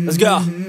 Let's go.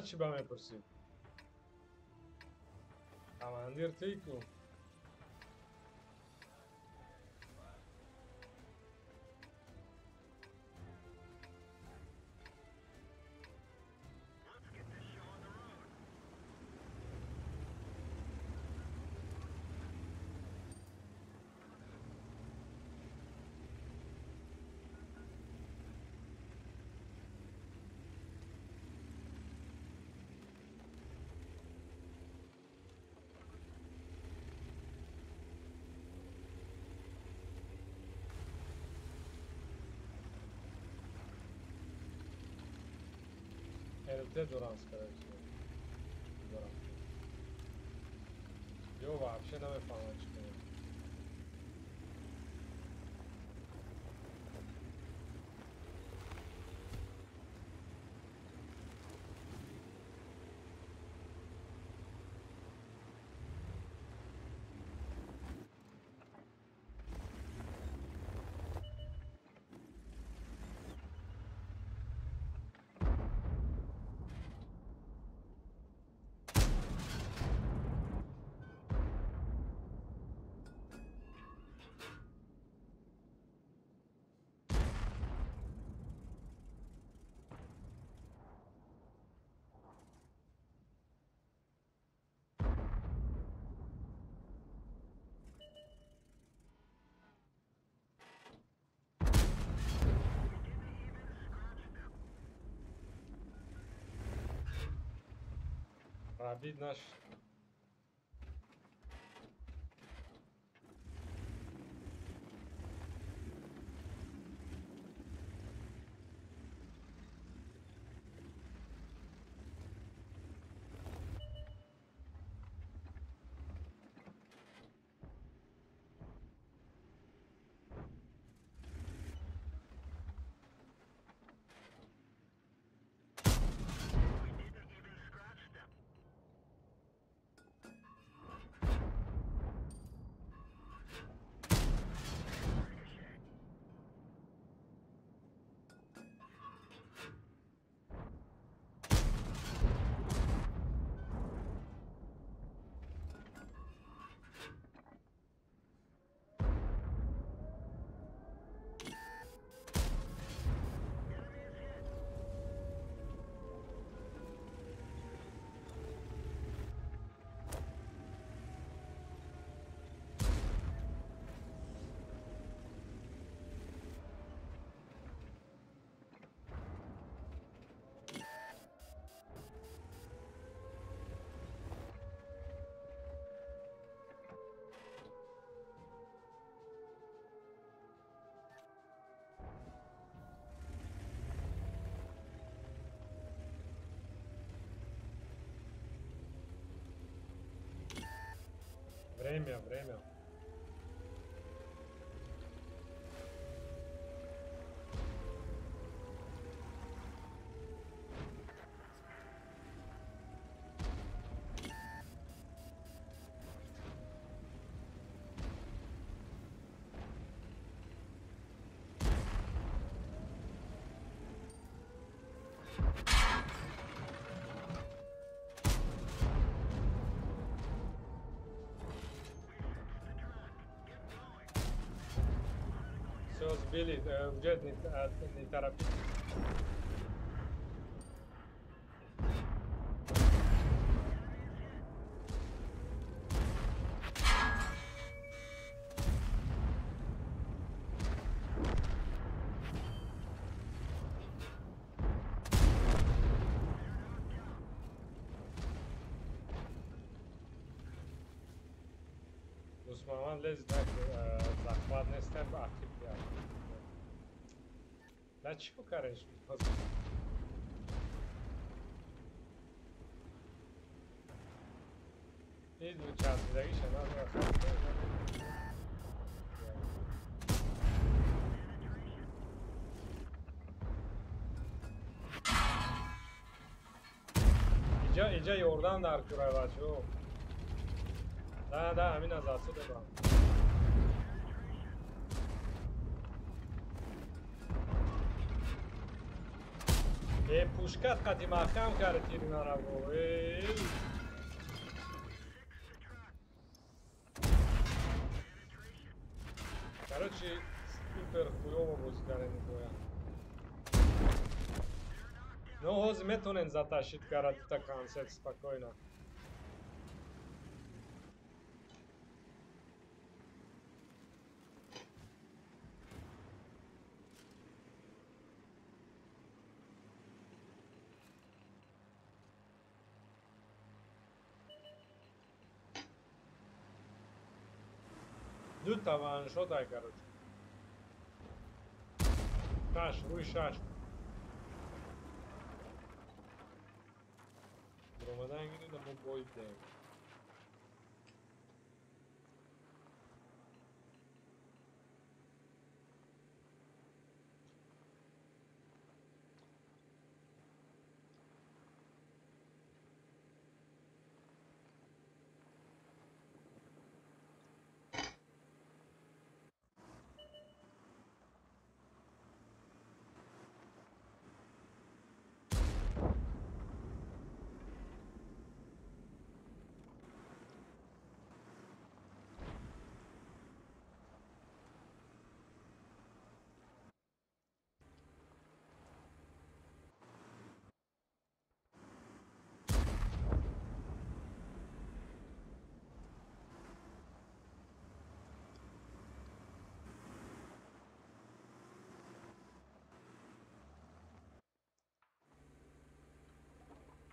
Мана чӣ ба мепурсӣ? Командир туй ку. РТ дорам, скорее всего. Дорам. Ё вообще намефаҳмам чӣ кунем. Пробить наш. Время, время. Все сбили, Джет, не торопись. Усман лез захват нестем, ахиб я. Да чё, короче, и час зависит, надо. Иҷа ёрдам дар курай бачо. Да, да, ҳамин аз отсюда брам. Пушкат қати маҳкам кард тири нараво. Короче, супер хуёво бозӣ кардем бояд. Но ҳозир метонен затащить кард дута концерт спокойно. Дута ваншотай, короче. Шаш, рӯи шаш. Ромадан гирина мо бой бидем.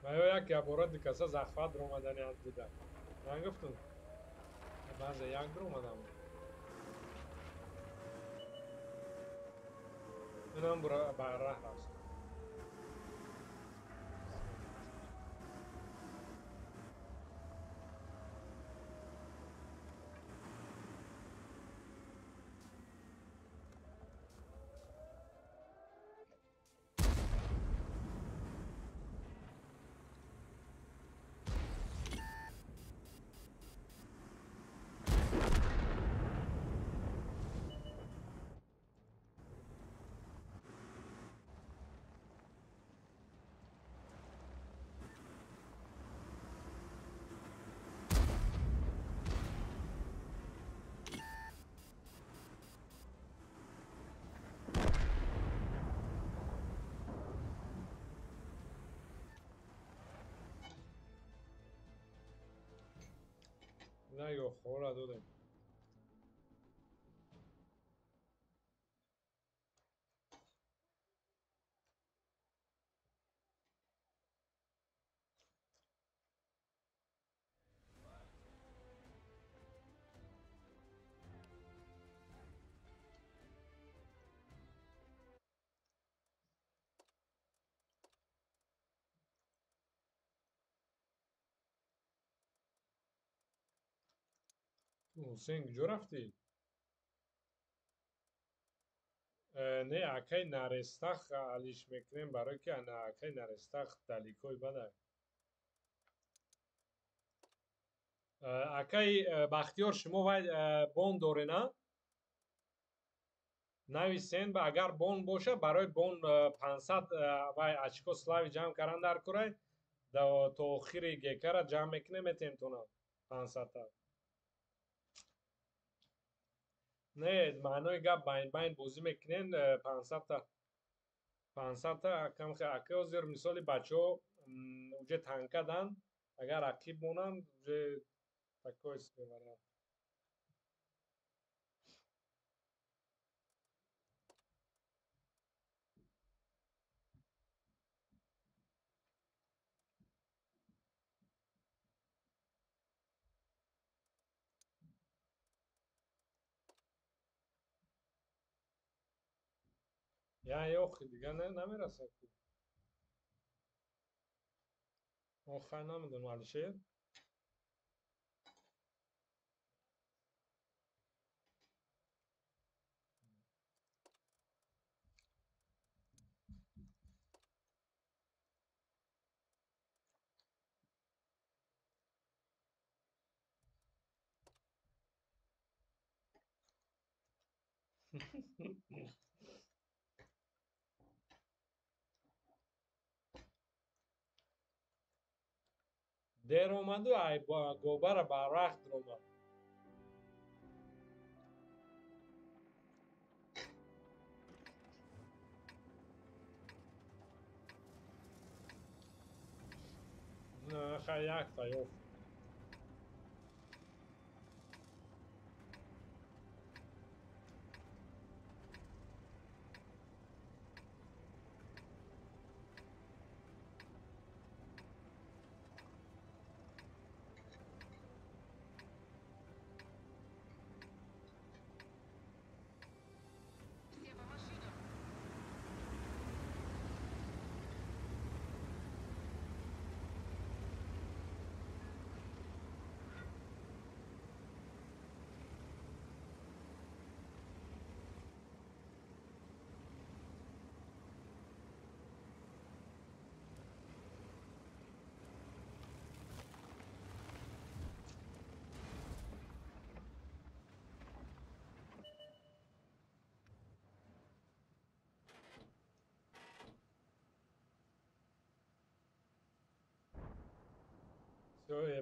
Ва ё як ябора дикаса захват ромадани аз дида. Ман гуфтум, баъзе як ромадам. Инам ба раҳ рафт. На ё хора додем. Ҳусейн куҷо рафтӣ? Не, акай нарестах алиш мекунем, барое ки акай нарестах даликои бада. Акай Бахтиёр, шумо вай бон дорена? Нависен, ба агар бон боша, барои бон 500 вай очко слави ҷамъ кардан дар курай, то охири гекара ҷамъ мекунем, метем тона 500-та. Не, маънои гап байн-байн бозӣ мекунен 500-та. 500-та ака ҳозир мисоли бачаҳо уже танкадан, агар рақиб монанд, уже такой себе вариант. Я ёх, дига намерасад. Охай намедонам, Алишер. Дер омаду ай гобара барвақт омад. Хай якта ёфт.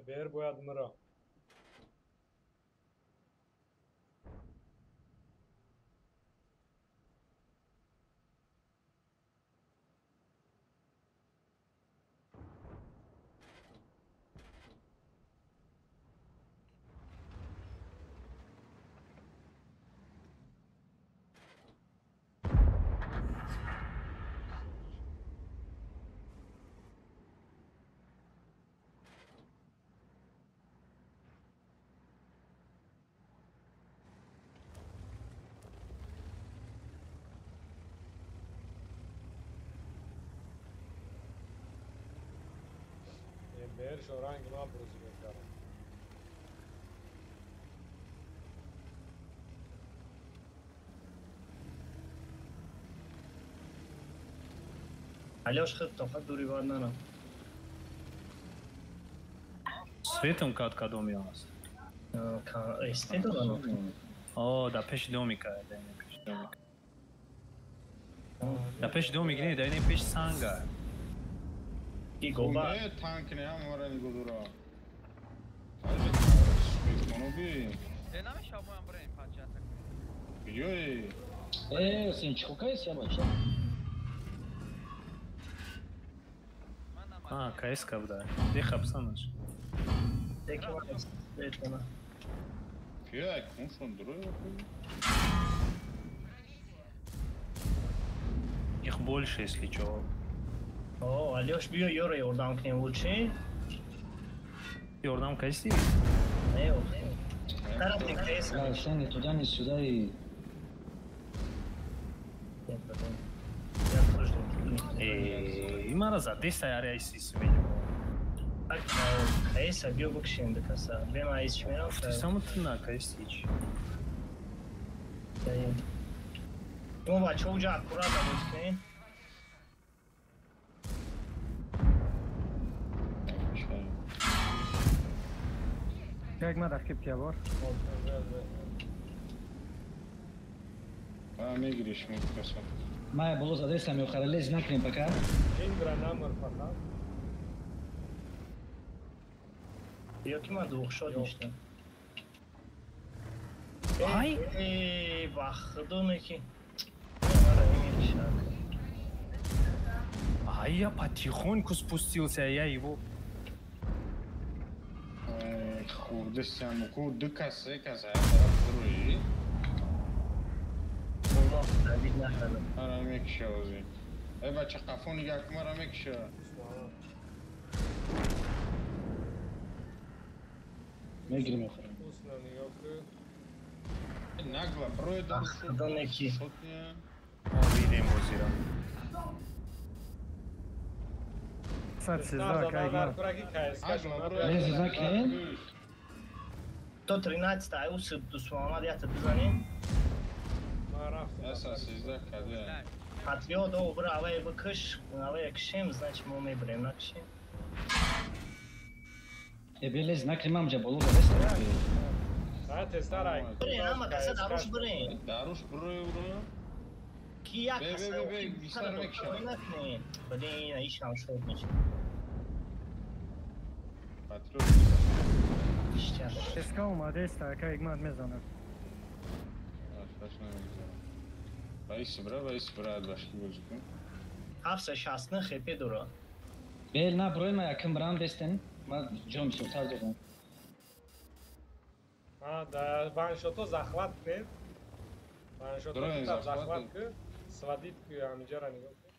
Бер бояд мра. Бер шоранг ма бозӣ мекардам. Алёш худ тоқа дури бад нанам. Светом кад кадоми аст? СТ дорам. О, да пеши домика, да пеши домика. Да пеши домик не, да не пеши санга. И гоба. Не, танк не, амара не годура. Ажа, Э, намеша моям бреем пачата. Ёй. Э, син чикока си бача? А, КСК буда. Дехаб санаш. Деки ман светона. Кия, куншон дурой. Их больше, если чё. О, Алёш, биё ёро ёрдам кунем лучше. Ёрдам касти? Не, тараф КС. Да, ни туда, ни сюда и... Эй, имара задеста яре айси сменю. Так, КС биё букшем до каса. Бем айс чмерам. Ты сам ты на КС ич. Ну, бачо уҷа аккуратно бозӣ. Як ма рақиб ки бор. А, мегириш мекаса. Ма боло задесам ё лез накунем пока. Ингра намр фақат. Ё ки ман двухшот ништам. Ай! Эй, ба худо неки. А я потихоньку спустился, я его... Хурдесам, ку ду кас, се кас, ай тараф дуруи. Ара мекша ози. Эй бача қафо нигаҳ кун, мара мекша. Мегирим охир. Усна нигоҳ кун. Нагла брой дар шуд. Видим бозиро. 113 кайгма. Лез накунем. 113 ай усиб дусмамад ята бизанем. Аса 13 каде. Патриот о бра авай бикш, авай кшем, значит мо мебрем накшем. Э белез накунем амҷа боло задеста. А тестар ай. Бре, ама каса даруш бре. Даруш бре бро. Ки як каса. Бе бе бе, бисар мекша. Блин, ишам шод меша. СК омадеста, ака Ҳикмат мезанад. Баиси бра, баиси бра, башки бозӣ кун. 769 хп дора. Бел на брои ма якм брам бестен. Ма ҷом бисёртар дорам. Да, ваншото захват кунед. Ваншото захват ку, сводит ку, ҳамиҷара нигоҳ кун.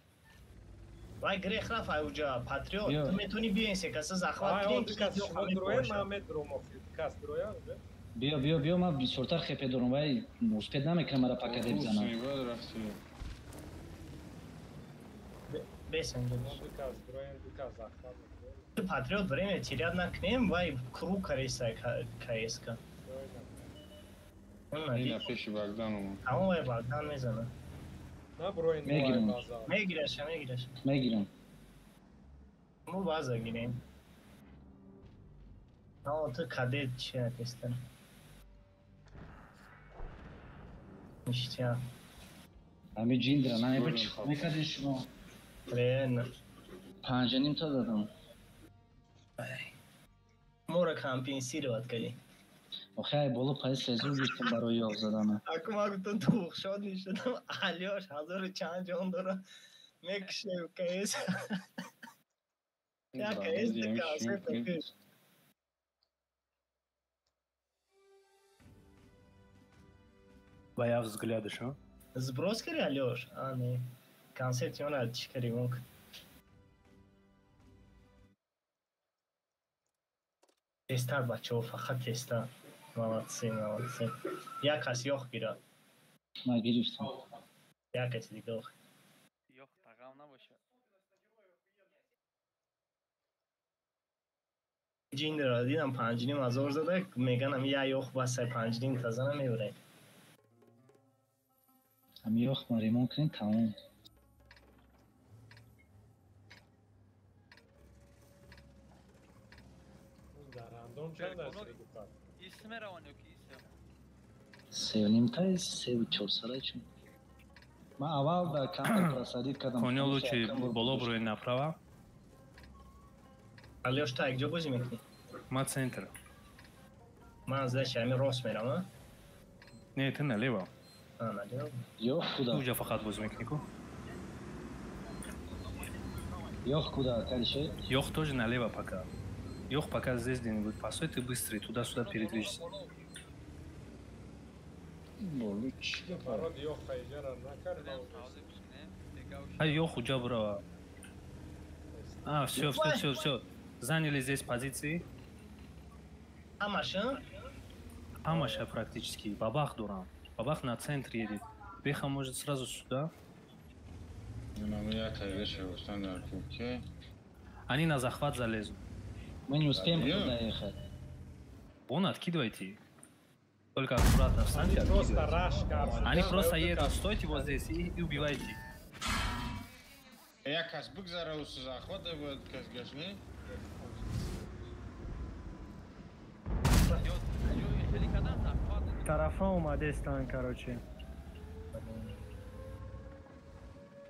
Вай грех рафт ай уҷа, патриот. Ту метавонӣ биёин се каса захват кунем. Кас шумо дроен, ман медром охир. Кас дроя уже. Биё, биё, биё, ман бисёртар хп дорам. Вай успед намекунам мара пока деп занам. Бесен. Патриот время терять накунем, вай круг кареса КСК. Ина пеши Богдан омад. Ҳамон вай Богдан мезанад. На броен мегирам. Мегираша, мегираша. Мегирам. Мо база гирем. А ту кадет чи натестан. Ништяк. Ами ҷиндра, на ебе чӣ мекардин шумо? Лена. 5.5 та дадам. Моро компенсировать кардӣ. Охе ай боло пай сезур гирифтам барои ёғ задана. Аку ма гуфтам тухшод нишадам, Алёш ҳазору чанд ҷон дора. Мекушем КС. Я КС КС. Твоя взгляды, шо? Сброс кари, Алёш? А, не. Концепт ёна чӣ кари мук. Тестар, бачаҳо, фақат тестар. Молодцы, молодцы. Як кас ёх гирад. Ман гирифтам. Як каси дига ох. Ёх тағам набошад. Ҷиндра дидам 5.5 ҳазор зада, меганам я ёх басай 5.5 та зана мебарем. Ами ёх ма ремонт кунем тамом. Дар рандом чанд аст регуфат? 3.5 та 3.4 чун. Ман аввал дар камтар просадит кардам. Коня лучше боло брои направо. Алёш, та якҷо бозӣ мекунӣ? Ма центр. Ман значит ами рост мерам, а? Не, ты налево. А, налево. Ёх куда? Уҷа фақат бозӣ мекунӣ ку? Ёх куда, калише? Ёх тоже налево пока. Ёх пока здесь где-нибудь постой, ты быстрый, туда-сюда передвижься. А ёх уҷа брава. А, все, все, все, все. Заняли здесь позиции. Амаша? Амаша практически. Бабах дурам. Бабах на центр едет. Беха может сразу сюда. Они на захват залезут. Мы не успеем туда ехать. Вон, откидывайте. Только аккуратно встаньте. Они просто рашка. Они просто едут. Стойте вот здесь и убивайте. Я кас бигзара захват, кас гашни. Тарафа омадестан, короче.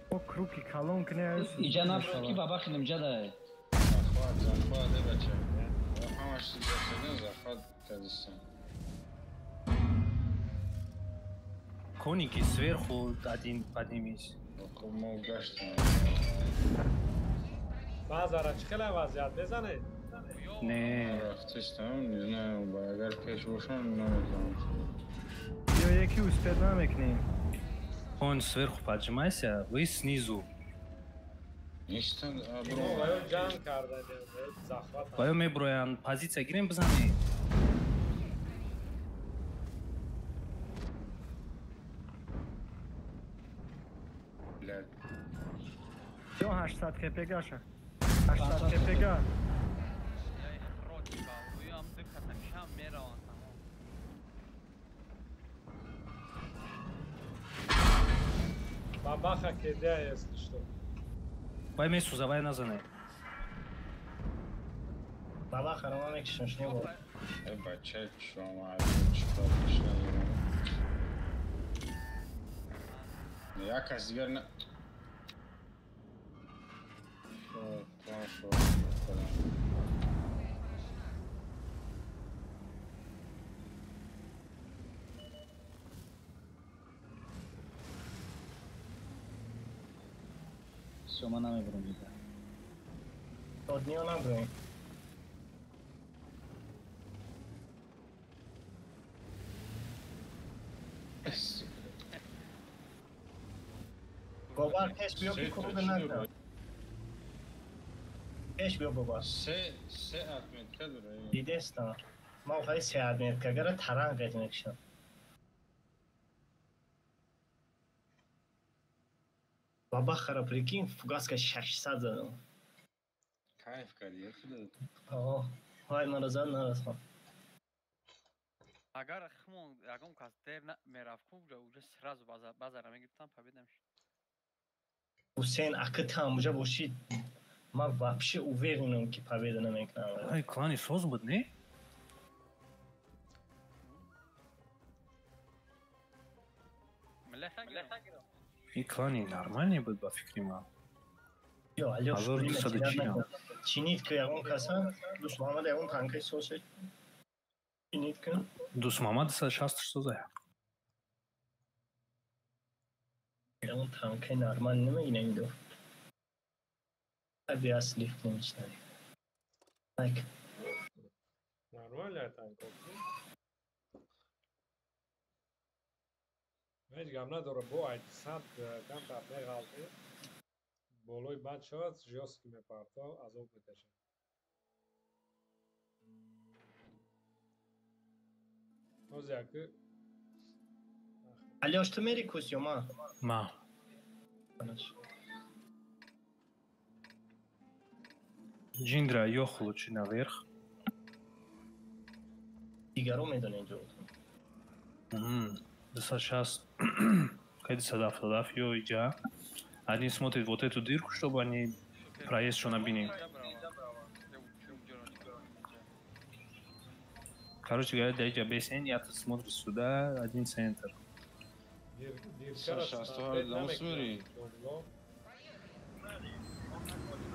О, круки калон кне. Иҷа набуд ки бабахи нимҷа да. Захват, захват, э бача. Ҳамаш захват, захват кадистан. Коники сверху один поднимись. Мо гаштем. Базара чӣ хела вазъият мезанед? Не. Рафтистам, не знаю, агар пеш бошам наметавонам. Ё яки успед намекунем. Он сверху поджимайся, вы снизу. Нестан, бро. Ҷанг кардан, захват. Баё меброян, позиция гирем бизанем. Ё 800 КПГ ша. 800 КПГ. Бабаха кедя, если что. Вай месуза, вай назане. Бабаха, рома мекшиш, не было. Э, бача, чё, ма, чё, Я кас дигар на. Всё, ман намебурам дига. Одниё набурем. Бобар пеш биё ки круга накард. Пеш биё бобар. Се отметка дора. Дидестам. Ман охари се отметка гара таранг қет мекушам. Бабахара прикинь, фугаска 600 задам. Кайф кардӣ, худо. О, вай мара зад нарасам. Агар хмон ягон кас дер мерафт ку, уже сразу базара мегирифтам, победа мешуд. Ҳусейн ака там уже бошид, ман вообще уверенам ки победа намекунам. Ай, клани соз буд, не? И клани нормальный буд ба фикри ман. Ё, алё, чинит ки ягон каса, Дӯст Муҳаммад ягон танкаи соз чинит ки. Дӯст Муҳаммад 160 соза. Ягон танкаи нормал намегирем иду. Аби асли намечнавӣ. Лайк. Нормалия танко. Ҳеҷ гап надора, бо ай 100 камтар меғалти. Болои бад шавад, жёстки мепарто, азоб меташад. Ҳозир яки Алёш, ту мери кус ё ман? Ман. Ҷиндра ёх лучше наверх. Дигаро медонем ҷо. 260, 277, ё иҷа. Один смотрит вот эту дырку, чтобы они проезд шо набинем. Короче говоря, для иҷа бесен, я тут смотрю сюда, один центр.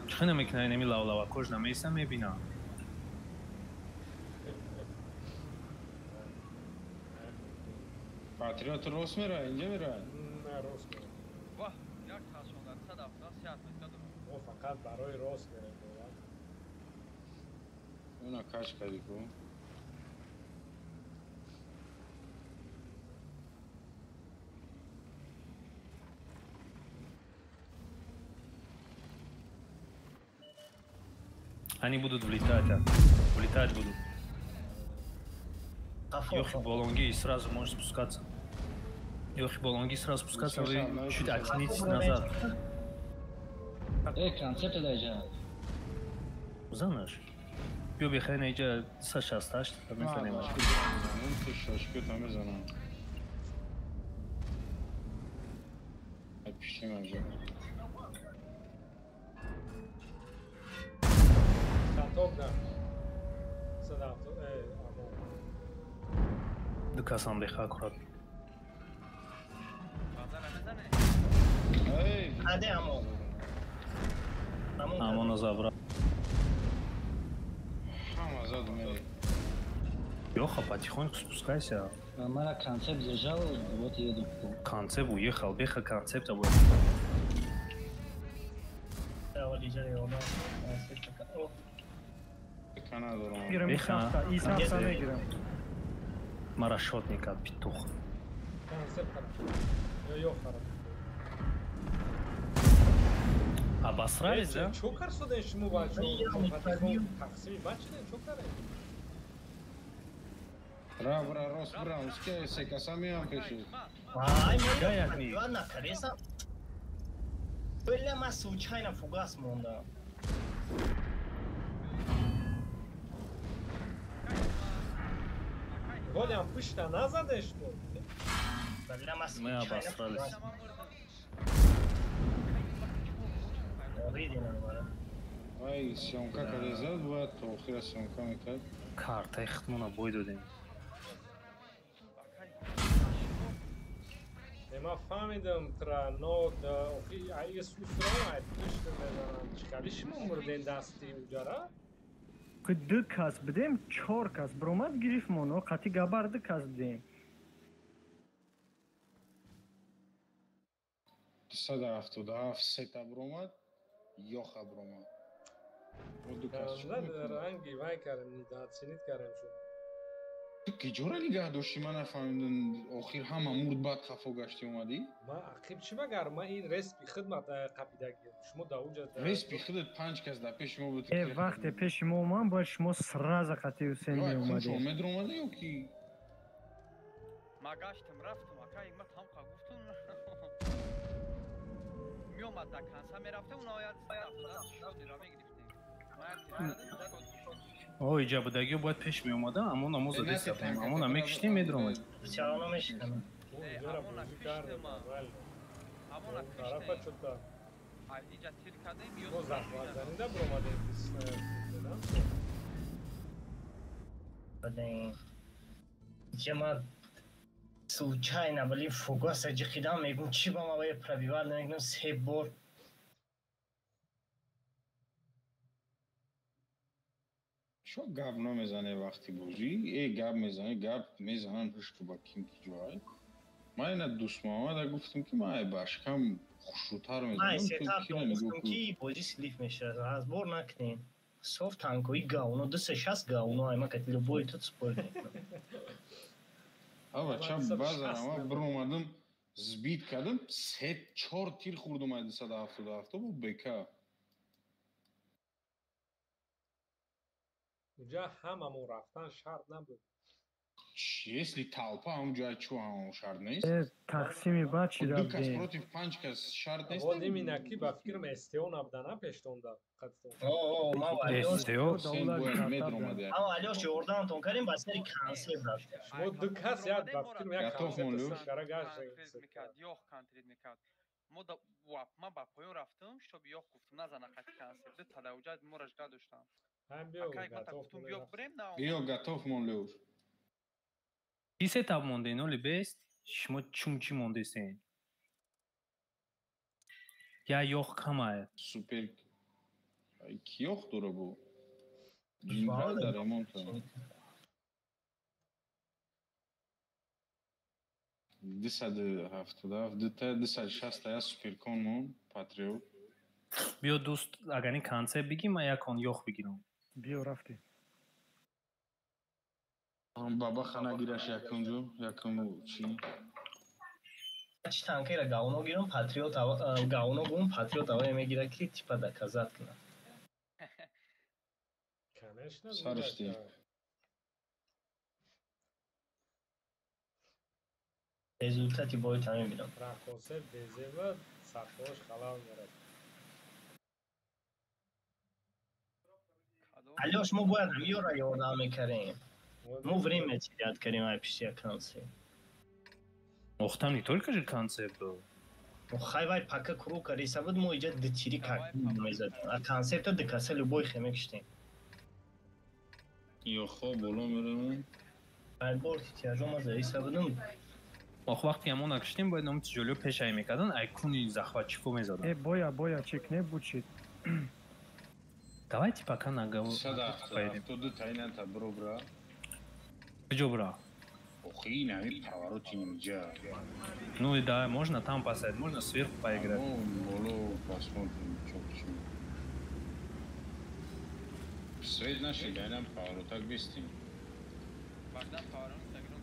Чӣ намекунад инами лавлавакош намеиста мебинам. Патриот рост мера, инҷа мера? Не, рост мера. Ваҳ, як касондар 173 отметка дорам. Мо фақат барои рост мерем. Уна каш кардӣ ку? Они будут влетать, а? Влетать будут. Ёхи Болонги и сразу можешь спускаться. Ёхи Болонги сразу спускаться, вы чуть оттянитесь назад. Эй, концепт даже. Знаешь? Бё бихайна иджа Саша сташ, там не знаю. Ду касам беха аккурат. Аде амон. Амона забрал. Леха, потихоньку спускайся. Мара концепт зажал, вот еду. Концепт уехал, беха концепта будет. Беха. Марашотника, петух. Обосрались, да? Чё карсуден шуму бачо? Тақсими бачиден чё каре? Бра, бра, рос, бра, уске се касами ам пеши. Ай, ма накареса. Бля, ма случайно фугас монда. Голям пушта назадеш ту. Бля, ма Мы обосрались. Ай, съемка каде зад, бояд то охира съемка мекард. Картаи худмона бой додем. Ман фаҳмидам тра, но охи ай сусро ай пушт мезанам. Чӣ хали шумо мурден дасти уҷара? Ки ду кас бидем, чор кас бромад гирифт моно, қати габар ду кас бидем. 177 сета бромад. Ёха брома. Мо ду кас чӣ ранги вай кардем, недооценить кардем шуд. Ту киҷора нигаҳ доштӣ, ман нафаҳмидам. Охир ҳама мурд, баъд хафо гаштӣ омадӣ? Ман ақиб чӣ магар? Ман ин респи хидмат қапидагӣ. Шумо да уҷа респи худат панҷ кас дар пеши мо буд. Э, вақте пеши мо омад, бояд шумо сразу қати Ҳусейн меомадед. Медр омада ё ки? Ма гаштам, рафтам, ака, ма тамқа гуфтум. Меомад да канса мерафтем, уна ояд шодира мегирифтем. О, иҷа будагиё бояд пеш меомада, амон амо задестам, амона мекиштем, медромад. Чаро намешиканам? Амона киштем. Амона киштем. Иҷа тир кардем, ё захват бромадем. Блин. Иҷа ма случайно, блин, фугаса ҷиқидам, мегум чӣ ба ма бояд пробивать намекунам се бор. Чо гап намезане вақти бозӣ? Э, гап мезане, гап мезанан ҳушту ба ким ки ҷой. Ман ина Дӯстмуҳаммада гуфтам, ки ман ай башкам хушрӯтар мезанам. Ман гуфтам, ки бозӣ слив мешавад, разбор накунем. Соф танкои говно, 260 говно, ай ма кати любой тут спор мекунам. Ава ча баъзан ама биромадам, сбить кардам, се чор тир хӯрдум ай 277 бо БК. Уҷа ҳамамон рафтан шарт набуд. Если толпа ҳамҷоя чӯ ҳамон шарт нест? Э, тақсими баъд чӣ Ду кас рафтем? против панҷ кас шарт нест? Одим инаки ба фикрам СТО набудана пештонда қатитон. О, ма СТО? Бояд медромад як. Ама Алёш ёрдамтон кардем, ба сари концерт рафтем. Шумо ду кас як ба фикрам як Готов мон, Лёш? концерт гашт. Мекард, ёх контрит мекард. Мо да вап, ман ба поён рафтам, чтоб ёх гуфтам, назана қати концерт. Ду тадавҷа моро жда доштам. Ҳам биё готов. Биё бирем на. Биё готов мон, Лёш. Ки сетап монде, ноли бест? Шумо чум чӣ мондесен? Я ёх камая. Супер. Ки ёх дора бу? Ҷингра дар ремонта. 277, дута 260 я суперкон мон, Патриот. Биё дӯст, агар ин концепт бигӣ, ман якон ёх бигирам. Биё рафтем. Баба хана гираш якум ҷо, якум чӣ? Чи танкера говно гирам, Патриот говно гум, Патриот авае мегира, ки типа доказать кунад. Конечно. Саришти. Результати бои та мебинам. Рақосе безева сахош халал мерад. Алёш, мо бояд ҳамиёра ёрдам мекардем. Мо время терять кардем ай пишти як концерт. Ох, там не только же концепт был. Хай вай пока круг кариса буд, мо иҷа дитири как мезадем. А концерта дикаса любой хе мекиштем. Ёхо боло меравем. Ай бор тиажо ма заиса будам. Ох, вақте ҳамон накиштем, бояд номи тиҷолиё пешай мекардан, ай куни захватчико мезадан. Э, боя, боя, чекне бучид. Давайте пока на голову. 172 таината бро бра. Куҷо бра? Охи, ин ҳами повороти инҷа. Ну и да, можно там поставить, можно сверху поиграть. Ну, боло посмотрим, чё к чему. Свет наши, гайнам поворотак бестим. Богдан поворот сагрун.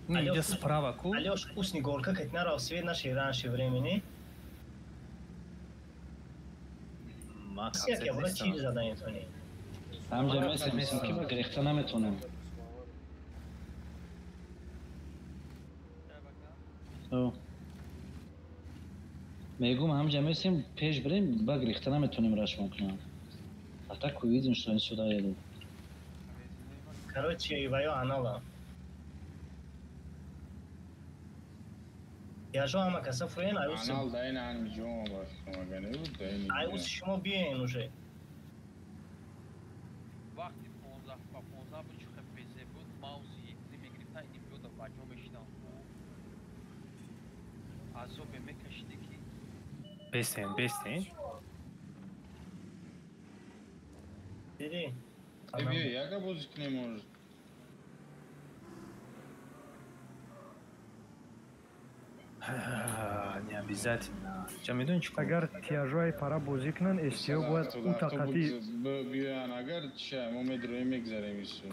Ну, иди справа ку. Алёш, вкусный горка, как нарав свет нашей раньше времени. Ма Всякие врачи задают они. Ҳамҷа месем, ки ба гирехта наметонем. Мегум ҳамҷа месем, пеш бирем, ба гирехта наметонем рашмон кунам. А так увидим, что они сюда едут. Короче, ваё анала. Яжо ама каса фуен аюс. Анал даин ан ҷома ба фикр буд даин. Аюс шумо биёен уже. Вақти 15 ба 15 буд, чӣ безе буд, маузи якли мегирифта, ин биёда ба ҷо мешидам. Азобе мекашиди ки. Бестен, бестен. Диди. Э, биё, яга бозӣ кунем может. Не обязательно. Ча медонӣ чӣ кор? Агар тиажои пара бозӣ кунанд, СТО бояд ӯ тақати биёян, агар ча мо медроем, мегзарем исо.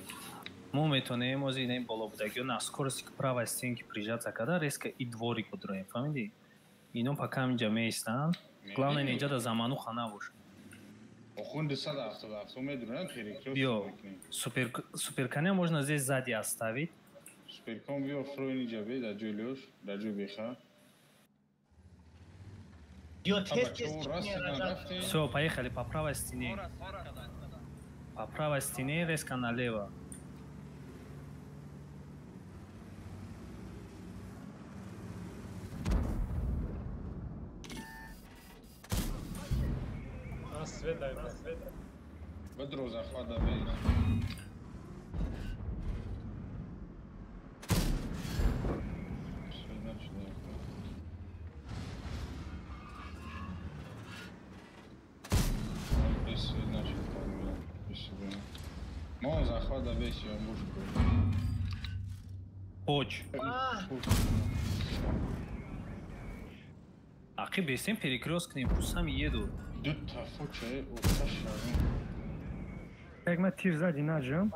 Мо метавонем ози инаи боло будагиё на скорости к правой стенке прижаться карда, резко и дворик будроем, фаҳмидӣ? Ино пока ҳаминҷа меистанд. Главное, инҷа да замануха набошад. Охун 277 медроем, перекрёст. Биё, супер суперконя можно здесь сзади оставить. Суперкон биё, фройн иҷа бе, дар ҷои Лёш, дар ҷои беха. Ё тез тез. Всё, поехали по правой стене. По правой стене резко налево. Свет дай, свет. Бадро захват да бе. Мо захват да бе си амбушку. Поч. Ақи бесем перекрёст кунем, пусть сами едут. Дута фоча оташа. Як ма тир зади наҷам.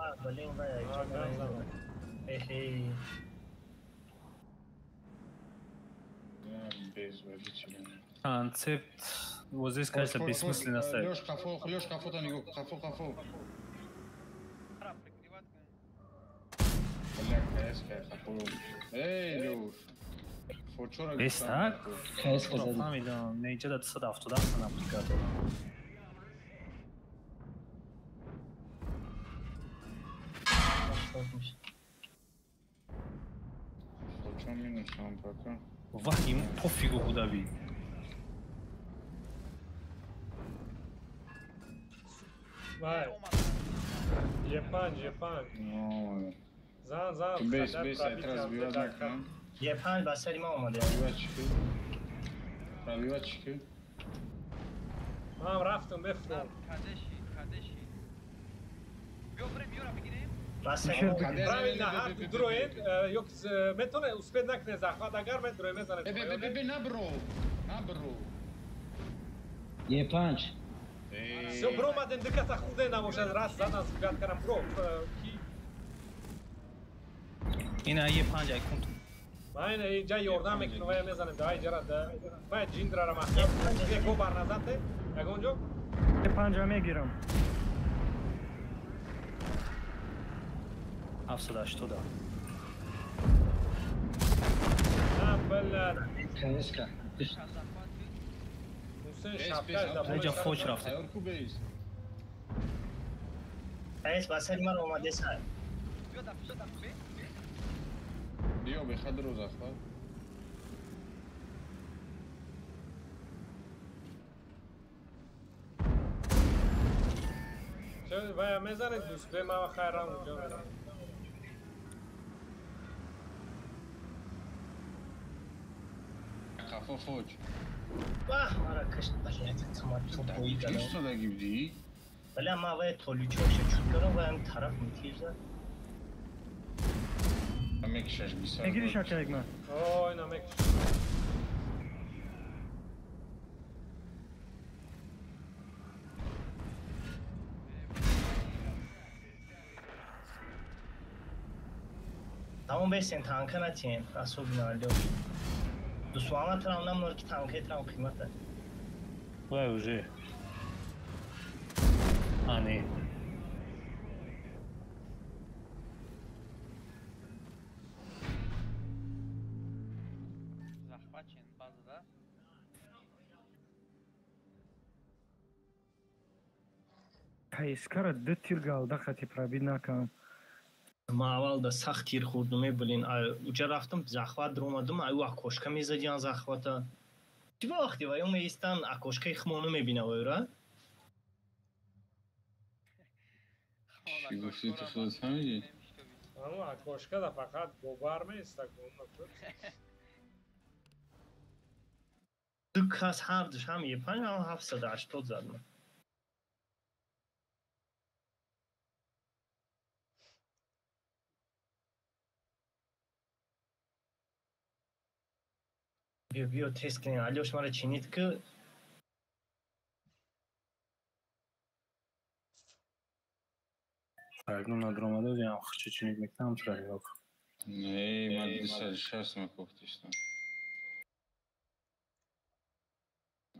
Концепт вот здесь, кажется, бессмысленно ставить. Лёш, қафо, Лёш, қафо та нигоҳ, қафо, қафо. Бля, КС, қафо. Эй, Лёш. Бес так? КС зади. Фаҳмидам, не, инҷа да 277 наплика дорам. Фочо минусам пока. Вах, ему пофигу куда бить. Вай. Е5, Е5. Зан, зан. Бес, бес, разбивать накунам. Е5 ба сари ма омада. Пробивать чики. Ман рафтам бефром. Кадеши, кадеши. Биё бирем, ёра бигирем. Правильно, ҳар ду дроен, ё метавонед успеть накунед захват, агар медроен мезанед. Бе, бе, бе, бе, набро. Набро. Е5. Всё, бро, мадем диката худе набошад, раз задан сбигат карам, бро. Ки? Ина Е5 ай кунт. Ман инҷа ёрдам мекунам, вая мезанем, давай иҷара, вая ҷиндрара маҳкам. Го бар назад те, ягон ҷо? Е5 мегирам. 780. А, бля. КСК. Ҳусейн шапкаш да. Инҷа фоч рафт. КС ба сари ман омадеса. Биё бехадро захват. Чё, вая мезанед дӯст, ма хайрам уҷо мерам. Қафо фоч. Вах, мара кашт, блядь, тама тупои кардам. Чӣ шудаги будӣ? Бля, ма вая толючокша чуд кардам, вая ам тараф метир зад. Мекишаш бисар. Мегириш ака як ман. Ой, на мекиш. Тамом бесен танка натием, особенно Алёш. Дусвама трам намнор ки танка трам қимата. Вай уже. А, не. Захвачен база, да? КСК-ра ду тир галда хати пробид накам. Ма аввал да сахт тир хӯрдум, блин, уҷа рафтам, захват даромадам, аю окошка мезадиан захвата. Чӣ вақте вай меистан окошкаи хмону мебина вайра? Чӣ гуфтӣ ту худат фаҳмидӣ? Ҳамон окошка да фақат бобар меиста гумна. Ду кас ҳардуш ҳам Е5 ҳам 780 задам. Биё, биё, тест кунем. Алёш мара чинид ки. Фаргум надромада, ям хчи чинид мекунам, тура нигоҳ кун. Не, ман 260 мекофтиштам.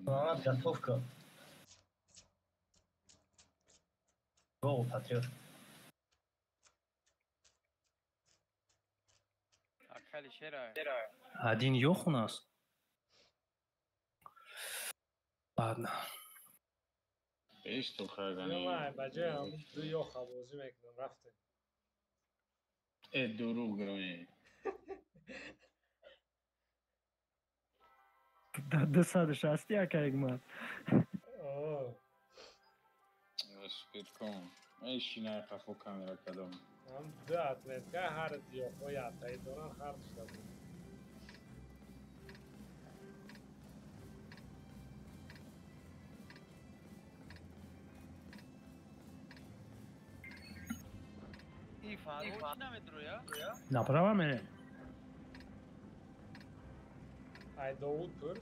Мамад, готовка. Гоу, патриот. Один ёх у нас? Ладно. Пеш то хайгани. Май, ба ҷои ҳамун ду ёха бозӣ мекунам, рафтем. Э, дурӯғ гӯӣ. Да 260 акайгмат. О. Суперкон. Эй, шина қафо камера кадом. Ҳам ду атлетка ҳар ёхҳои атаи доранд, ҳар душта. Направо мене. Ай Довуд пурс.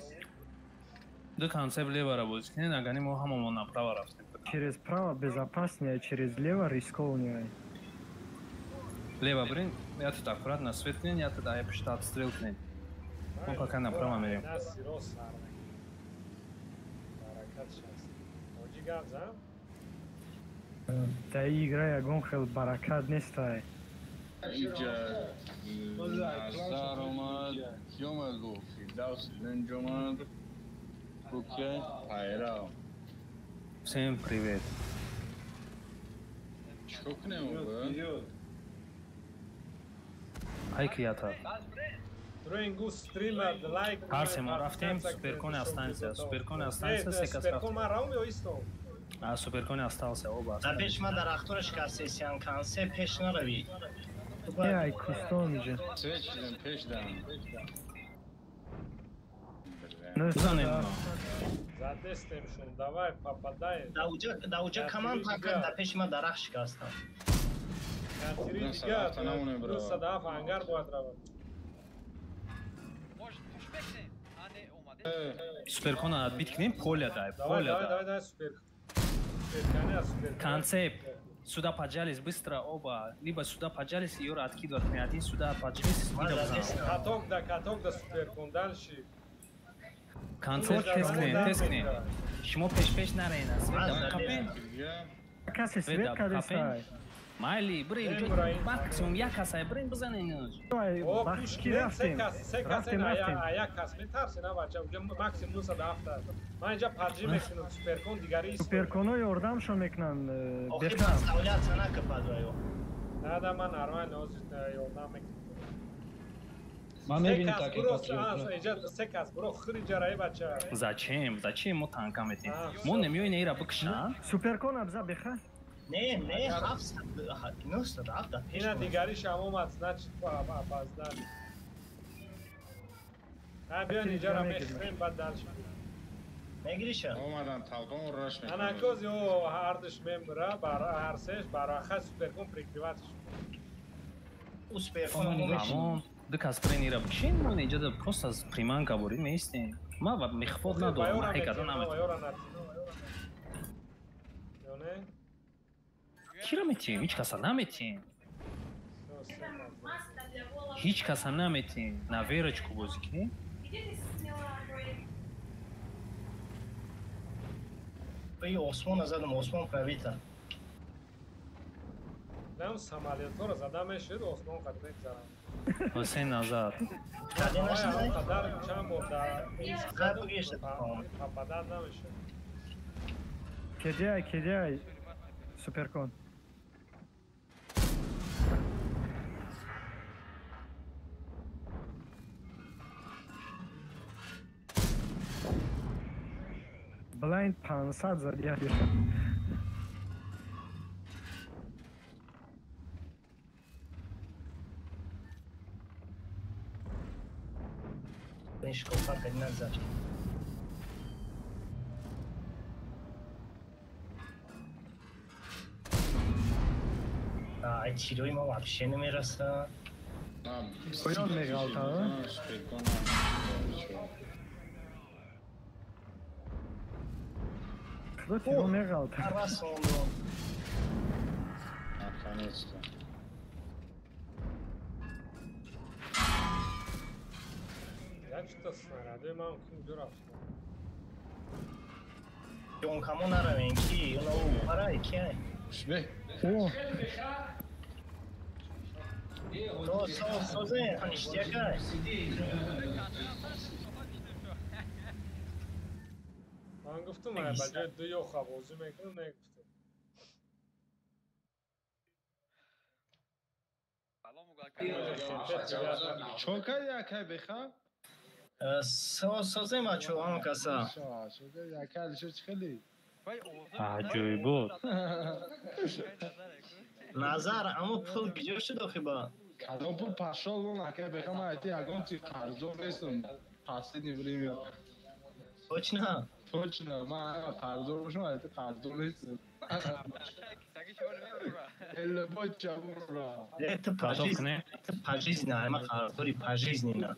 Ду концепт лево работает, не нагони мы хамон направо рафтем. Через право безопаснее, через лево рискованнее. Лево брин, я тут аккуратно свет не, я тогда я пошла отстрел к ней. Мы пока направо мерим. Да игра ягон хел баракат нестай. Иҷа Назар омад, ки омад гуфт? Фирдавс Ленҷ омад. Куке Пайра. Всем привет. Чикор кунем оба? Ай кията. Дроингу стример лайк. Ҳар се мо рафтем суперкон останься, суперкон останься, се кас Суперкон рафтем. ман равм ё истом? А суперкон остался оба. Дар пеш ман дарахтора шикастесиан кансе пеш наравӣ. Не, ай кустом иҷа. Свет шидем пеш дам. Бизанем. Задестем шун, давай попадай. Дар уҷа каман пакан дар пеши ман дарахт шикастам. Катири дига, 207 ангар бояд равад. Может, пуш мекунем? А не, омаде. Суперкона отбить кунем, поля дай, Давай, поля давай, дай. давай, давай, супер. Суперкани, супер. Концепт. Сюда поджались быстро оба. Либо сюда поджались и Юра откидывает меня. Один сюда поджались, Ман и задестам. Каток да, каток да суперкон, дальше. Концепт тест кунем, тест кунем. Шумо пеш-пеш нарена, свет Ман да қапен. Касе Свет свет да кадестай. қапен. Майли, брин, максимум як касай, брин бизанен. Ай, О, бахти пуш ки кунем, се рафтем. кас, се кас, Рафтем, рафтем. а як кас метарсе на бача, уже максимум 907. Ман инҷа паджи мекунам, суперкон дигари исто. Суперконо ёрдамшон мекунанд, Охир бехам. подставляться накапад ваё. Да, да, ман нормально ҳозир ёрдам мекунам. Ман Се мебинам кас таки буро, патриот. инҷа се кас буро, хири ҷараи бача. Зачем? Зачем мо танка метем? А, Мо немиёй неира бикшан. Суперкон абза беха. Не, не, 700 907 дар пеш. Ина дигариш ҳам омад, значит, опоздали. Ҳа, биён инҷара мехӯрем, баъд дальше. Мегириша? Омадан талпамон раш мекунем. Анакоз ё ҳардуш мемра, бар ҳар сеаш бараха суперкон прикрывать. У суперкон мо мешинем. Ҳамон ду кас брин ира бикшин, мо инҷа да просто аз приманка бурим меистем. Ма ва мехфод надорам, ма ҳекада наметам. Ёра натим. Ё не? Кира метиҳем? Ҳеҷ каса наметиҳем. Всё, се кас. Ҳеҷ каса наметиҳем. На верочку бозӣ кунем. И осмона задам, осмон правита. Нам самолётҳоро зада мешуд, осмон қад мегзаранд. Ҳусейн назар. Каде нашидай? Қадар чанд бор дар Қад бигешта. попадать намешуд. Кедяй, кедяй. Суперкон. Блайнд 500 зад як. Ин шикофа кади нагзашт. Ай, тирои ма вообще намераса. Поён меғалта, Худо тиро меғалта. Наконец-то. Якта снаряди ман ким ҷурафтам. Ҷонкамо наравем ки, уна парай ки. Шбе. О. То созе, ништякай. Ман гуфтам, ба ҷои ду ёха бозӣ мекунам, нагуфтам. Чо кардӣ акай беха? Созе бачо, ҳама каса. Аҷоибот. Назар, аммо пул куҷо шуд охи ба? Кадом пул пашол вон акай беха, ман айти ягон чи қарздор нестам. Последнее время. Точно? Точно, ман қарздор бошам, айти қарздор нестам. Это пожизненно, ама қарздори пожизненно.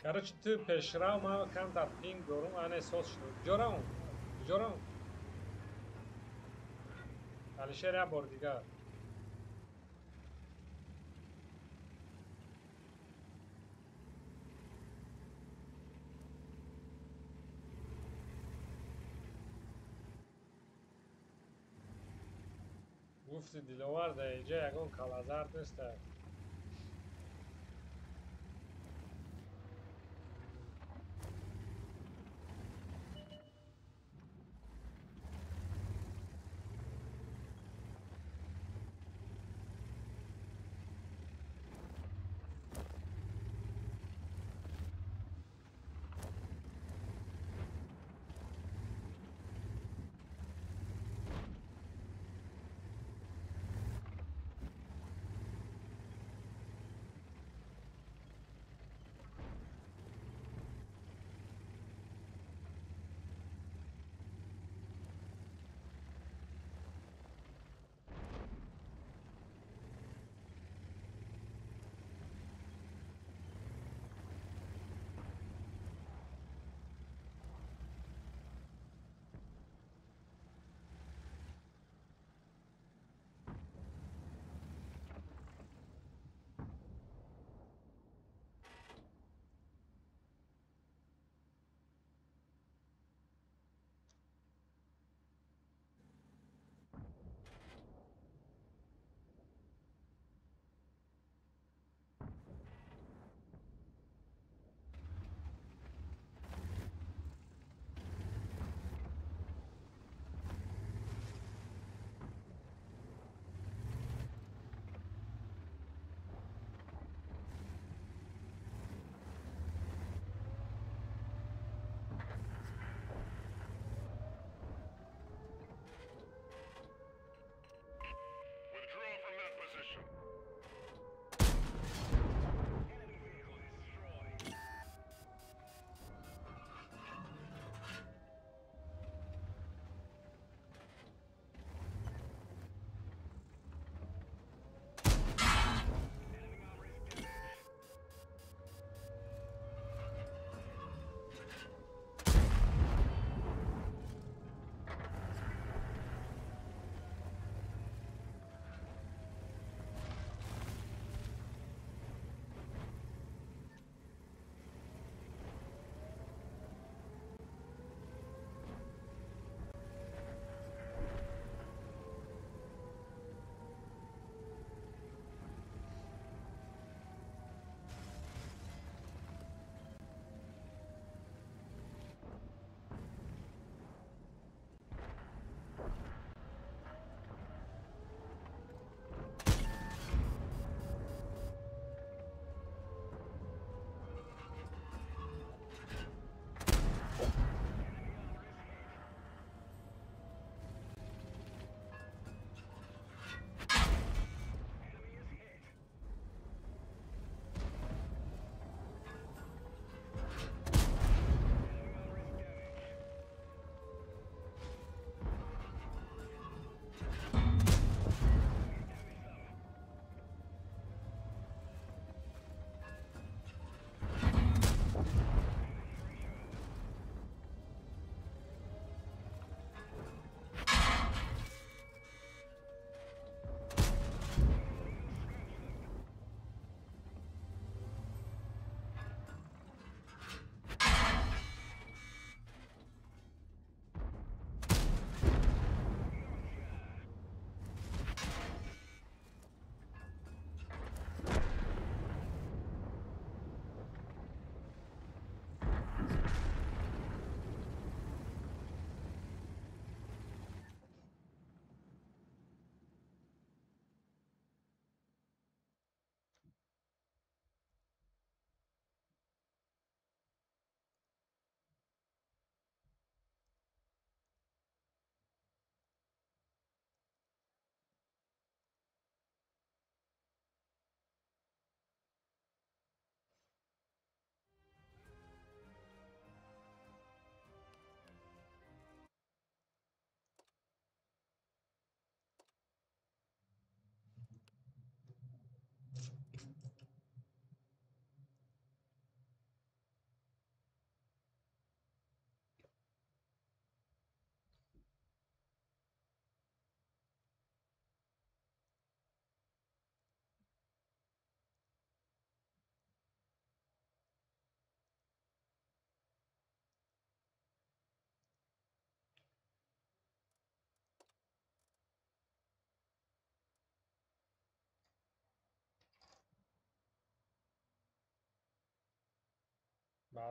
Короче, ту пешрав, ман камтар пинг дорум, ане соз шуд. Куҷо равм? Куҷо равм? Алишер як бор дигар. Гуфти Диловар дар инҷа ягон калазард неста.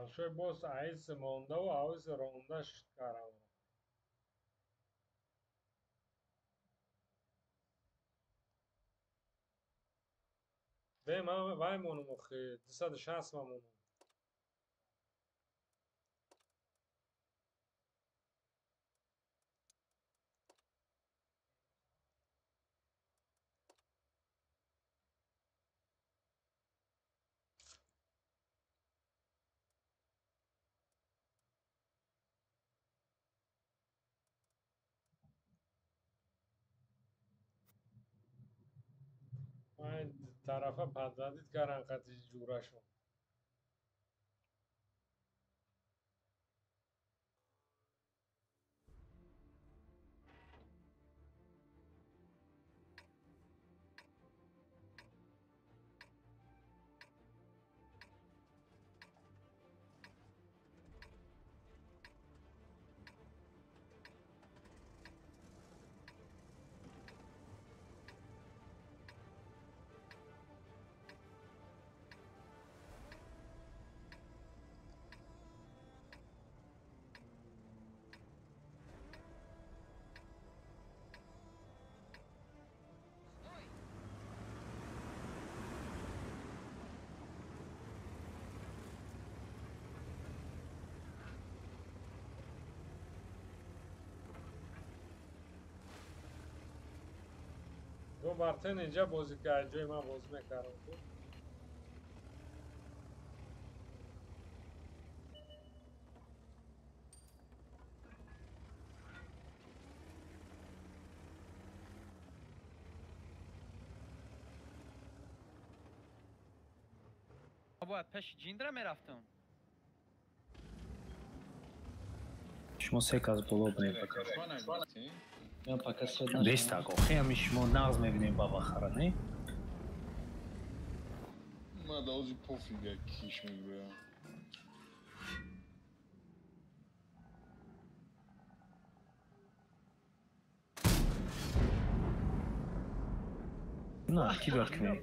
Большой босс айс мондаву авис ронда шуд карам. Бе ман вай монум охи 260 ма монум. Тарафа подводить каран қати ҷурашон. Ду бартен инҷа бозӣ кард, ҷои ман бозӣ мекардам ку. Бояд пеши ҷиндра мерафтам. Шумо се кас боло бинед пока. Я пока свет нашел. Бестак, охи ами шумо нағз мебинем бабахара, не? Ма да ози пофига киш мегӯям. На, ки бояд кунем?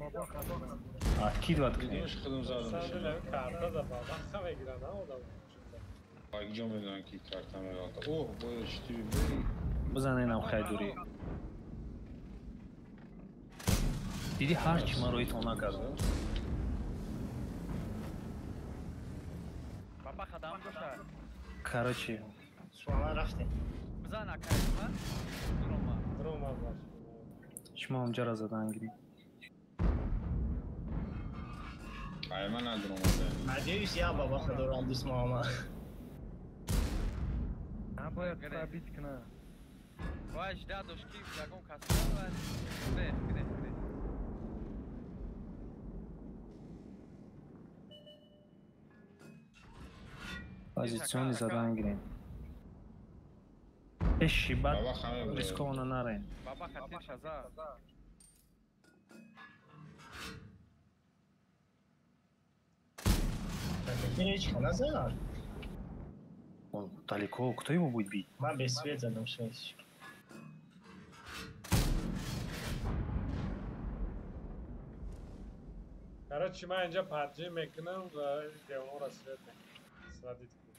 А, ки бояд кунем? Худам задам. Карта да бабаха мегиранд, а одам. Ак ҷо медонам ки карта меғалта. Оҳ, бояд 4 б. Бизаненам хай дури. Диди ҳар чӣ ман рӯи тон накардам. Бабаха дам доша. Короче. Шумо рафтем. Бизан акай ма. Дрома. Дрома баш. Шумо онҷаро задан гиред. Ай ман надромада. Надеюсь, я бабаха дорам дӯст Муҳаммад. Набояд пробить кунад. Бояд жда дошт ки ягон кас гире, гире, гире. Позициони задан гирем. Эши бад рисковано нарен. Бабаха тирша зад. Ҳеҷ назад. Он далеко, кто его будет бить? Ман без свет задам шесть. Короче, ман инҷа паджи мекунам ва девонро свет мекунам. Свадит кунам.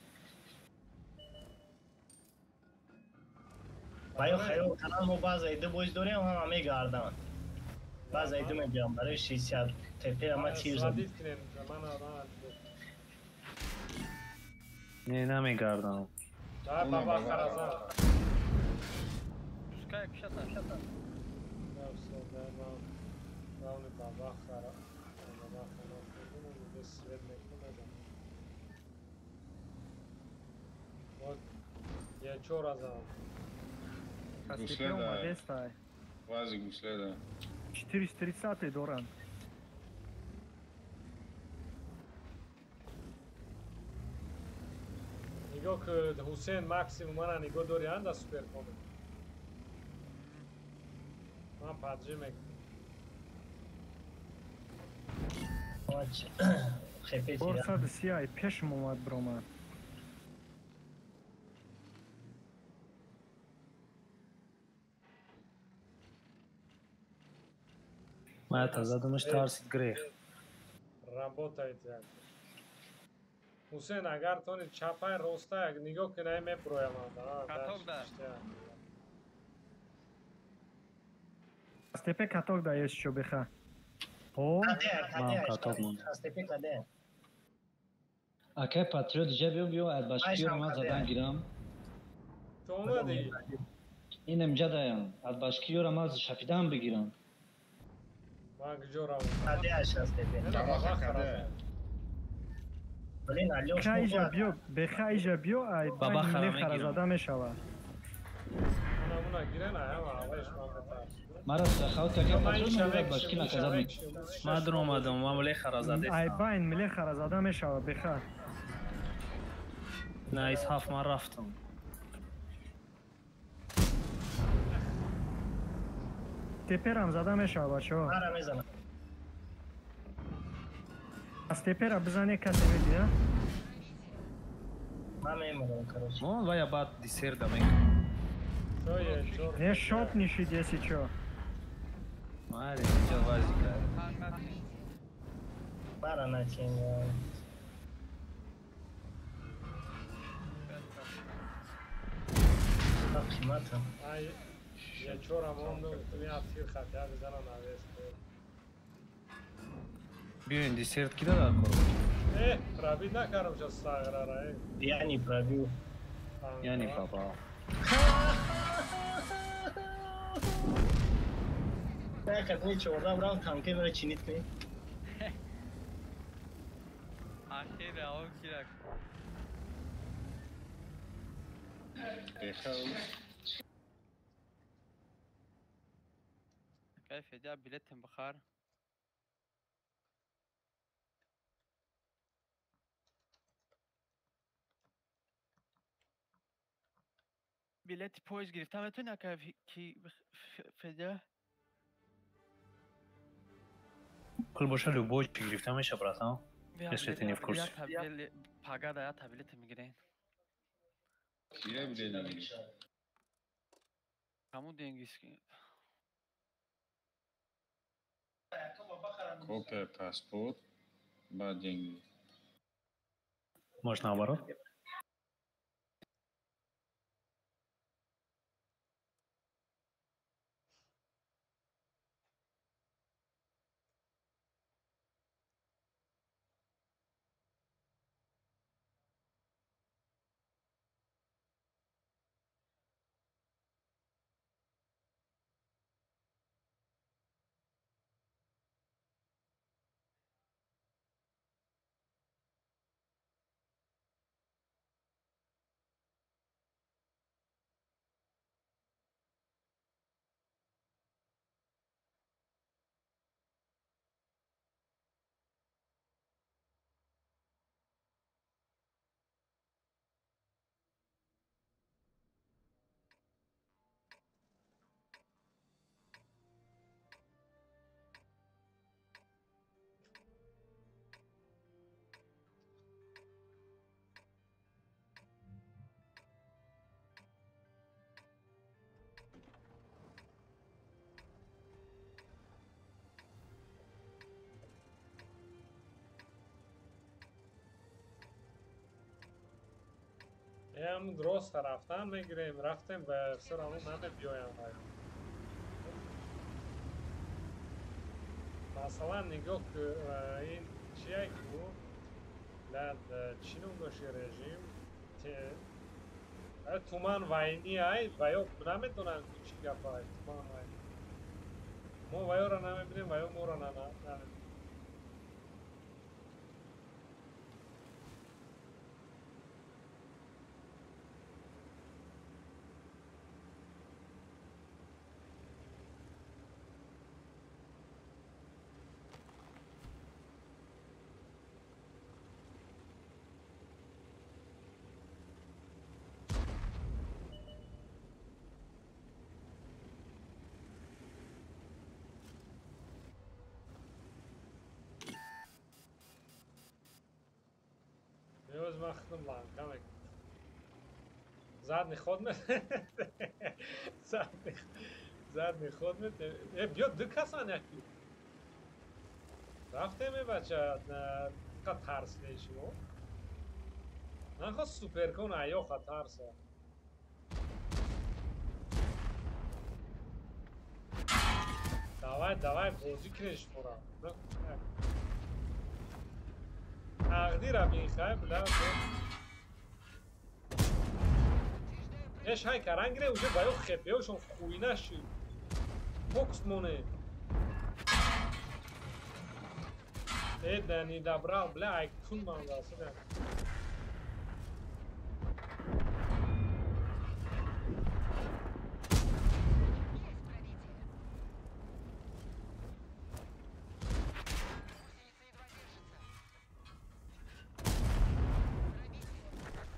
Баё хаёл канал мо баъза иду боз дорем, ҳама мегардам. Баъза иду мегирам барои 60 ТП ама тир задам. Свадит кунем, ман Не, намегардам. Да, баба харазан. Пускай кушата. Да, всё, да, главное баба хара. Баба хара. Свет мекунам. Вот, я чё разам? Гуследа. Вази гуследа. 430 доран. Нигоҳ ки Ҳусейн максимум мана нигоҳ дори анда суперкомик. Ман паджи мекунам. Борсад сияй пешм омад биромад. Ман задамаш тарсид грех. Работает як. Ҳусейн, агар тони чапай ростай нигоҳ кунай меброям. Каток да. Аз тепе каток да есть чо беха. О, Ман каток мондам. Аз тепе каде. Акай патриот ҷа биё биё адбашкиёро ман задан гирам. Ту омадӣ? Инам ҷа даям. Адбашкиёро ман шафидан бигирам. Ман куҷо равам? Каде аш аз тепе. Блин, Алёш. Хайжа биё, беха иҷа биё, ай Баба байн хара мехара мегирам. зада мешавад. Муна гирен, аяма аваш ман бетарс. Мара страховать акай патриот ман адбашки наказать мекунам. Ман дуромадам, ман млехара Ай задестам. байн млехара зада мешавад беха. На, из ҳафт ман рафтам. Теперам зада мешавад бачаҳо. Мара мезанам. Аз тепера бизане касе медиҳа? Ман мемурам, короче. Мо вая баъд десерт да мекунем. Не шот нишид, если чо. Майли, инҷа вазика. Мара натин. Қиматам. Ай, я чора мондум, ту я тир хатя бизанам навес. Биёин десерт кида дар кор. Э, пробить накардам сейчас саграра, э. Я не пробил. Я не попал. Так, как мне чорда брал, танке мера чинит кни. Ахир, аон кирак. Беха Кайф, я билетем бихар. Билети поезд гирифтам, метавони акай ки федя? Пул боша любой чи гирифта меша, братан. Если ты не в курсе. Пагада я билет мегирен. Кира билет мегирӣ? Ҳамун денгиски. Копия паспорт, баъд деньги. Может, наоборот? Ҳам рост рафтан мегирем, рафтем ва всё равно намебиёям. Масалан, нигоҳ ин чия ку лад чӣ ном дошт режим? Туман вайни ай ва ё намедонам ку чӣ гап ай туман вайни. Мо ваёро намебинем, ваё моро намебинем. Махнум ланка мекунам. Задний ход ме. Задний ход ме. Э, биё ду касан яки. Рафтем э бача, қа тарс шумо. Нахо суперкон аёха тарса. Давай, давай, бозӣ кунеш мора. Тақдира бинхай, бля. Эш ҳай каран гире, уже ба ё хепеошон хуйна шид. Фокус моне. Э, да не добрал, бля, ай кун манда, сука.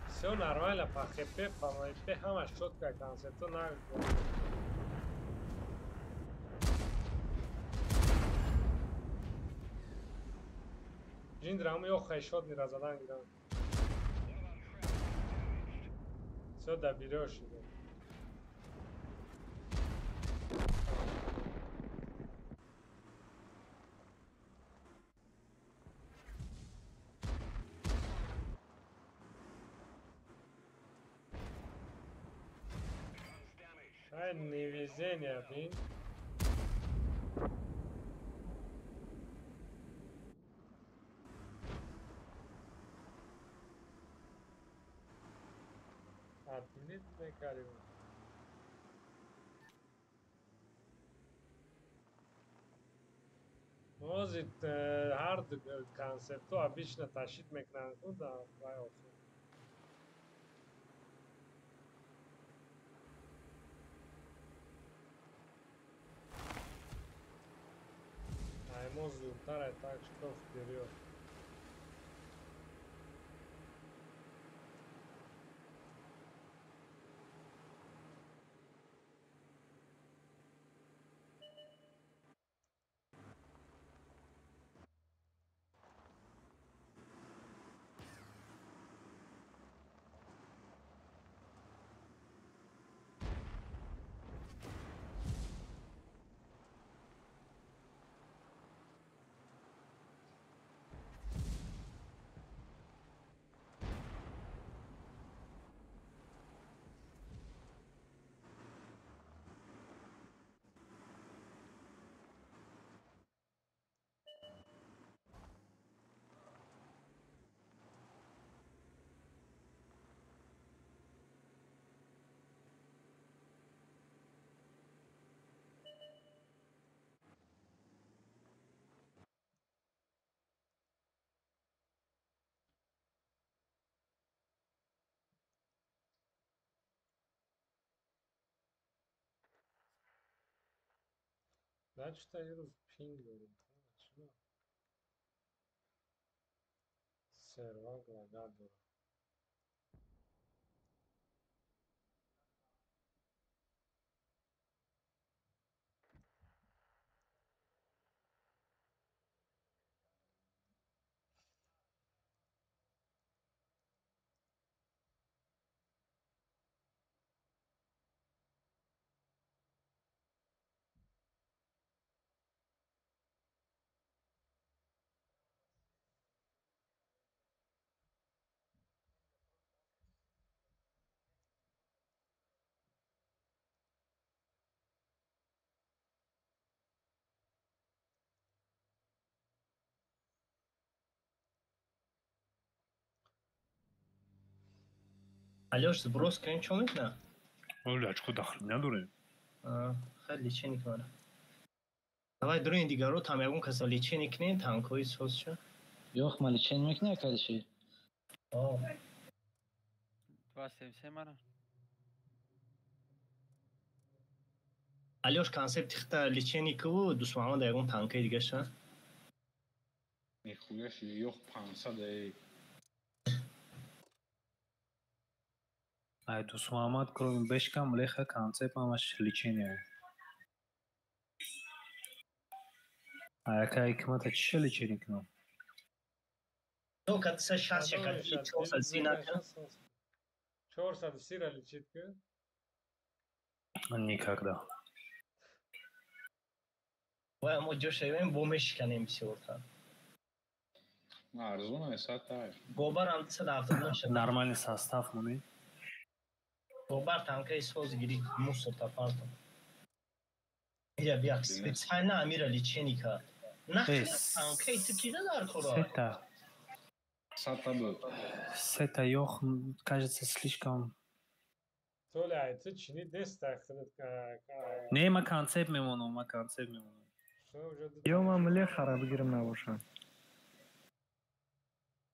Все нормально, по ХП, по МП, ҳамаш чётко концепто на. Ҷиндра ҳам ё хайшот мира задан гирам. Все доберёшь его. Ай, невезение, блин. Отменить мекарю. Может, хард концепту обычно тащит мекранку, да, вай охир. А ему зуртар, так что вперед. Значит, я рӯз пинг дорем. Чиро? Сервак лагат дорад. Алёш, сброс кунем чо мекунад? Оли, очко дахл надорем. Хеле лечение кунад. Давай дуруни дигаро там ягон каса лечение кунем, танкҳои соз ша. Ёх, ма лечение мекунӣ акадиши? О. 273 мара. Алёш, концепти хита лечение куву, Дусмамада ягон танкаи дига ша. Нихуя себе, ёх 500 эй. Ай, Дусмамад, кроме бешка, млеха, концепт, ҳамаш лечение. А яка ҳикмата чиша лечение кунам? То катиса 60 ша кати 430 накунам. 430 ра лечит ку? Никогда. Вай, мо ҷо шавем, бо мешиканем бисёрта. Арзон ай 100 та. Гобарам 279. Нормальный состав монем. Гобар танкаи соз гирифт, мусор тапартон. Ира бия, специально амира лечение кард. Нахрен танкаи ту кида дар кора? Сета. 100 та буд. Сета ёх, кажется, слишком. Толя, ай ту чинид нест худат. Не, ма концепт мемонам, ма концепт мемонам. Ё ман лехара бигирам набошам.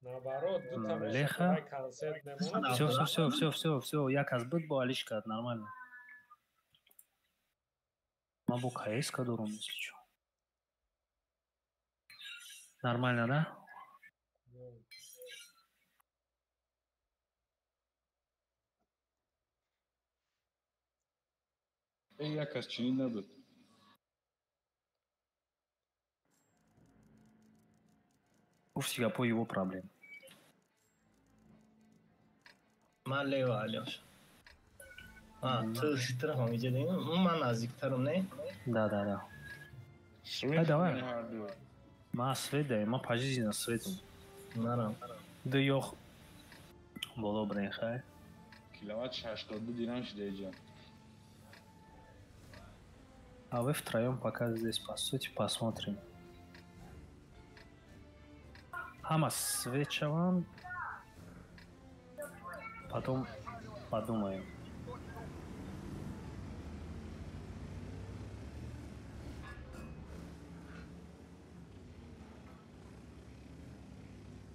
Наоборот, дута Леха? Концепт мемонад. Всё, всё, всё, всё, всё, всё, як аз буд бо алиш кард, нормально. Ман бо КС дорам, если чё. Нормально, да? Ну. Э, як аз чинид набуд. Гуфти гапо его проблем. Ман лево Алёш. А, ту ситра ҳамиҷа дем? Ман наздиктарам, не? Да, да, да. Свет давай. ҳарду. Ма свет даем, ма пожизненно светом. Нарам. Ду ёх боло брен, хай. Киловатт 62 дирам шида иҷа. А вы втроем пока здесь постойте, посмотрим. Ҳама свет шаванд, потом подумаем.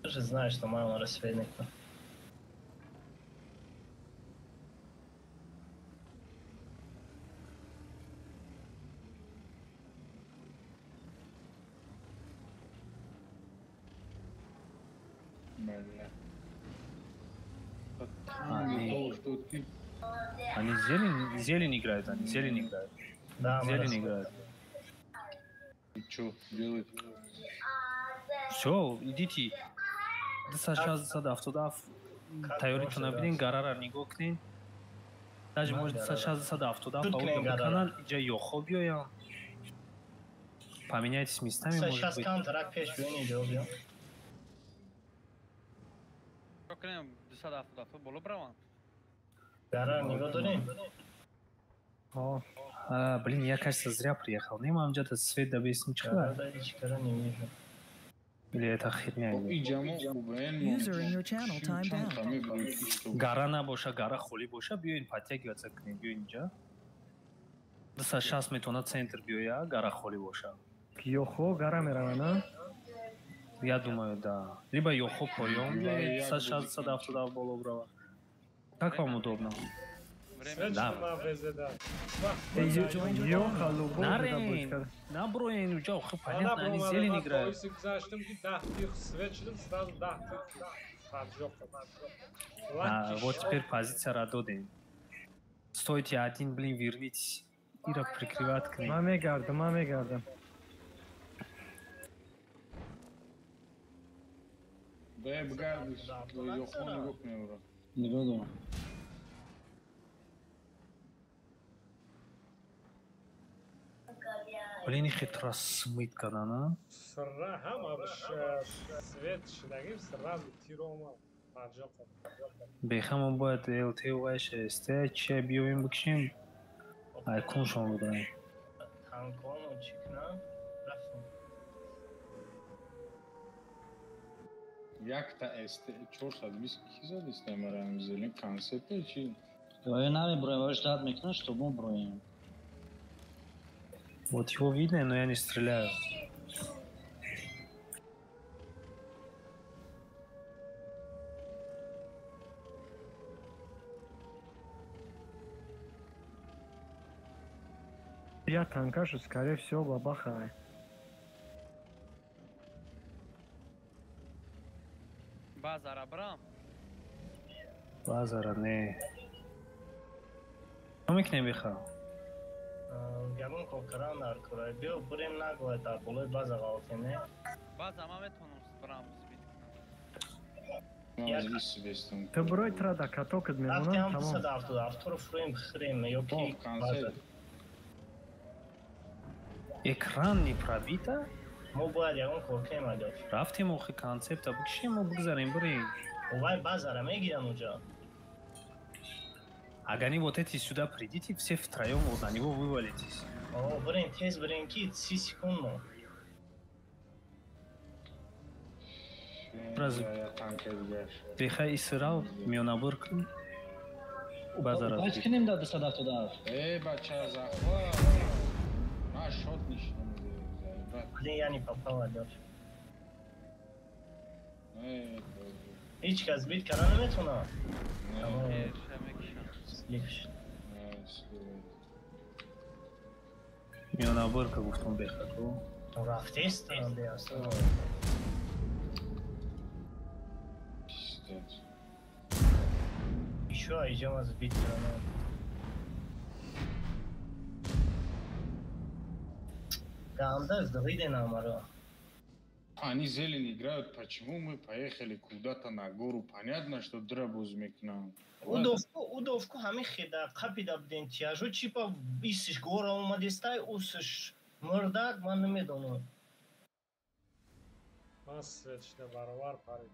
Ты же знаешь, что мама рассветника. Бля. Они, Что ты они зелень, зелень играют, они зелень играют. Да, Зелень играют. Что делает? Все, идите. 260 77 тайёритона бинен, гарара нигоҳ кунен. Даже может 260 77 Тут кунен гарара. биканан, иҷа ёхо биёян. Поменяйтесь местами, может быть. Контракт пеш биён, иҷо биё. Чо кунем, 277 боло браванд? Гарара нигоҳ дорем? О, А, блин, я, кажется, зря приехал. Не, мам, где-то свет добейся, Гарара да ҳеҷ кара не вижу. Или это херня? Иҷа мо хубен. User in your channel timed out. Гара набоша, гара холӣ боша, биёин подтягиваться кунем, биёин инҷа. 260 метавонад центр биёя, гара холӣ боша. Ёхо гара мераванд, а? Я думаю, да. Либо ёхо поён Либо биёед, як 260 77 боло брава. Как вам удобно? Время. Да. Ма везеда. Ёха любой буда Нарен, бочка. наброен, уҷа охи понятно, они зелень играют. Гузаштам ки 10 тир свет шудам, сразу 10 тир поджог. А, вот теперь позиция додем. Стойте один, блин, вернитесь. Ира прикрывать к ним. Ман мегардам, ман мегардам. Да, бгардиш. Ёхо нигоҳ кунем ро. Нигоҳ дорам. Блин, хитро смыть кадана. Сра ҳама свет шудагим, сразу тир омад. Поджог. Бехама бояд ЛТ вайш СТ че биёем бикшем. Айконшон будаем. Танконо чӣ кунам? Рафтам. Якта СТ 420 ки задист амарам зелен концепте чи? Оё намеброем, оё ждать мекунад, что мо броем. Вот его видно, но я не стреляю. Я танкашу, скорее всего, бабахай. Базара брам. Базара не. Чо мекунем, беха? Ягон кор кардан дар кора. Биё бурем наглай дар болои база ғалтем, не? База ман метавонам брам сбит кунам. Ман вис вестам. Ту брой тра да катокат мемонам, Рафтем тамом. 277-ро фурем хирем ё ки Топ, база. концепт. Экран не пробита? Мо бояд ягон кор кунем адёш. Рафтем охи концепта бикшем мо бигзарем бирем. Вай базара мегирам уҷа. Агар они вот эти сюда придите, все втроем вот на него вывалитесь. О, бирем, тез бирем ки 30 секунд мо. Раз бехай исрав миёнабур кун. Базара. Бач кунем да 277. Э, бача захва. Ма шот нишон медиҳад. Блин, я не попал, адёш. Ҳеҷ кас бит кара наметавонад. Миёнабур ка гуфтам бехаку. Рафтест Ещё идём аз бит кара. Ганда сдвиде намаро. Они зелень играют, почему мы поехали куда-то на гору? Понятно, что драбуз мекнам. Удовку ҳамин хеда қапида будем тяжу чипа исиш гора омадистай усиш мурдак ман намедонам. Ман светшда баровар парид.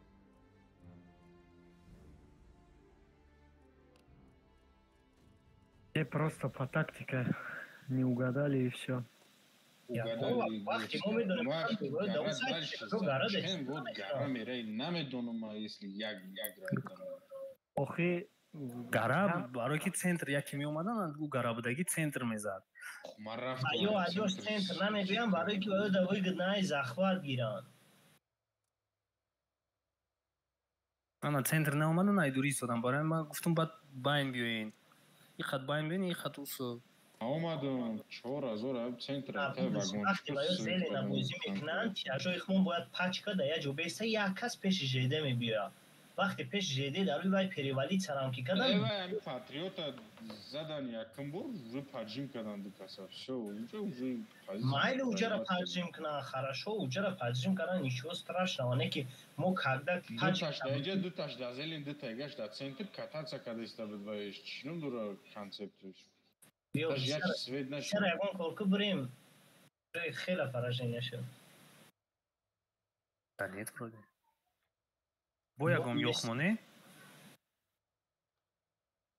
Просто по тактике не угадали и все. Угадали. Намедонам, если як играет. Охи гара барои ки центр яке меомадан, ӯ гара будаги центр мезад. Ё адёш центр намебиям барои ки оё да выгодно захват гиранд. Ана центр наомадан, ай дури истодам. Барои ман гуфтам баъд байн биёен. И хат байн биёен, и хат усу. Омадам 4000 центр та вагон. Вақте ба ё зелена бозӣ мекунанд, тиражои хмон бояд пачка да як ҷо беста, як кас пеши ЖД мебиёяд. Вақте пеш ЖД дар рӯи вай перевалит сарам ки кардан. Вай ами патриота задан якум бор, уже поджим кардан ду каса. Всё, уже майли уҷара поджим кунан, хорошо, уҷара поджим кардан ничего страшного, не ки мо когда пачка да ду таш да зелен, ду тагаш да центр кататься кадаиста буд вай чинум дура концептш. Чара ягон кор ку бирем, хеле поражение шуд. Да нет, вроде. Бо ягон ёхмоне?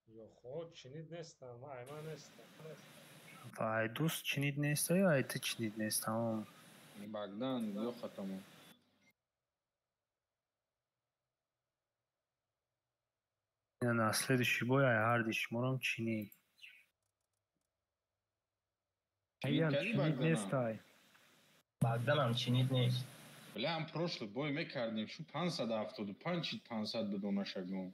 Ёхо чинид нестам, айма нестам. Ва ай дӯст чинид неста ё ай ту чинид нест, тамом. Богдан ёхатамо. На следующий бой ай ҳарди шуморам чинӣ. Аям чинид нестай. Богданам чинид нест. Бля, ам прошлый бой мекардем, шу 575 чид 500 бидона шагон.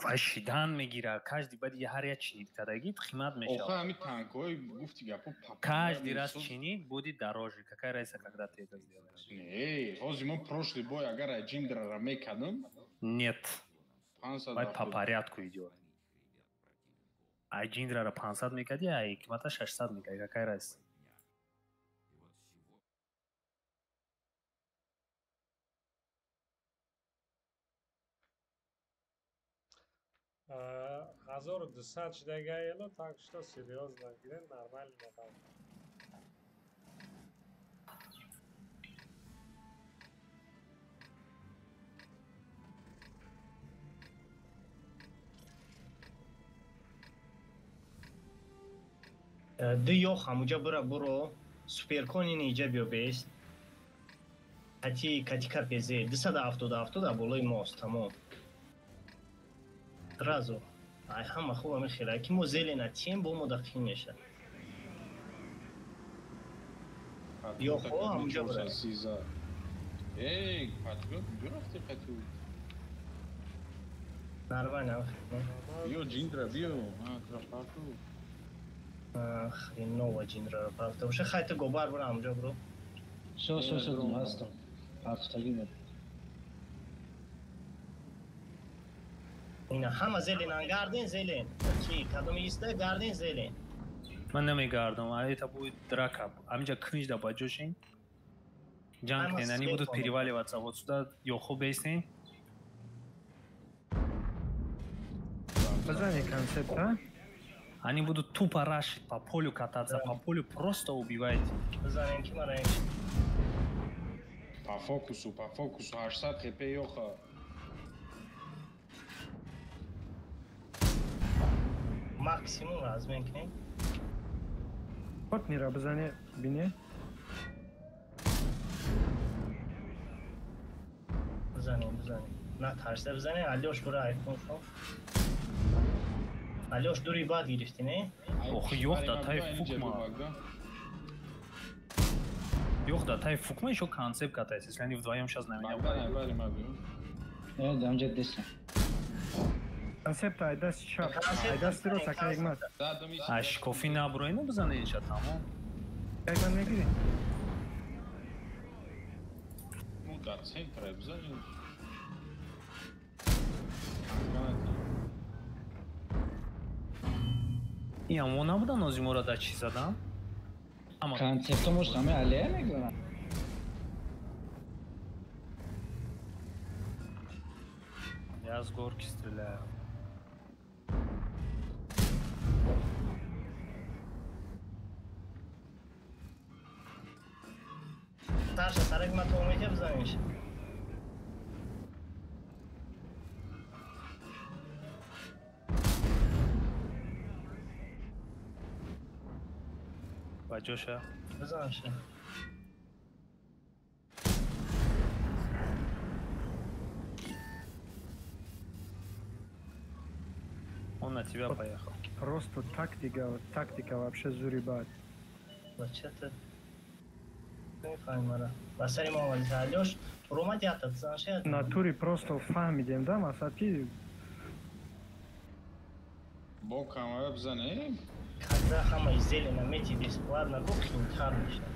Вай шидан мегира, каждый баъди ҳар як чинид кардагӣ қимат мешавад. Охо ами танкҳои гуфти гапо Каждый раз чинид будет дороже. Какая разница, когда ты это сделаешь? Не, ҳозир мо прошлый бой агар ай ҷиндрара мекардам? Нет. Вай по порядку идёт. Ай ҷиндрара 500 мекардӣ, ай ҳикмата 600 мекардӣ. Какая разница? Ҳазору дусад шидага эло, так что серьёзно гирен, нормально там. Ду ёх ҳамуҷа бура буро, суперкони ниҷа биё бест. Кати кати капезе 277 болои мост, тамом. Сразу. Ай ҳама хуб ами хела ки мо зелена тим бо мо дақин мешад. Ё хо ҳамуҷа бура. Эй, патриот куҷо рафти қатю? Нормально. Биё ҷиндра биё, трафарту. Хреново ҷиндраро партофта боша. Хай ту гобар бура ҳамуҷа буро. Всё, всё, всё, ҳастам. Партофтагӣ буд. Ина ҳама зеленан гарден зелен. Чи кадом иста гарден зелен. Ман намегардам, а это будет драка. Амҷа книж да баҷошин. Ҷанг кунен, они будут переваливаться вот сюда, ёхо бестен. Базани концепт, а? Они будут тупо рашить, по полю кататься, по полю просто убивать. Базанем ки мара По фокусу, по фокусу, 800 хп ёха. Максимум размен кунем. Партнера бизане бине. Бизанем, бизанем. На тарса бизане, Алёш бура айфон шо. Алёш дури бад гирифти, не? Ох, ёх да тай фукма. Ёх да тай фукма ещё концепт катается, если они вдвоем сейчас на меня упадут. Да, амҷад десам. Концепт айдас чап, айдас тиро сакаигмат. Аш кофи наброину бизане инша тамом. Айгман мегири. Ну да центр бизане. Ин мо набудан ози моро да чӣ задан? Концепто может ҳаме алия мегӯянд. Я с горки стреляю. Саша, сарак ма то умете бизаниш. Баҷоша. Бизанша. Он на тебя поехал. Просто тактика, тактика вообще зурибат. Вообще-то мефаҳмара. Ба сари мо омадӣ, Алёш, ромад ята бизанша. Натури просто фаҳмидем, да, масалан ки бо камера бизане. Когда ҳамаи зелена мети бесплатно, гу қимтар мешавад.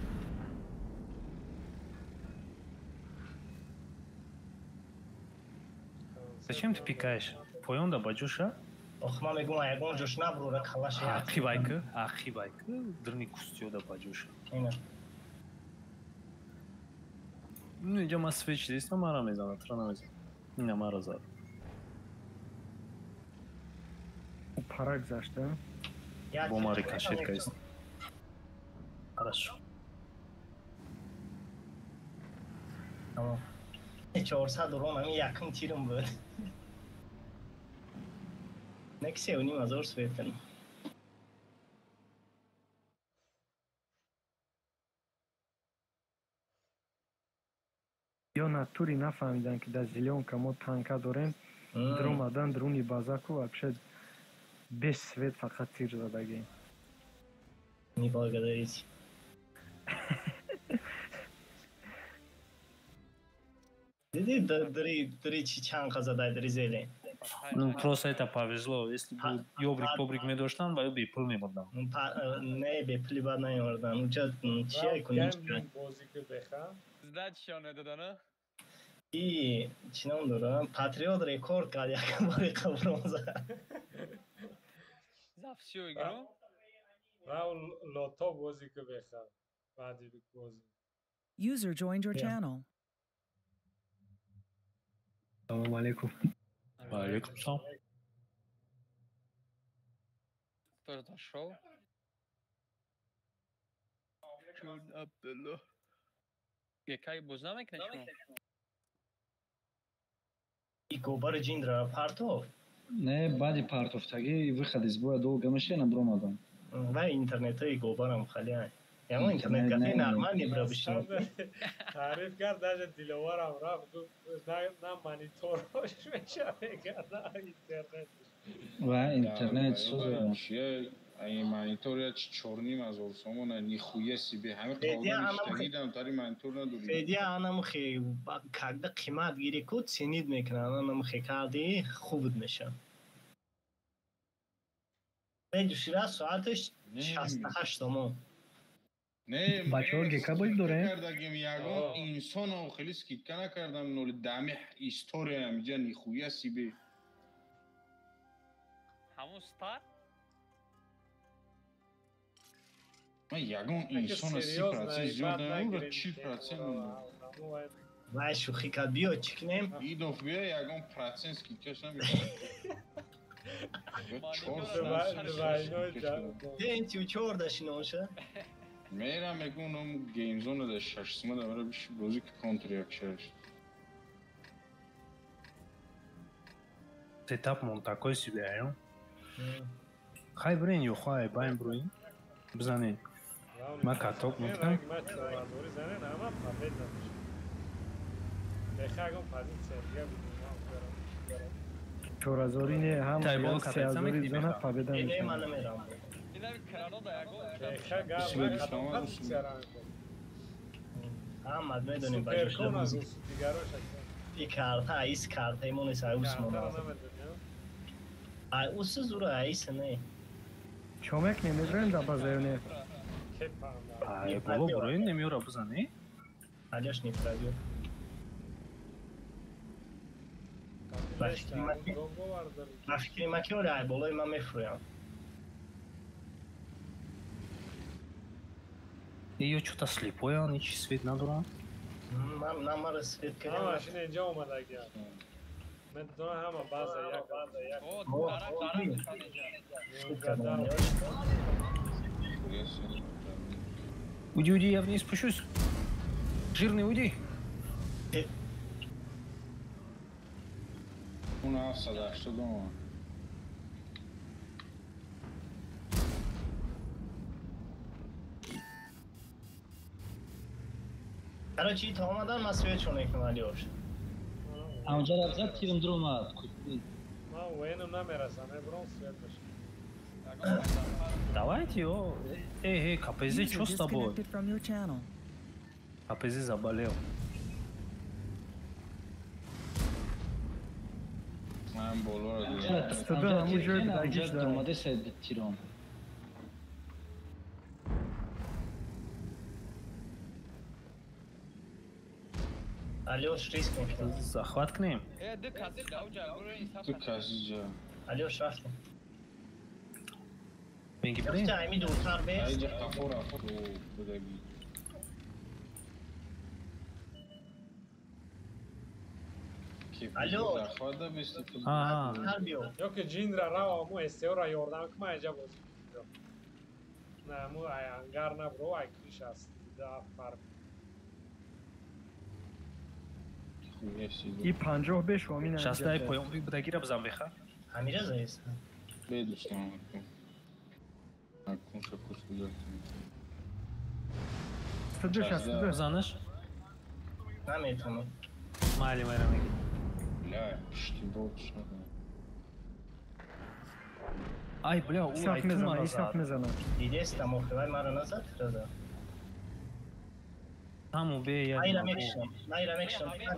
Зачем ты пикаешь? Поён да баҷоша? Ох, ман мегӯм, ягон ҷош наброра калаша. Ақибайка, ақибайка, дурни кустиёда баҷоша. Ина. Ну, инҷа ман свеч дистам, мара мезанад, тра намезанад. Ина мара зад. Пара гузашта. Бо ма рикошет кардист. Хорошо. Тамом. 400 урон ҳамин якум тирм буд. Не ки 3,5 ҳазор светен. Ё натури нафаҳмиданд, ки дар зелёнка мо танка дорем, даромадан дуруни базаку вообще без свет фақат тир задагӣ. Не благодарите. Диди дри чи чанд қа задай дри зеле. Ну просто это повезло. Если бы ёбрик-побрик медоштан, ва ё бепул мебурдам. Не, бепули бад намебурдам. Унҷа чия кунем? Сдача недодана? И чӣ ном дорам? Патриот рекорд кард якам бори қабром зад. За всю игру? Раул лото бозӣ ки беха. Баъди бозӣ. User joined your channel. Салом алейкум. Ва алейкум салом. Кто зашел? Чун Абдулло. Якай боз намекунед шумо? И гобари ҷиндра партов? Не, баъди партофтагӣ выход из боя долго мешена бромадам. Вай интернетҳои гобарам хали. Ямо интернет кафе нормальный бра бишинам. Таъриф кард, даже Диловарам рафт, гуфт на мониторош мешавад, на интернет. Ва интернет соза. Чия, ай монитор я 4,5 ҳазор сомона, нихуя себе. Ҳами қавлан тари монитор надорӣ. Федия анамхе когда қимат гири ку ценид мекунад, анамхе карди хуб мешавад. Беҷушира соаташ 68 сомон. Не, бачаҳо гека бозӣ дорем? Кардагим ягон инсоно хеле скидка накардам, ноли дами историям иҷа нихуя себе. Ҳамун стар? Ман ягон инсона 30% зиёд намебурад, 40%. Вай шӯхӣ кард, биё чӣ кунем? Идов биё ягон процент скидкаш намекунад. Пентиум 4 да шиноша. Мерам мегӯм геймзона да шашсима да мера биши бозӣ ки контр як шаш. Сетап мон такой себе, а? Хай брен ё хай байн бруин. Бизанед. Ма каток мекунам. Чоразори не ҳам сеазори зана победа мешавад. Ҳамад медонем баҷош. И карта, ис карта, имонес ай усмон. Ай ус зура айс не. Чо мекунем? Медроем да база ё не? Ай боло буроин немиёра бизанӣ? Алёш не пробил. Ба фикри ман ки оля ай болои ман мефурӯям. Ё чё-то слепоян, ҳеч свет надорам. Ман намара свет кардам. Машина инҷа омадагия. Медонам ҳама база як база як. Уйди, уйди, я вниз спущусь. Жирный, уйди. У нас да, что дома? Короче, то омадан ман свечо мекунам, Алёш. Ҳамҷа рафзад тирм дуромад. Ман военам намерасам, мебурам свет бошам. Давайте, о, эй, эй, КПЗ, что с тобой? КПЗ заболел. Алёш, риск мекунам. Захват кунем? Ду каси ҷа. Алёш, рафтем. Бенги брем? Ами дуртар бес. Айҷа қафо рафт будаги. Алло. Ё ки ҷинра рава му СТО-ра ёрдам ки ман инҷа бозӣ кунам. На, му ай ангар набро, ай криш аст. Да фарқ. И 50 беш омин. 60 поён будагира бизан беха. Ҳамира заест. Бедустам. Акун шакус гузаштем. 62 Занаш? Наметавонам. Майли майра меги. Бля, пишти бот шуда. Ай, бля, у ай ту мара зад. Дидестам, охи, вай мара назад раза. Ҳаму бе я. Майра мекшам, майра мекшам. Майра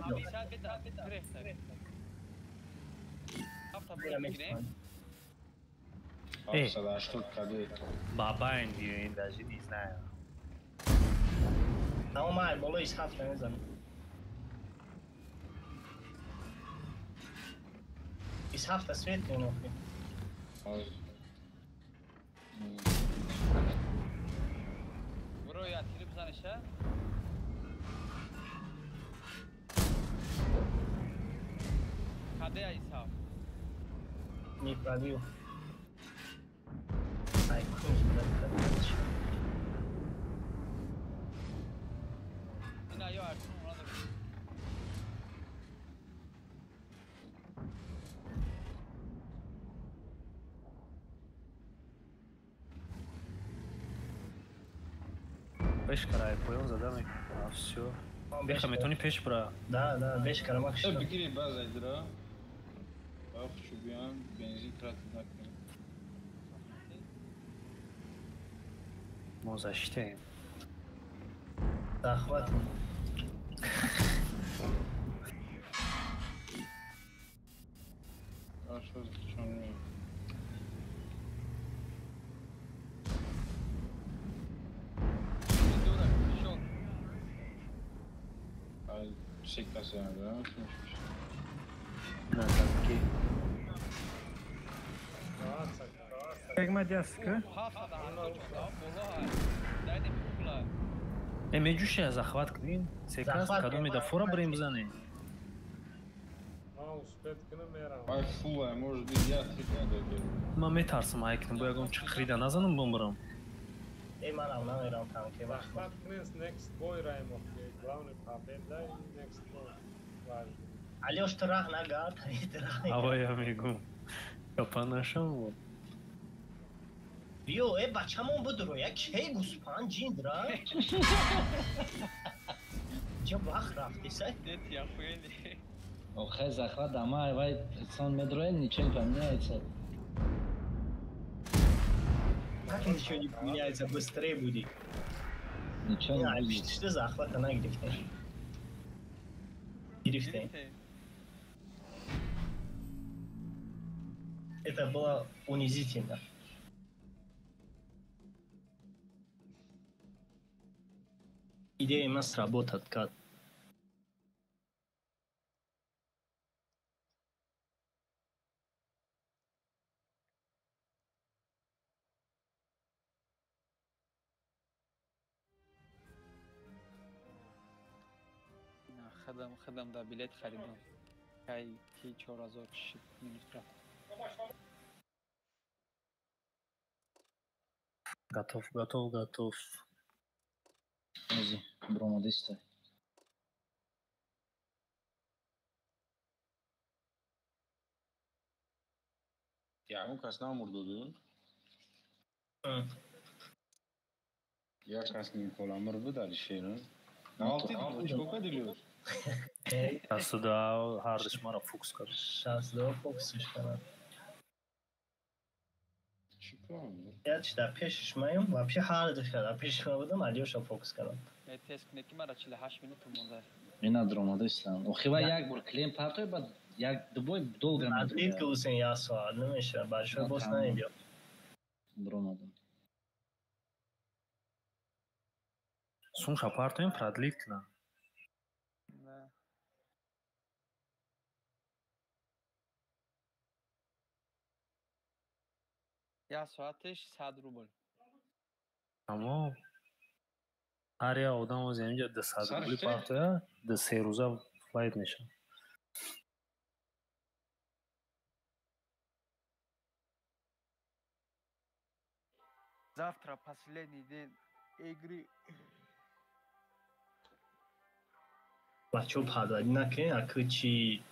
мекшам. Эй, бабайн биёин, даже не знаю. Тамом, ай болои исҳафт намезанам. Исҳафта свет кун охи. Буро я тири бизаниша? Каде я исҳафт? Не пробил. Ай, кунж, блядь. Ина ё артун уна Беш карай поён зада мекунам. Всё. Беха метони пеш бра. Да, да, беш кара мак шуда. Бигири база идра. Бах чубиан бензин тратит накунем. Мо защитаем. Захват. А что за чё? Назадки. Э, меҷӯша захват кунем. Секас кадоме да фора бирем бизанем. Ман метарсам ай кунам, бо ягон чиқрида назанам бомбарам. Э манам намерам танке. Захват кунен next boy раем охи. Главный победа и next boy. Важно. Алёш ту раҳ нагард, ту раҳ нагард. Ава я мегум. Капа нашам вот. Биё, э бачамон будро, я кей гӯспанд ҷиндра? Ҷо вақт рафтиса? Дети охуели. Охай захват ама вай сон медроен ничего не поменяется. Как ничего не поменяется, быстрее будет. Ничего не будет. Что захвата нагирифтем? Гирифтем. Это было унизительно. Идея у нас сработает, как. Хадам да билет харидам. Кай ки 4000 шид минус рафт. Готов, готов, готов. Ози, бромадиста. Ягон кас намурд доду? Як кас нимкола мур буд Алишер. Наалтид, чикор кардӣ Лёш? Шасту ҳардуш маро фокус кард. 62 фокусш кардам. Я дар пешиш маем, вообще ҳардуш дар пешиш ма будам, Алёша фокус кардам. Тест кунед ки мара 48 минут монда. Ина дромадистам. Охи ва як бор клиент партой баъд як дубой долго Атлет гусен як соат намеша, большой босс намебиёд. Дромадам. Сумша партоем продлить кунам. Як соатеш 100 рубл. Тамом. Ҳар як одам ози ҳаминҷа 200 рубли партоя, ду се рӯза флайт мешавад. Завтра последний день игры. Бачаҳо падвадӣ накунед, акы чи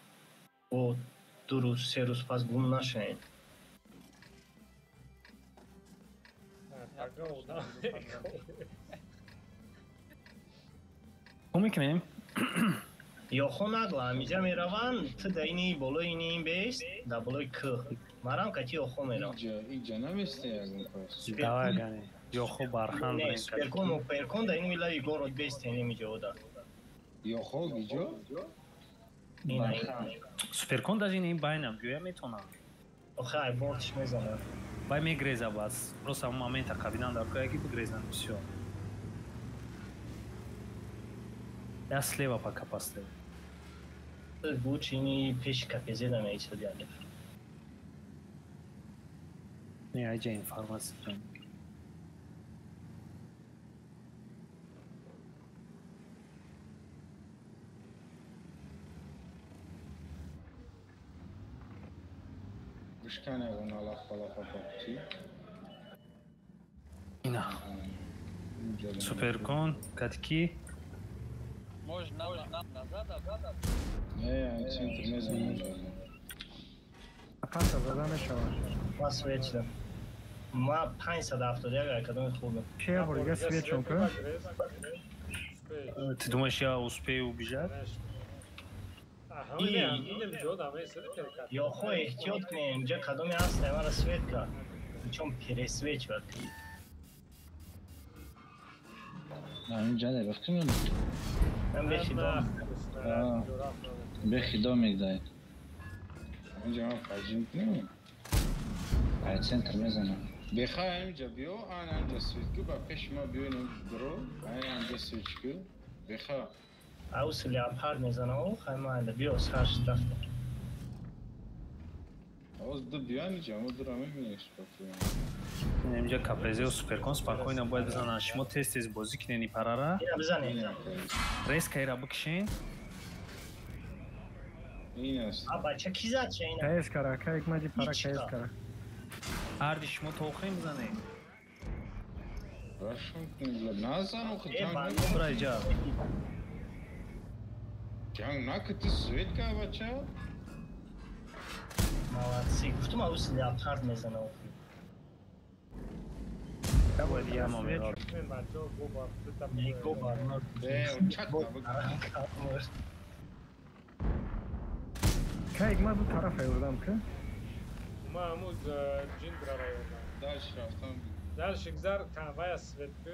бо ду рӯз, се рӯз пас гум нашавед. Хо мекунем? Ёхо нагла, ҳамиҷа мераванд, ту дар ини болои ини ин бест, дар болои кӯҳ. Марам кати ёхо меравам. Иҷа наместе ягон кас. Давай гани. Ёхо бархан. Не, суперкон, муперкон дар ини лави город бесте немиҷа ода. Ёхо гиҷо? Суперкон даже ин байнам, гӯя метонам. Охе, ай бортиш мезанад. Вай мегреза бас. Просто ҳамон момента қабидан дар кӯяки бигрезан всё. Я слева пока поставил. Гучини пеши капезеда меисоди алиф. Не, айҷа информация ҷон. Бишкан ягон алаф балафа папти. Ина. Суперкон, катки. Можно назад, назад. Не, центр мезанам. Паса зада мешавад. Ма свет шудам. Ма 571 кадоми хубам. Че бор дига свет шон ку? Ты думаешь, я успею убежать? Ёхо эҳтиёт кунем, инҷа кадоме ҳаст, маро свет кард. Чон пересвечивать. Инҷа не бахтим. Ман бехидом. Бехидом мегдай. Инҷа ман фаҷим кунем. Ай центр мезанам. Беха инҷа биё, ан инҷа свет ку, ба пеши ма биё ин дро, ай инҷа свет ку. Беха. Аус леопард мезанам, хай майда биё сар шуд рафтем. Оз ду биё инҷа, мо дура мебинем спокойно. Инҷа КПЗ суперкон спокойно бояд бизананд. Шумо тез тез бозӣ кунед ин парара. Ина бизанед. Резко ира бикшен. Ин аст. А бача ки зад ча ина? Каес кара, каек мади пара каес кара. Ҳарди шумо то охирин бизанед. Рашон кунем, назан охи ҷанг накун. Бра иҷа. Ҷанг накун, ту свет ка бача. Молодцы. Гуфтум авус леопард мезана охи. Кайк ма ду тараф ёрдам ка? Ма ҳамуз ҷиндрара ёрдам. Дальше рафтам. Дальше гзар вая свет ку,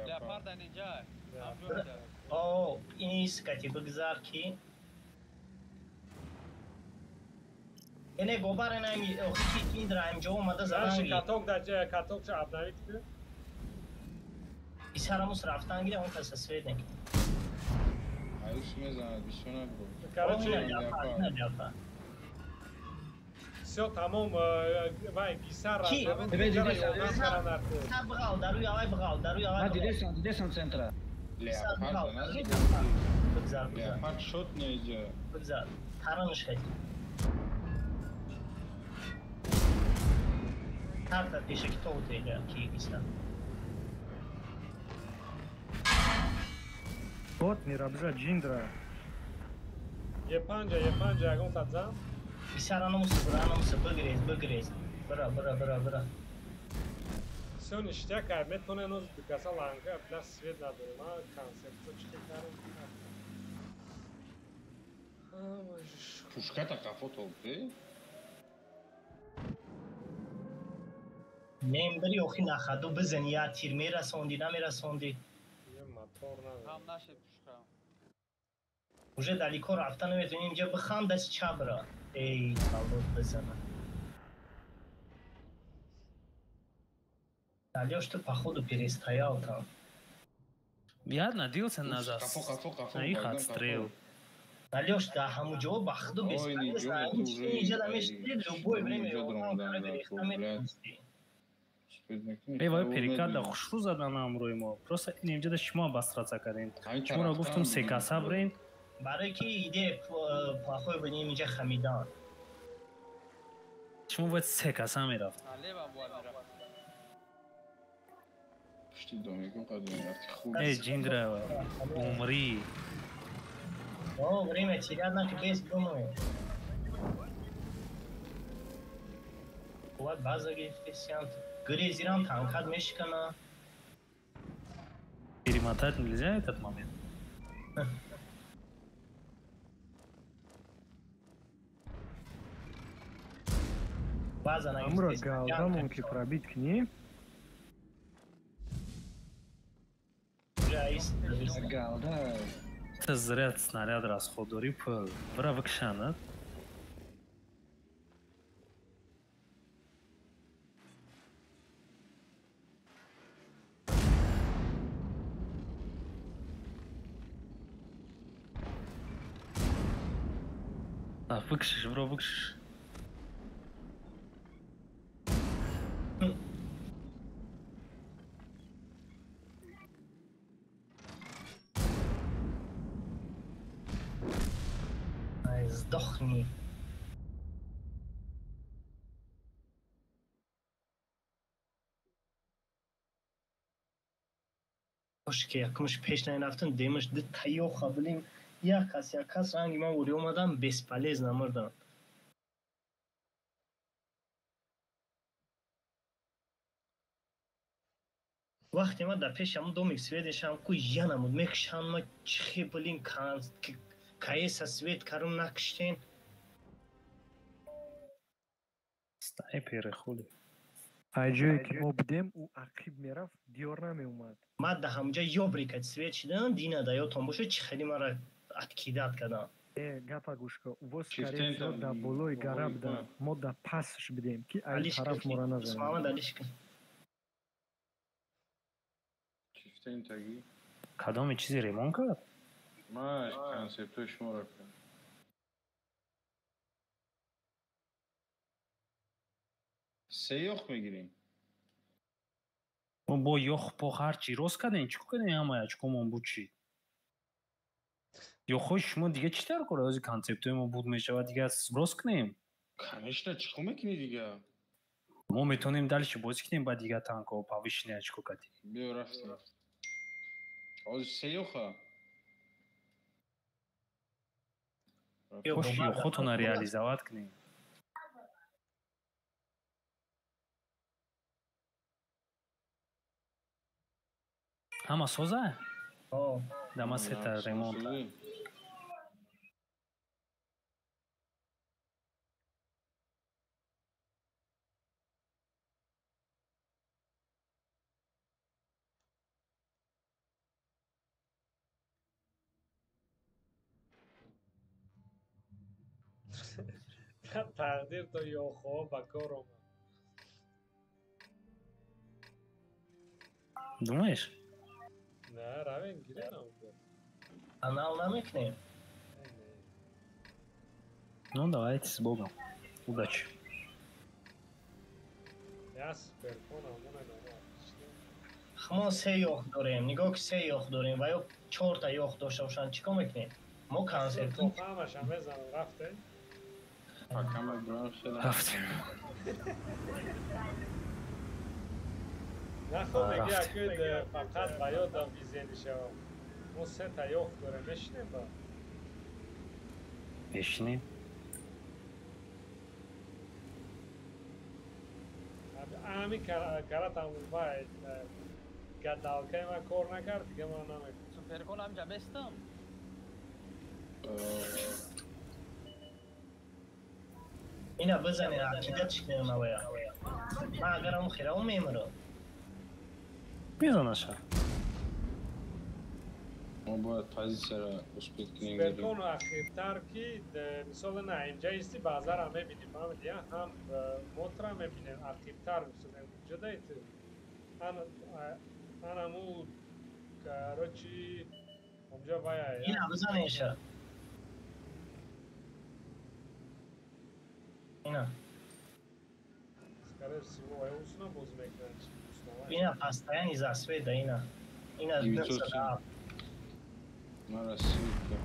Леопард инҷа. О, ин скати бигзар ки. Эне гобар эна ами охи индра ам ҷо омада Дальше заранги. Каток да каток ча обновить ку. Исарамус рафтан гире он каса свет нек. Аюс мезанад, бисёр набро. Короче, леопард. Всё тамом, вай гисар Ки? рафтан. Бғал, даруи авай бғал, даруи авай. Ма дидесам, дидесам центра. Леопард назад. Бигзар, бигзар. Леопард шот неиҷа. Бигзар. Таранш хед. Карта пешаки то утега ки гиса. Бот мира биза ҷиндра. Е5, Е5 ягон тадзан. Исаранамус бранамус бигрез, бигрез. Бира, бира, бира, бира. Всё ништяк, ай метоне ноз бикаса ланга, бля свет надорем, а концепт чӣ карам. Пушката қафо тобде? Мембри охи нахаду бизани я тир мерасонди, намерасонди. Мотор надорем. Ҳам нашед пушка. Уже далеко рафта наметонем, инҷа бихам даст чабра. Эй, талбот бизана. Алёш, ты походу перестоял там. Я надеялся на зас. Қафо, қафо, қафо. На их отстрел. Алёш, да ҳамуҷо ба худу бесполезно. Инҷа да мешти любое время Эй, вай перекат да хушрӯ задан ҳамрӯи мо. Просто ин инҷа да шумо бастраца кардем. Шуморо гуфтум се каса бирен. Барои ки идея плохой буд инҷа хамидан. Шумо бояд се каса мерафт. Пушти домиком қадим рафти хуб. Эй, ҷиндра, умри. О, время терять на без думаю. Қувват база гирифтесиям. Грезирам танкад мешикана. Перемотать нельзя этот момент? База Амура галдамон ки пробить кни. Галда. Ты зря снаряд расход дори пул. Бра бикшанад. А, бикшиш, бро, бикшиш. Сдохни. Ошки, якумш пеш нарафтан, демаш ду таёха блин. Як кас, як кас ранги ман ури омадам, бесполезно мурдам. Вақте ман дар пеши ҳамун домик светешам ку янамуд мекшан ма чихе блин каеса свет карум накиштен. Снайперы хули. Ай ҷое ки мо будем, ӯ ақиб мерафт, диёр намеомад. Ман дар ҳамунҷа ёбрикат свет шидам, дина да ёдтон бошад, чӣ хеле мара откидат кардам. Э, гапа гӯш кун, ӯ скорее всего дар болои гара будам, мо дар пасш будем, ки ай тараф мора назанад. Муҳаммад Алишка. Чифтен таги. Кадоме чизе ремонт кард? Ма концептои шуморо кардам. Се ёх мегирем. Мо бо ёх по ҳарчи рост кардем, чӣ кардем ҳамаи очкомон буд чӣ? Ёхҳои шумо дига чӣ дар кора? Ози концептои мо буд мешавад, дига рост кунем? Конечно, чӣ кор мекунӣ дига? Мо метавонем дальше бозӣ кунем ба дигар танкҳо повышенный очко кати. Биё рафтем. Ҳозир се ёха. Хош ёхотона реализовать кунем. Ҳама соза? Дама сета ремонт. Тақдир то ёхо ба кор омад. Думаешь? На, равем гирем. Анал намекунем? Ну, давайте, с Богом. Удачи. Я суперконам, Мо се ёх дорем, нигоҳ ки се ёх дорем ва ё чорта ёх дошта бошанд, чӣ кор мекунем? Мо консерт ҳамаша мезанам, рафтем. Рафтем. Нахо меги акӯд фақат ба ёдам визени шавам. Мо сета ёх дорем, мешинем ба? Мешинем. Ами каратам вай гадалкаи ман кор накард, дига ман намекунам. Суперкон ҳамҷа местам? Ина бизанед, ақида чӣ кунем авая? Ман агар ам хирао мемирам. Мезанаша. Мо бояд позитсияро успеть кунем. Суперкон ахиртар ки мисол на инҷа исти баъзара мебинем, фаҳмиди, ҳам мотра мебинем, ахиртар мисол инҷа даит. Анаму короче онҷа вая. Ина бизанеша. Ина. Скорее всего, вая усна боз мекунад. Ина постоянно засвет да ина. Ина 907. Мара силка.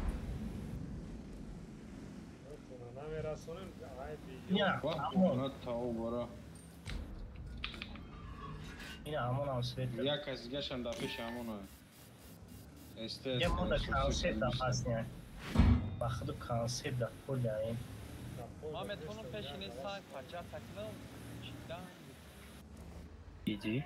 Намерасонем, ай би. Ина, амон. Тау бара. Ина амон свет. Як аз дигашам дар пеши амон. Эсте. Я монда концепт да пасня. Ба худу концепт да пуля ин. Ма метавонам пеши ин санг пача такнам. Чидан. Иди.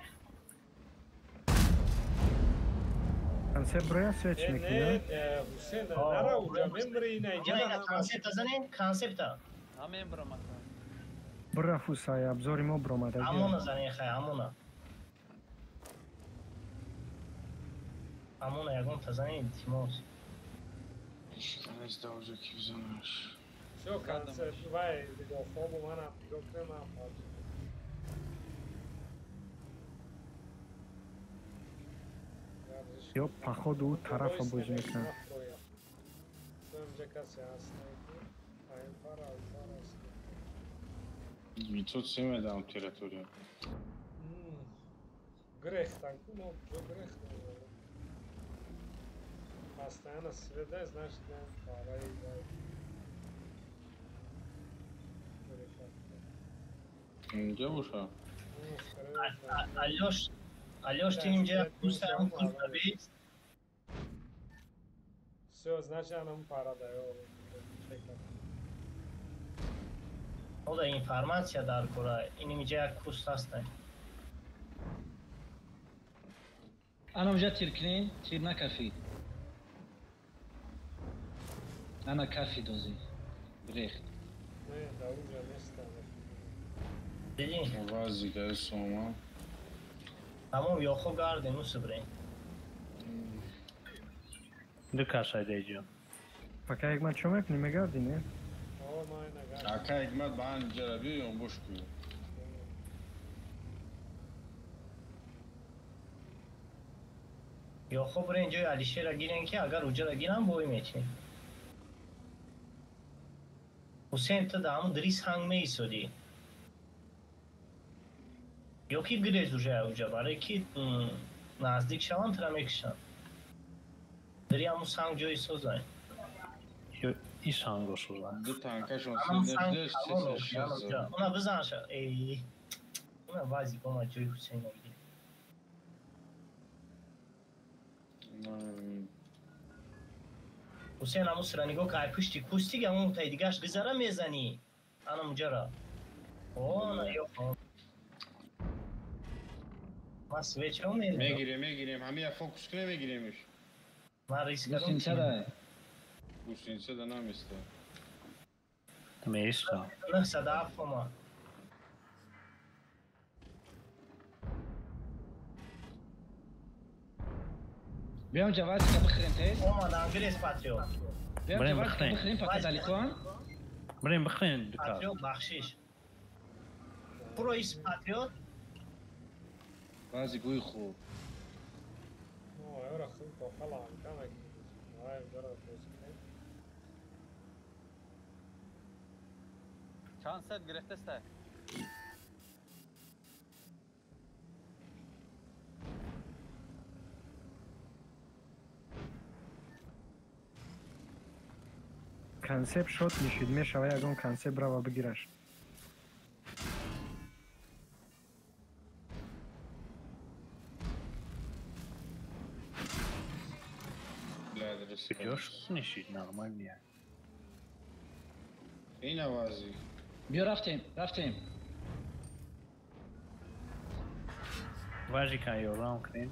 Концепт броя свеч мекунад? Не, Ҳусен, нара уҷа мемри ина инҷа. Концепта занем, концепта. Ҳа мембрам ака. Бира Ҳусай, абзори мо бромадаги. Амона занем хай, амона. Амона ягон та занем, илтимос. Аз да уҷа ки бизанаш. Всё, концепт, вай, нигоҳ хобу манам нигоҳ кунем, ман паҷ. Ё походу ӯ тарафа бозӣ мекунад. Лицо медам территория. Грехтан, ку мо грехтан. Постоянно сведай, значит, нам пора играть. Девушка. Алёш, Алёш, ты инҷа курсам курса бист. Всё, значит, нам пора даё. Ода информация дар кора, ин инҷа як курс ҳаст. Ана унҷа тир кунем, тир накафид. Ана кафид ози. Грехт. Не, да унҷа нестам. Дидӣ? Вазигаи сома. Тамом, ёхо гардем, усибрем. Ду кашай деҷон. Ака Ҳикмат чо мекунӣ, мегардӣ, не? Ака Ҳикмат ба ан ҷара биё, бош кун. Ёхо бирен ҷои Алишера гирен ки агар уҷара гирам бой мечинем. Ҳусен, ту да ҳамун дрис ҳанг меисодӣ. Ё ки гирез уже уҷа, барое ки наздик шаванд тура мекушанд. Дри ҳамун санг ҷои созай. И санго созай. Ду танкашон Она бизанша. Эй. Вази бома ҷои Ҳусейна гирифт. Ҳусейн ҳамун сира нигоҳ ка, ай пушти кустиг ҳамун таи дигаш гизара мезанӣ. Ана муҷара. О, на ё. Ман свечао мерам. Мегирем, мегирем. Ҳамия фокус кунем, мегиремш. Ман риск кардам. Гусинца Гусинца да наместа. Меиста. 907 омад. Биём ҷавазика бихӯрем тез. Омад ангрез патриот. Биём Бирем ҷавазика бихӯрем. бихӯрем пока далеко. Бирем бихӯрем дука. Патриот бахшиш. Проис патриот. Баъзи гӯи хуб. Ора хуб то хала ҳамкам ҷара бозӣ кунем. Чанд сет гирифтеста? Концепт шот мешид, мешава ягон концепт рава бигираш. Идёшь, нишид нормально. Ина вази. Биё рафтем, рафтем. Важика ёрам кунем.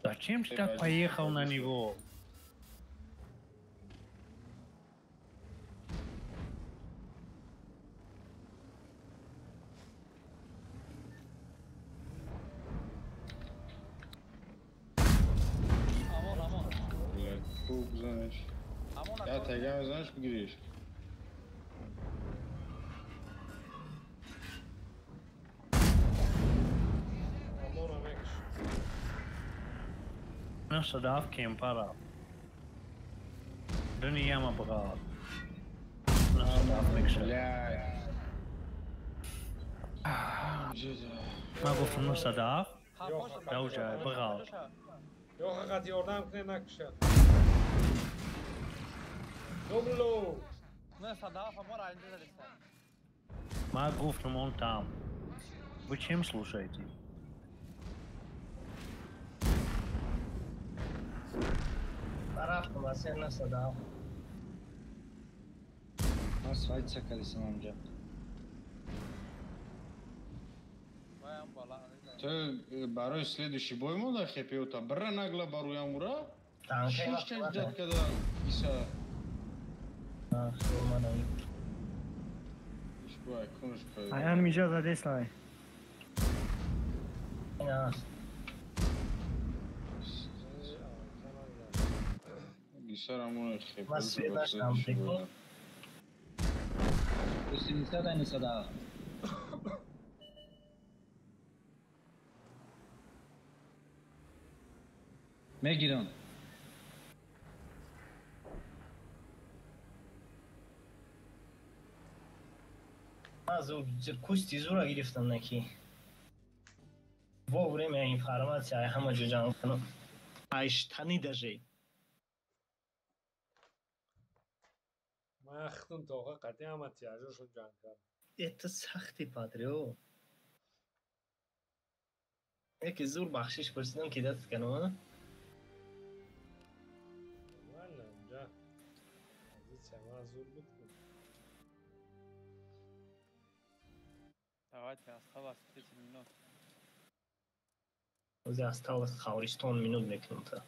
Зачем ты так поехал на него? Амон, амон. Блядь, хуб занеш. Амон. Я тега мезанеш бигириш. Амона мекш. 907 кемпара. Дуни яма бғал. 907 мекша. Блядь. Ман гуфтам 907. Йоха Даужа бғал. Йоха қат ёрдам кунем накуша. Дубло. 907 амора инҷа задиста. Ман гуфтам он там. Вы чем слушаете? Ман рафтам аз 907. Ман свайтса кардисам ҳамҷа. Ваям бала. Ту барои следующий бой монда хепиота бира нагла бароям ура. Танкаи Шиш ча када иса. Иш бой кунш када. Аян миҷа задеслай. Гисар амон хепиота. Ман свет наштам, прикол. Гусинца да 907. Мегирам. Ман кусти зура гирифтам наки. Вовремя информация ҳама ҷо ҷамъ кунам. Айштани даже. Ман худам тоға қатъи ҳама тиражошо ҷанг кардам. Это сахти патриот. Яке зур бахшиш пурсидам ки даст канам. Нормально, инҷа позитсия ман зур буд. Давайте, осталось 30 минут. Ози осталось Хавристон минут мекунам та.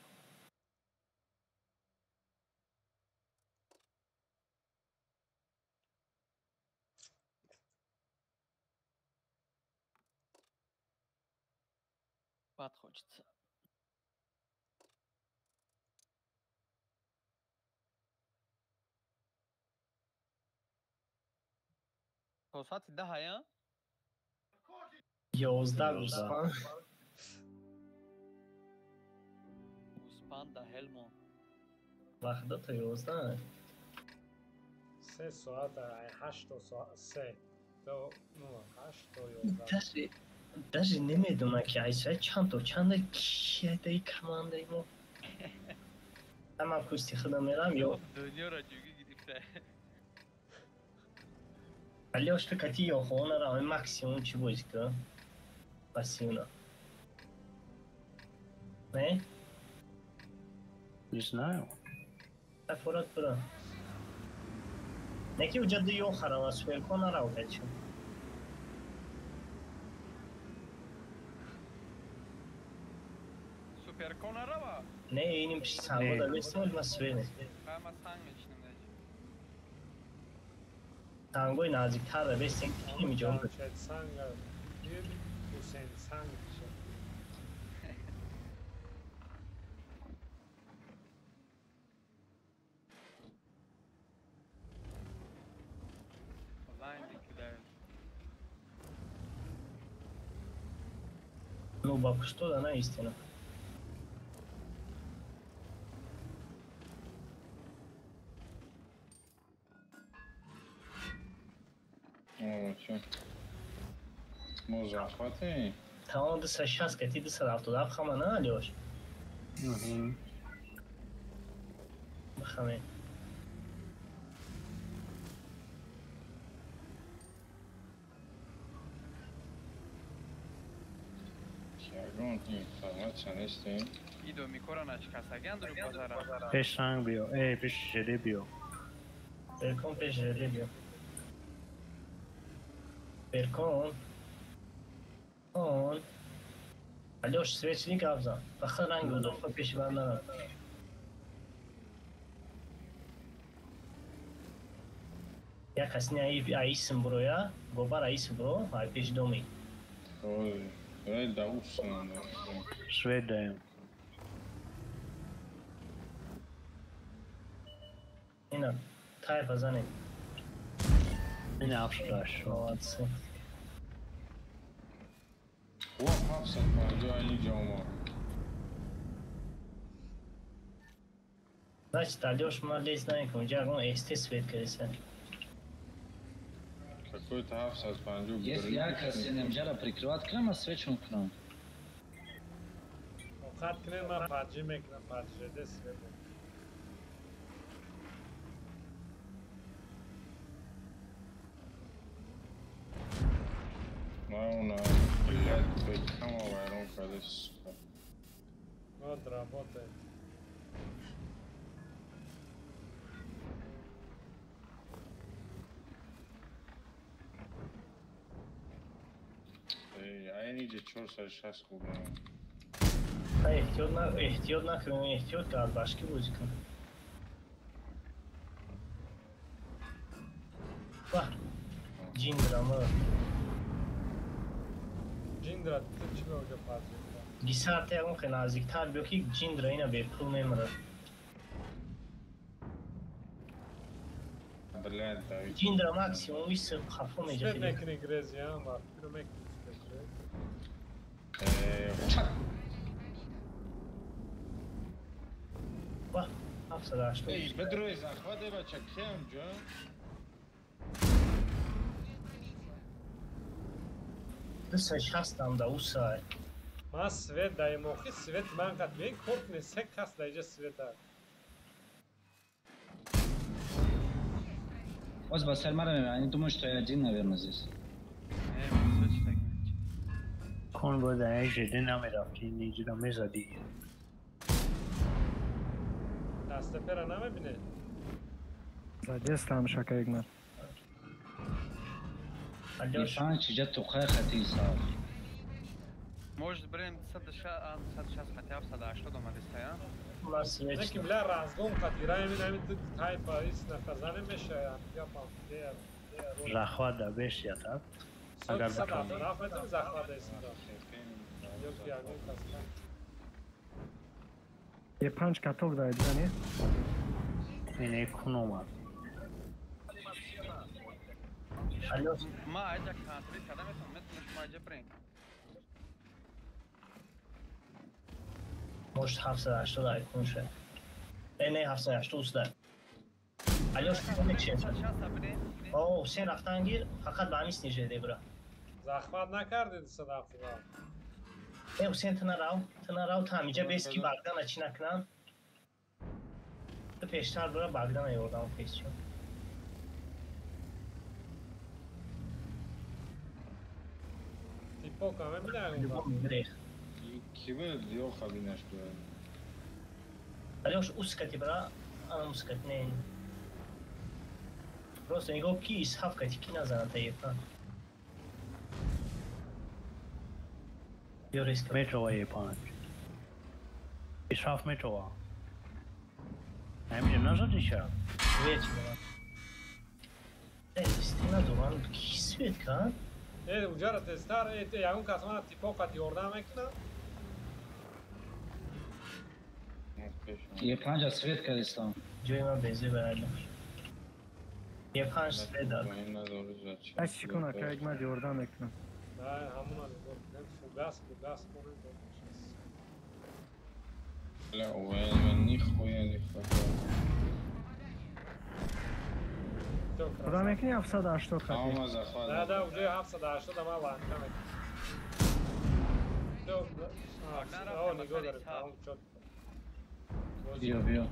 Спать хочется. То соати даҳая? 11 гӯспанд. Гӯспанд да Ҳелмон. Вақт то 11. Се соат, ай ҳашт то се то ну ҳашт то 11. Даже намедонам ки ай соат чанд то чанда киядаи командаи мо. Ман кусти худам мерам ё Дунёро ҷугӣ гирифта. Алёш, ты кати ёхона максимум чӣ бозӣ кун? Пассивно. Не? Не знаю. Тафорат бура. Неки уҷа ду ёхарава суперко нарав качи. Суперко нарава? Не, иним пиши санго да бестем, ма свене. Ма санг мечинем даҷи. Сангои наздиктар бестем, ки миҷон. Санга. Ҳусейн санг. Ну, бабка, что да, наистина. О, мо захватем? Тамом 260 кати 277 хама на, Алёш? Угу. Бахаме. Идо микора начкасаган друг базара. Пеш ранг биё, эй, пеш жеде биё. Беркон пеш жеде биё. Беркон. Он. Алёш, светли гавза. Баха ранг удофа пеш бандара. Я касни аисм броя, гобар аисм бро, ай пеш доми. Ой. Швед даем. Ина, тайфа занем. Ина афшудаш. Молодцы. О, 750 инҷа омад. Значит, Алёш, ма лез наикун, инҷа ягон СТ свет кардеса. Какой-то 750. Если я каси немҷара прикрывать кунам, ман свечон кунам. Тоқат кунем, ман паджи мекунам, паджеде свет. На, блядь, кама вайрон карда, сука. Вот работает. Айниҷа 460 хӯрдам. Эҳтиёт на, эҳтиёт накун, эҳтиёт кард, башки бозӣ кун. Вах, ҷиндра ма. Ҷиндра, ту чӣ меоҷа паджи? Гисарта ягон хе наздиктар биё ки ҷиндра ина бепул мемирад. Ҷиндра максимум ис хафо меҷа. Свет мекунӣ грези, а, ма фикр мекунӣ. Вах, 780. Эй, бедрои захват, эй, бача, кем, ҷо? 260 ам да усай. Ман свет даем, охи свет ман қат мен кор кунем, се кас да иҷа света. Оз ба сар мара мебарам, они думают, что я один, наверное, здесь. Кон бояд ай жеде намерафти, инҷида мезадӣ. Дастапера намебине? Задестам шакаек ман. Алёш, чиҷа тоқай хати сар. Может, брем 160 хотя бы 180 омадиста, а? Неки бля разгон қатираем ин ҳамин ду тайпа ис нафазане мешая. Захват да беш ятак. Агар битонӣ. Рафтем захват исида. Ё ки ягон кас. Е панҷ каток даед, не? Ине кун омад. Алёш, ма аҷа контрол карда метавонам, метавонӣ шумо аҷа брем. Может 780 айкун шуд. Э, не 780 усда. Алёш, мечем. О, Ҳусейн рафтан гир, фақат ба ҳамин снижеде бира. Захват накардед 277. Э, Ҳусейн, ту нарав, ту нарав, ту ҳамиҷа бес ки Багдана чӣ накунанд. Ту пештар бира Багдана ёрдам пеш чӣ. Типо каме мина. Кибе ёха бинаш дура. Алёш ускати бра, ана ускати не. Просто нигоҳ ки исҳаф кати ки назана та епан. Ё резко. Метрова епан. Исҳаф метрова. Ҳамин назади ша? Свет бра. Стена доран ки свет кан? Э, уҷара тезтар, ягон кас мана типо қати ёрдам мекунад? Е5 свет кардистам. Ҷои ман безе баралаш. Е5 свет дад. Ай чӣ кун ака, як ман ёрдам мекунам. Да, ҳамона нигоҳ кунем. Фугас, фугас кунем. Бля, ОВН нихуя не хватает. Худо мекунӣ 780 хати? Да, да, уже 780 ман ланка мекунам. О, нигоҳ дорем, тамом чётко. Биё, биё.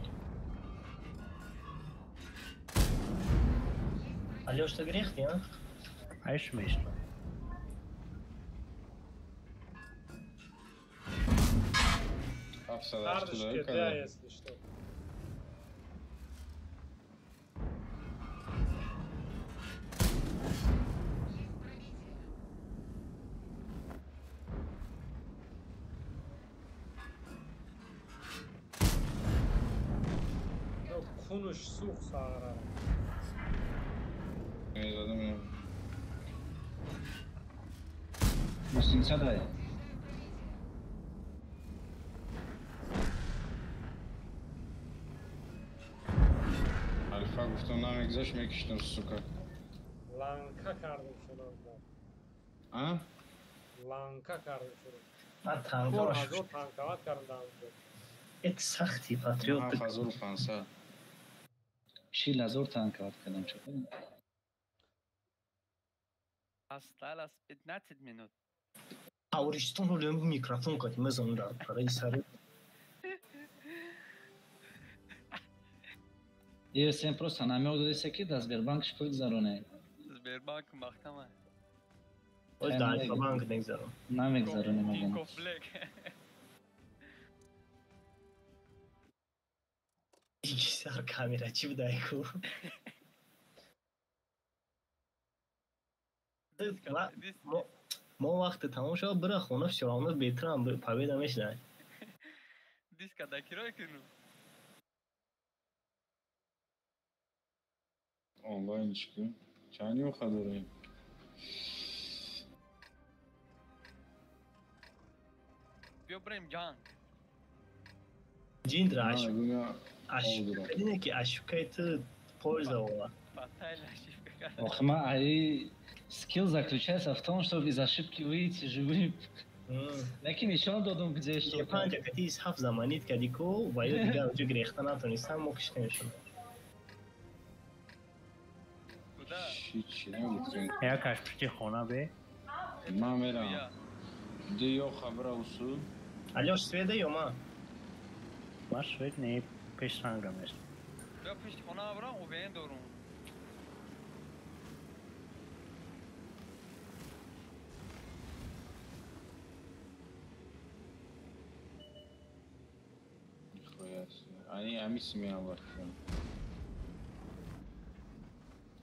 Алёш, ты грехти, а? Ай смешно. Карточки, да, если что. Кунуш сух сара. Мусинца дай. Алфа гуфтам намегзашт мекиштам сука. Ланка кардам шунам. А? Ланка кардам шунам. Ман танка ҳазор танкават кардам. Это сахти патриот. 7500. 40 000 танкават кардам чӣ? Осталось 15 минут. Тавристон ро микрофон кати мезанам дар параи сари. Е, просто намёк додисе ки да Сбербанк пул гузароне. Сбербанк маҳкама. Оз да Альфа-банк мегзарон. Намегзароне маган. Сар камера чӣ будай ку? Мо вақте тамом шава бира хона всё равно беҳтарам победа мешавад. Диска да кироя кину? Онлайн чӣ? Чанд ёха дорем? Биё бирем ҷанг. Ҷиндра ошибка дине ки ошибкаи ту польза овард. Ох, ма, ай скилл заключается в том, чтобы из ошибки выйти живым. Лекин нишон додум где что. Панҷа кати исҳаф заманит кади ку ва ё дигар ҷо гирехта натонистам мо киштем шуд. Якаш пишти хона бе. Ман мерам. Ду ё хабра усул. Алёш сведа ё ма? Ма свет не пеш рангам аст. Биё пишти хона бирам ОВН дорум. Ани амис меам вақт.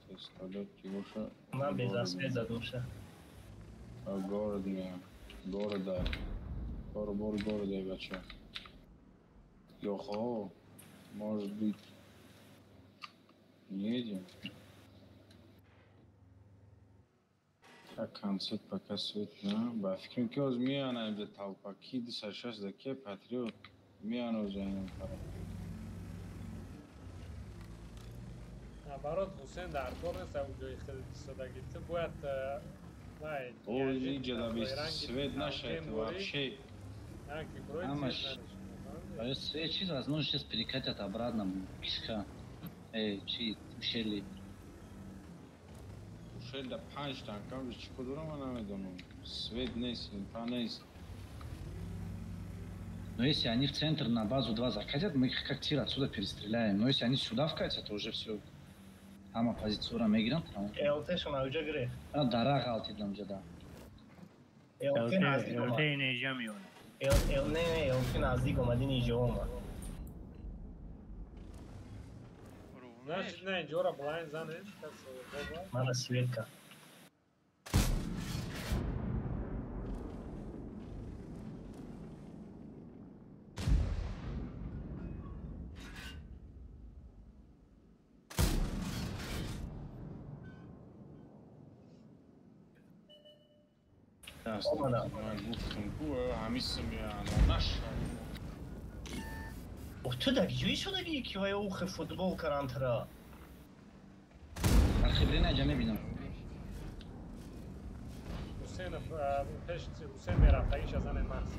Тестолет ки боша. Ман без асвет задум ша. Город меам. Города. Бор бор города бача. Йохо. Может быть. Не едем. Так концерт пока свет на. Ба фикрам ки оз меян инҷа толпа ки 260 да ке патриот меян оз айнам пара. Наоборот, Ҳусен дар кор нест, ав ҷои хеле истодаги. Ту бояд вай Оз инҷа да без свет нашавад вообще. Ҳамаш свет чиз возможно сейчас перекатят обратно кишка. Эй, чи ушели. Ушели да панҷ танкам чӣ кор дорам ман намедонам. Свет нест, инфа нест. Но если они в центр на базу 2 закатят, мы их как тир отсюда перестреляем. Но если они сюда вкатят, то уже все. Ҳама позитсияро мегиранд. ЛТ-шон авҷа гирифт. Дара ғалтидам ҷада. ЛТ наздик омад. ЛТ инеҷа меёд. Эл не, не, ЛТ наздик омад, ин иҷо омад. Значит, на инҷора блайн занем. Кас боба. Мара светка. Омада. Ман гуфтам ку ҳамиса меяна наша. Ох, ту дар ҷои шудагӣ ки вай ухе футбол карантра. Ахибрина ҷа мебинам. Ҳусейн пеш Ҳусейн мерафта, иша занем Макс.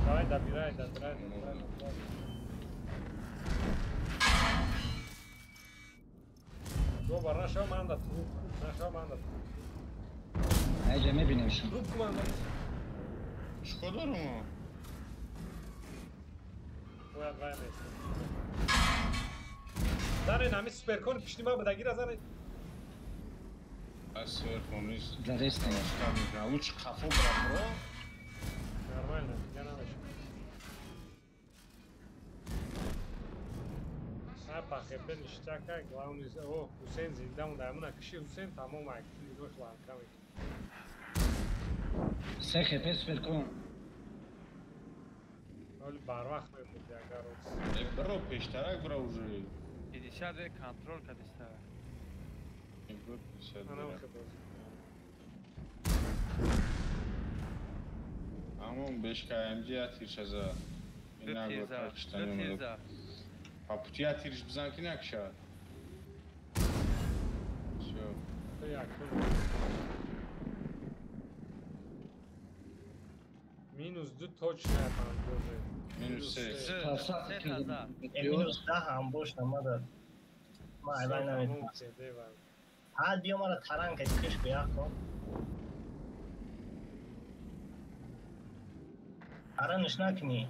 Давай добирай, добирай, добирай, добирай. Добар, нашав манда труп, нашав манда труп. Аҷа мебинам шум. Труп манда. Чико дорум? Бояд вай места. Зане нами суперкон пишти ма бадагира зане. Аз суперкон нест. Зарестан. Лучше қафо бра бро. Нормально, я намеша. А пахепе ништяка, главный, о, Ҳусейн зинда монда, ҳамуна киши Ҳусейн тамом ай, нигоҳ ланка мекунад. Се хп суперкон. Оли барвақт мемурди агар окс. Э, бро, пештарак бро уже. 52 контрол кадиста. Э, бро, 52. Ана охе бозӣ. Амон бешка АМГ я тирша за. Ду тирза, ду тирза. Па пути я тирш бизан ки накшад. Всё. Ту якум. Минус ду точно панҷоҳ. Минус се. Се таза. Минус 10 ҳам бош намада. Ма айлай наметавонам. Ҳа, биё мара таран кади киш бияқ кун. Таранаш накунӣ.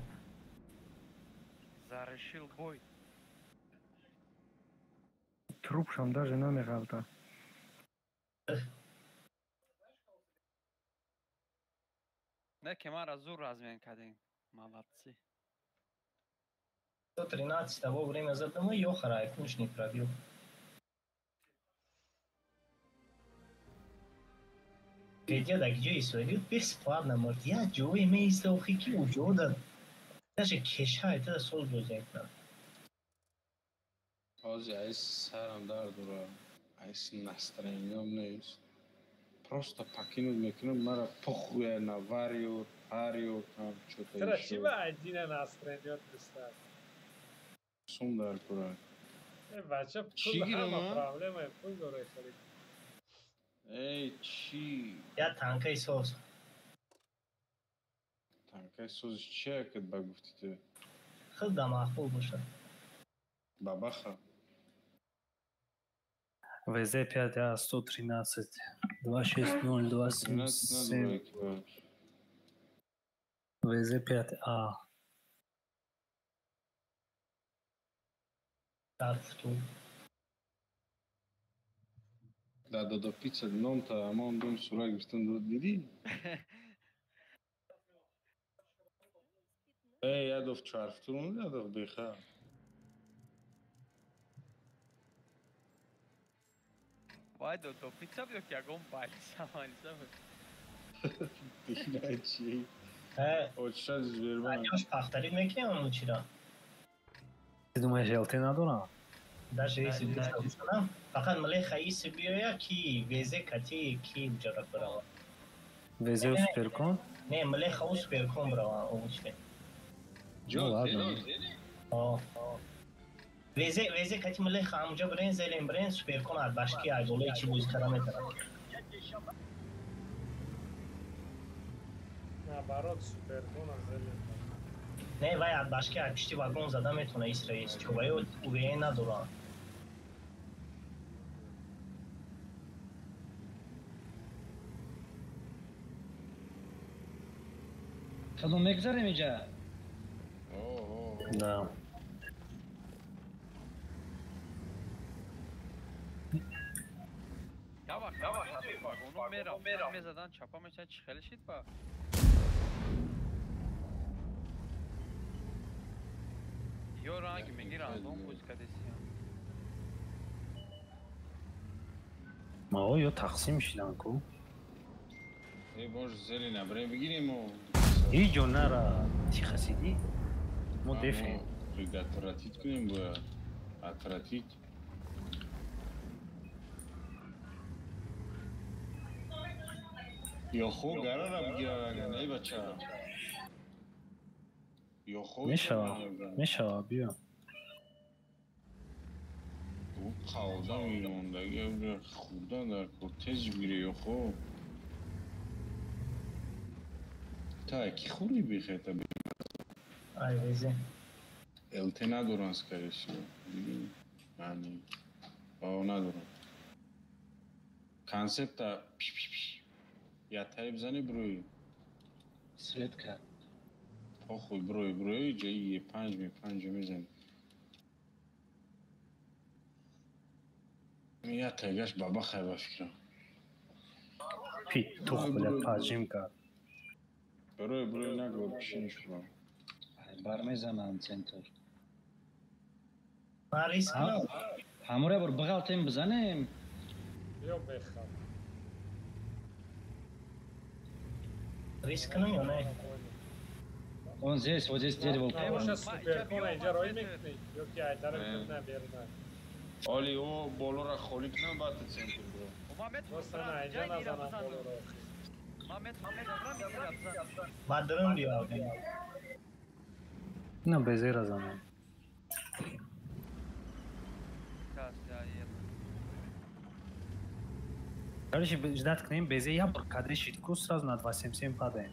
Зарешил бой. Трупшам даже намеғалта. Не ки мара зур размен кардем. Молодцы. 113 того время задама ёхара, айкунш не пробил. Где да где исведил бесплатно, может, я ҷое меиста охи ки уҷо да даже кеша это соз бозӣ кунам. Ҳозир айс сарам дард дора. Айс настроениям нест. Просто покинуть мекунам, мара похуя на вариор, хариор, там что-то Тра ещё. чӣ ба айдина настроеният бистар? Сум дар кура. Э, бача, пул Чӣ гирам, ҳама а? проблема, пул дора хеле. Эй, чӣ? Я танкаи соз. Танкаи соз чия кад ба гуфти ту? Худ да маъқул бошад. Бабаха. ВЗ-5А 113 260 277 ВЗ-5А. Дар футул. Да, да, да, пица номта, амон дум сура гирифтан дод дидӣ? Эй, ядов чарфтун, ядов беха. Вай до до пица биё ки ягон байлиса малиса. Дина чӣ? Э, Оча Сбербанк. Ёш пахтарид мекунем ону чира? Ты думаешь, ЛТ надорам? Даже если дошта бошам, фақат милеха иси биёя ки ВЗ кати ки ҷара барава. ВЗ суперкон? Не, милеха у суперкон барава, овуче. Ну ладно. О. ВЗ ВЗ кати милеха амҷа брен зелен брен суперкон ад башки ай болои чи бози кара метавонад. Наоборот, суперкон аз зелен. Не, вай ад башки ай пишти вагон зада метавона исраис, чо вай УВЕ надоранд. Кадом мегзарем иҷа? Да. Я вақт вагону мерафтан мезадан чапа мешан чӣ хеле шид ба? Ё ранг меги рандом бозӣ кардесиям. Мао ё тақсим шидан ку? Э, бош зелена бре бигирем мо. Ҳеҷ ҷо нара тихо сиди. Мо дефем. Предотвратить кунем бояд. Отвратить. Ё хо гарара бигирад агар не бача. Ё хо Мешава, мешава, биё. Ӯ қалдам мондаги хӯрдан дар кор тез бигире ё хо. Та ки хӯрди бихета? Ай везе. ЛТ надоран скорее всего. Дидӣ? Яъне бао надоран. Концепта пи пи пи. Я тай бизани брои. Свет кард. Похуй брои брои ҷои е панҷ ме панҷ мезани. Я тайгаш баба хай ба фикрам. Пи тух бля пажим кард. Брои брои нагор пишинш бро. Бар мезанам центр. Ман риск надорам. Ҳамура бор бағалтем бизанем. Биё бехаб. Риск кунам ё не? Он здесь, вот здесь дерево. Набоша суперкона инҷа роӣ мекунӣ ё ки ай тараф на берна. Оли о болора холӣ кунам баъд ту центр бро. Ман метавонам Просто на инҷа назанам болоро. Ман метавонам ира бизанам. Ба дурун биё. На безера занам. Кас я е. Короче, ждать к ним безе я бор кадре шитку сразу на 2.77 падаем.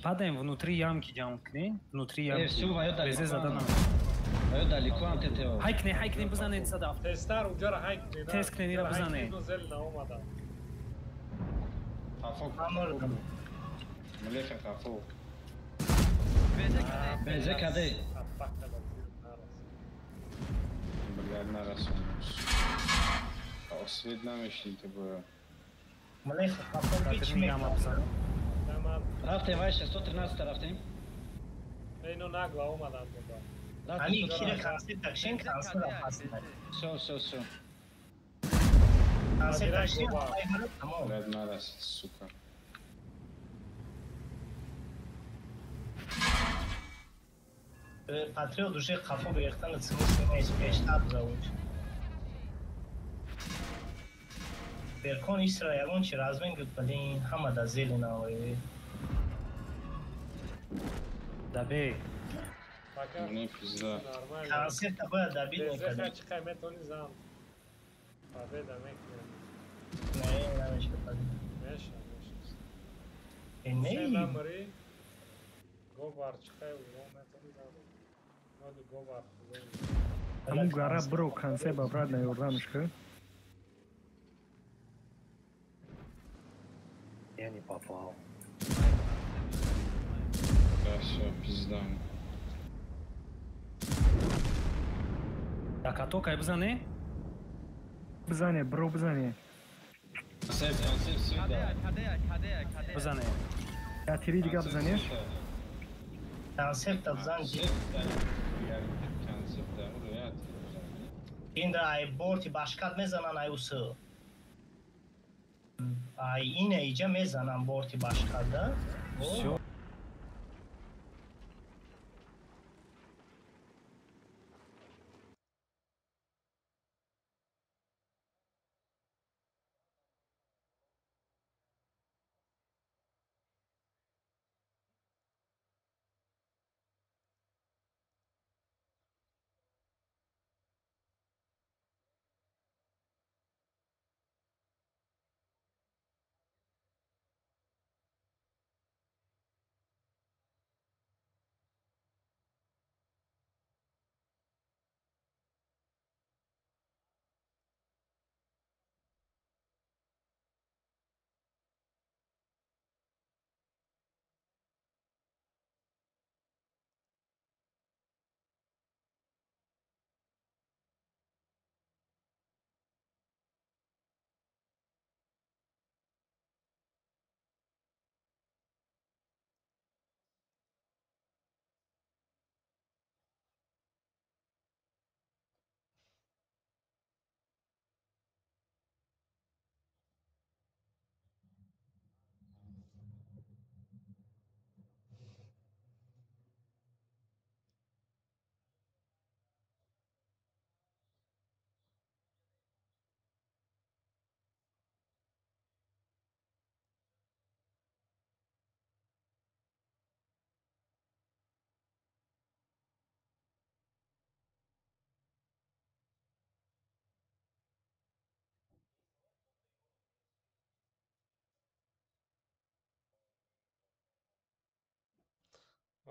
Падаем внутри ямки ҷамъ кунем, внутри ямки. Всё, ваё Безе далеко. заданам. Ваё далеко ам ТТО. Ҳай кне, ҳай кне бизанед садаф. Тезтар уҷаро ҳай кунед. Тез кунед, ира бизанед. Зел наомадам. Хафо. Ман Млеха хафо. Безе каде. Безе каде. Блядь, нарасон. Свет намешин ту бояд. Млеха хафо ки чӣ мекунам? Рафтем вай 613 рафтем. Ино нагла омадам буда. Ами кира концерт такшин концерт ҳаст. Всё, всё, всё. Концерт такшин тамом. Блядь, нарас, сука. Патриот уже хафо гирифтан смысл нест, пештар зауч. Беркон исра ягон чи размен гуфт, блин, ҳама да зелена ой. Дабе. Мне пизда. Концерта бояд дабид Безе мекардем. чӣ қай метавонӣ зан. Победа мекунем. Не, намешад. Меша, меша. Э, не. Се намри. Говар чӣ қай уро метавонӣ зан. Ноди говар. Ҳамун гара бро концепт обратно ёрдамш ки. Я не попал. Да, всё, пизда. Так, а то кай бизане? Бизане, бро бизане. Концепт, концепт свет да. Каде, каде, каде. Бизане. Я тири дига бизанеш? Концерта бизан. Концепт да, я тири бизан. Ин да ай борти башкат мезанан ай усу. Ай ине иҷа мезанан борти башкат да. Всё.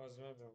Ҳозир мебинам.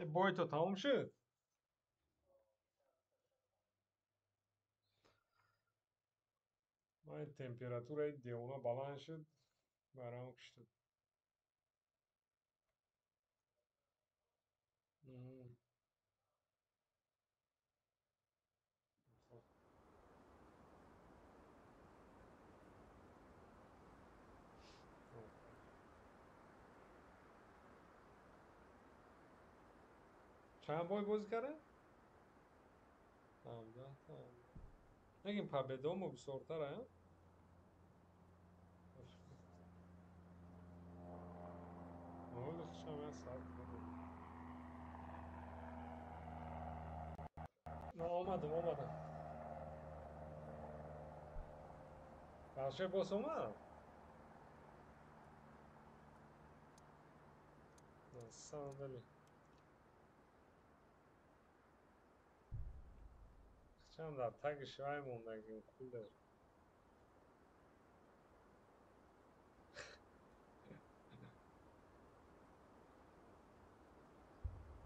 Бой то тамом шуд? Ман температураи девона баланд шуд, барам куштад. Чанд бой бозӣ кардем? 17. Лекин победамо бисёртар, а? Оли хушам як соат. На омадам, омадам. Большой босс омад? На самом деле. Чанд дар таги шивай мондагим кулер.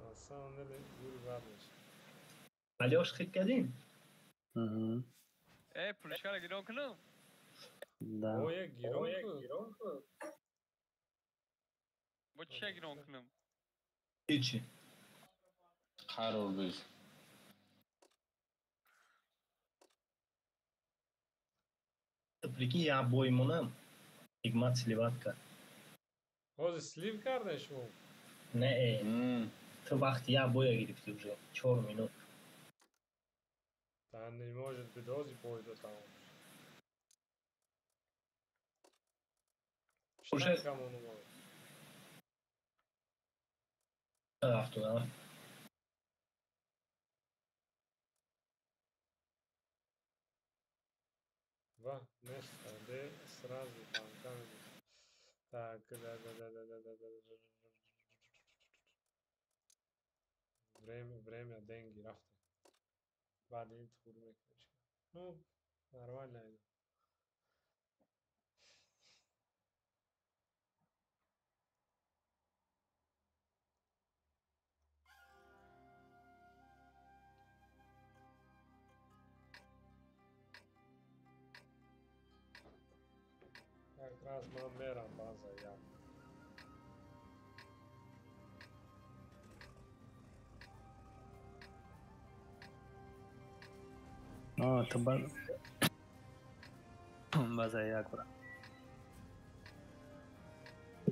На самом деле зури бад мешавад. Алёш хит кардем? Э, пулишкара гирон кунам? Да. Оя гирон кун. Бо чия гирон кунам? Ҳечи. Қарор без. Прикинь, я бой монам. Ҳикмат сливать кард. Ҳозир слив кардем шумо? Не, э. Ту вақти як боя гирифтӣ уже. 4 минут. Да не может быть, ҳозир бой до тамом. Уже Камон омад. Рафту, Два места, де сразу там камень. Так, да, да, да, да, да, да, да. Время, время, деньги, рафта. Баъди ин тур мекунеш. Ну, нормально. Как раз ман мерам база як. То база як бра.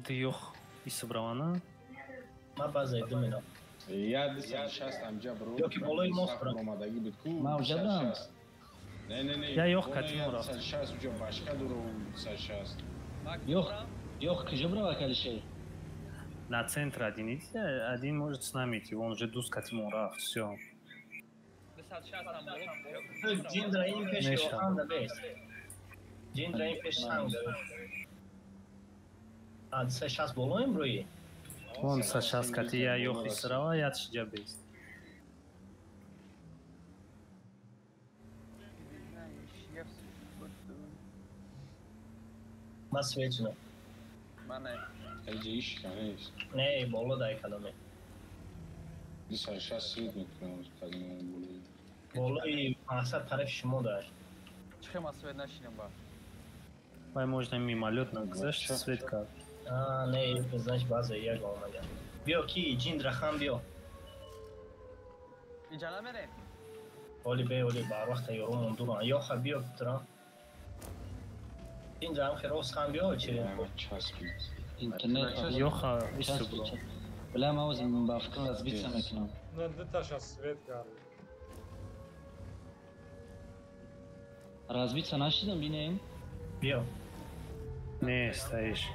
Ты ёх исбравана? Ма база иду мена. Я 260 амҷа бро. Ёки болои мост бро. Омадагӣ буд ку. Ма уже будам. Не, не, не. Я ёх катимо рафт. 260 уҷа башка дуро 260. Ёх, ёх куҷо брава калишей? На центр один идите, один может с нами идти, он уже дуз катимо рафт, всё. Ҷиндра ин пеш Йоханда бес. Ҷиндра ин пеш санг. А 260 болоем рӯи? Он 260 кати я ёх исрава, я чиҷа бес. Ма свечна. Мане. Эҷа ишка нест. Не, боло дай кадоме. 260 свет мекунам кадоме болои. Болои мақсад тарафи шумо дошт. Чӣ ма свет нашинам ба? Вай можно мимолетно гузашт свет кард. А, не, значит база як омада. Биё ки ҷиндра хан биё. Инҷа намерем? Оли бе, оли бар вақта ёрумон дуран. Ёха биё тура. Ҷиндра ҳам хе рост хан биё чи? Интернет Ёха исбро. Бля, ма озим ба фикр разбиться мекунам. На диташа свет кард. Разбиться нашидам бинем? Биё. Не, стоишь.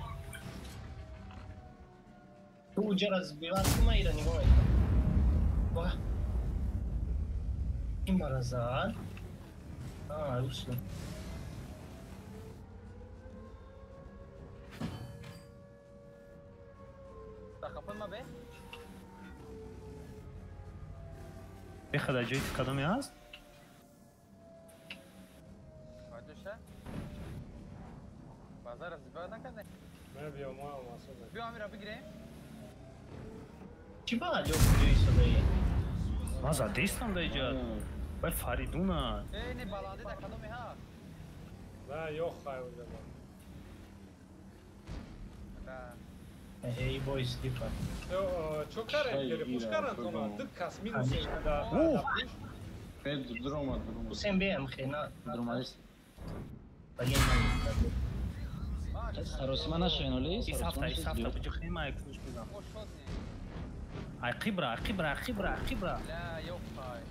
Ту уҷа разбиват кума ира нигоҳ мекунам. Ва. Ин мара зад. А, русно. Тахапон ма бе? Беха дар ҷои кадоме ҳаст? Базар разбиват накарде? Не, биё, ма масуда. Биё амира бигирем. Чӣ ба алё куҷо истодаи? Ман задестам дар иҷа. Вай Фаридуна. Э, не баланди дар кадоме ҳаст? Да, ёх хай уҷа ба. Да. Эй, бой слипа. Чо карен? Телепуш каран тона? Ду кас минус да. Дрома, дрома. Ҳусен беам хе на. Дромадист. Саросима нашавен оли? Исафта, исафта, буҷухни ма якуш бизан. Ай қибра, қибра, қибра, қибра. Ла, ёх хай.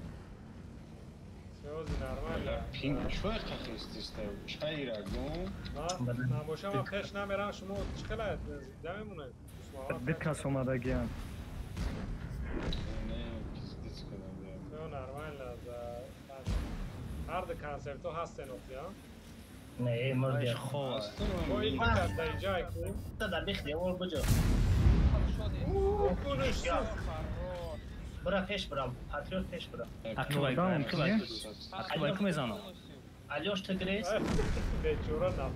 Сёзи нормально. Пинг чой қахестиста? Чайра гум? Набошам ман пеш намерам, шумо чӣ хела зинда мемонед? Ду кас омадагиам. Не, пиздец кадам. Всё нормально. Ҳар ду концертҳо ҳастен охи, а? Не, мурдия. Хоб. Бо ин кас дар иҷа ку? Дар бих девор буҷо. Куниш сух. Бира пеш бира, патриот пеш бира. Ақибай, ақибай. Ақибай ку мезанам? Алёш ту гирес? Бечора на.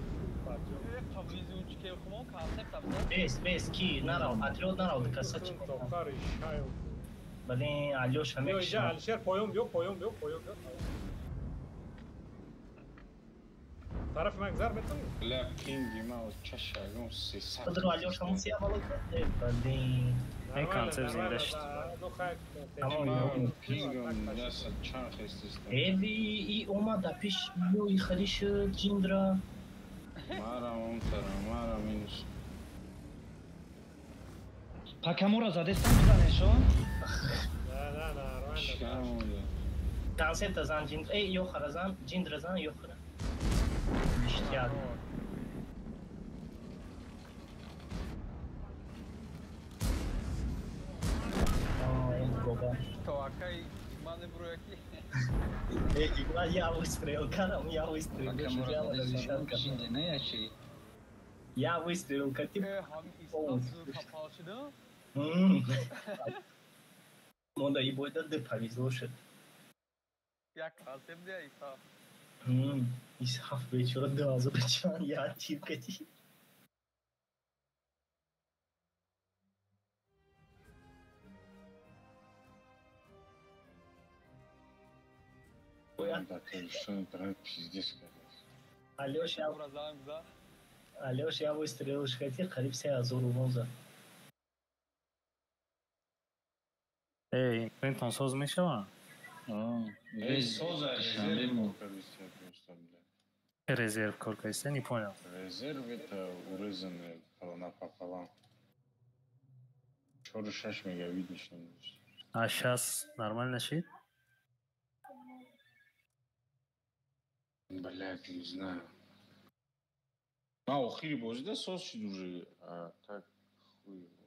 Бес, бес, ки нарав, патриот нарав, каса чи. Тохари шайо. Блин, Алёша Биё мекши. иҷа Алишер поён биё, поён биё, поён биё. Тарафи ман гузар метавонӣ? Бля, пинги ма чашагум 300. Подро Алёша мусия боло кард. Блин. Ин концерт зинда шуд. Ну хай. Пингам 10 чанд хестиста. Эви и омад да пеш ё и хали шуд ҷиндра. Марам он тарам, марам минус. Пакамура задестам бизанешон? На, на, нормально. Шикамонда. Концерта зан ҷиндра. Эй, ёхара зан, ҷиндра зан, ёхара. Ништяк. То акай ман бруяки. Эй, игла я выстрелил, карам я выстрелил. Пакамура задестам шинде, не ячи? Я выстрелил, кати. Э, ҳам истаз попал шуда? Монда и бойда ды повезло шуд. Як концепт я Исаф. Исаф бечора 2000 чанд як тир кати. Алёш, я выстрелил шхати, қариб 3000 урон зад. Эй, интернетон соз мешава? Резерв кор кардиста, не понял. Резерв это урезанное напополам. 46 мегабит нишон. А сейчас нормально шид? Блядь, не знаю. А, охири бозида соз шид уже. А так хуй его.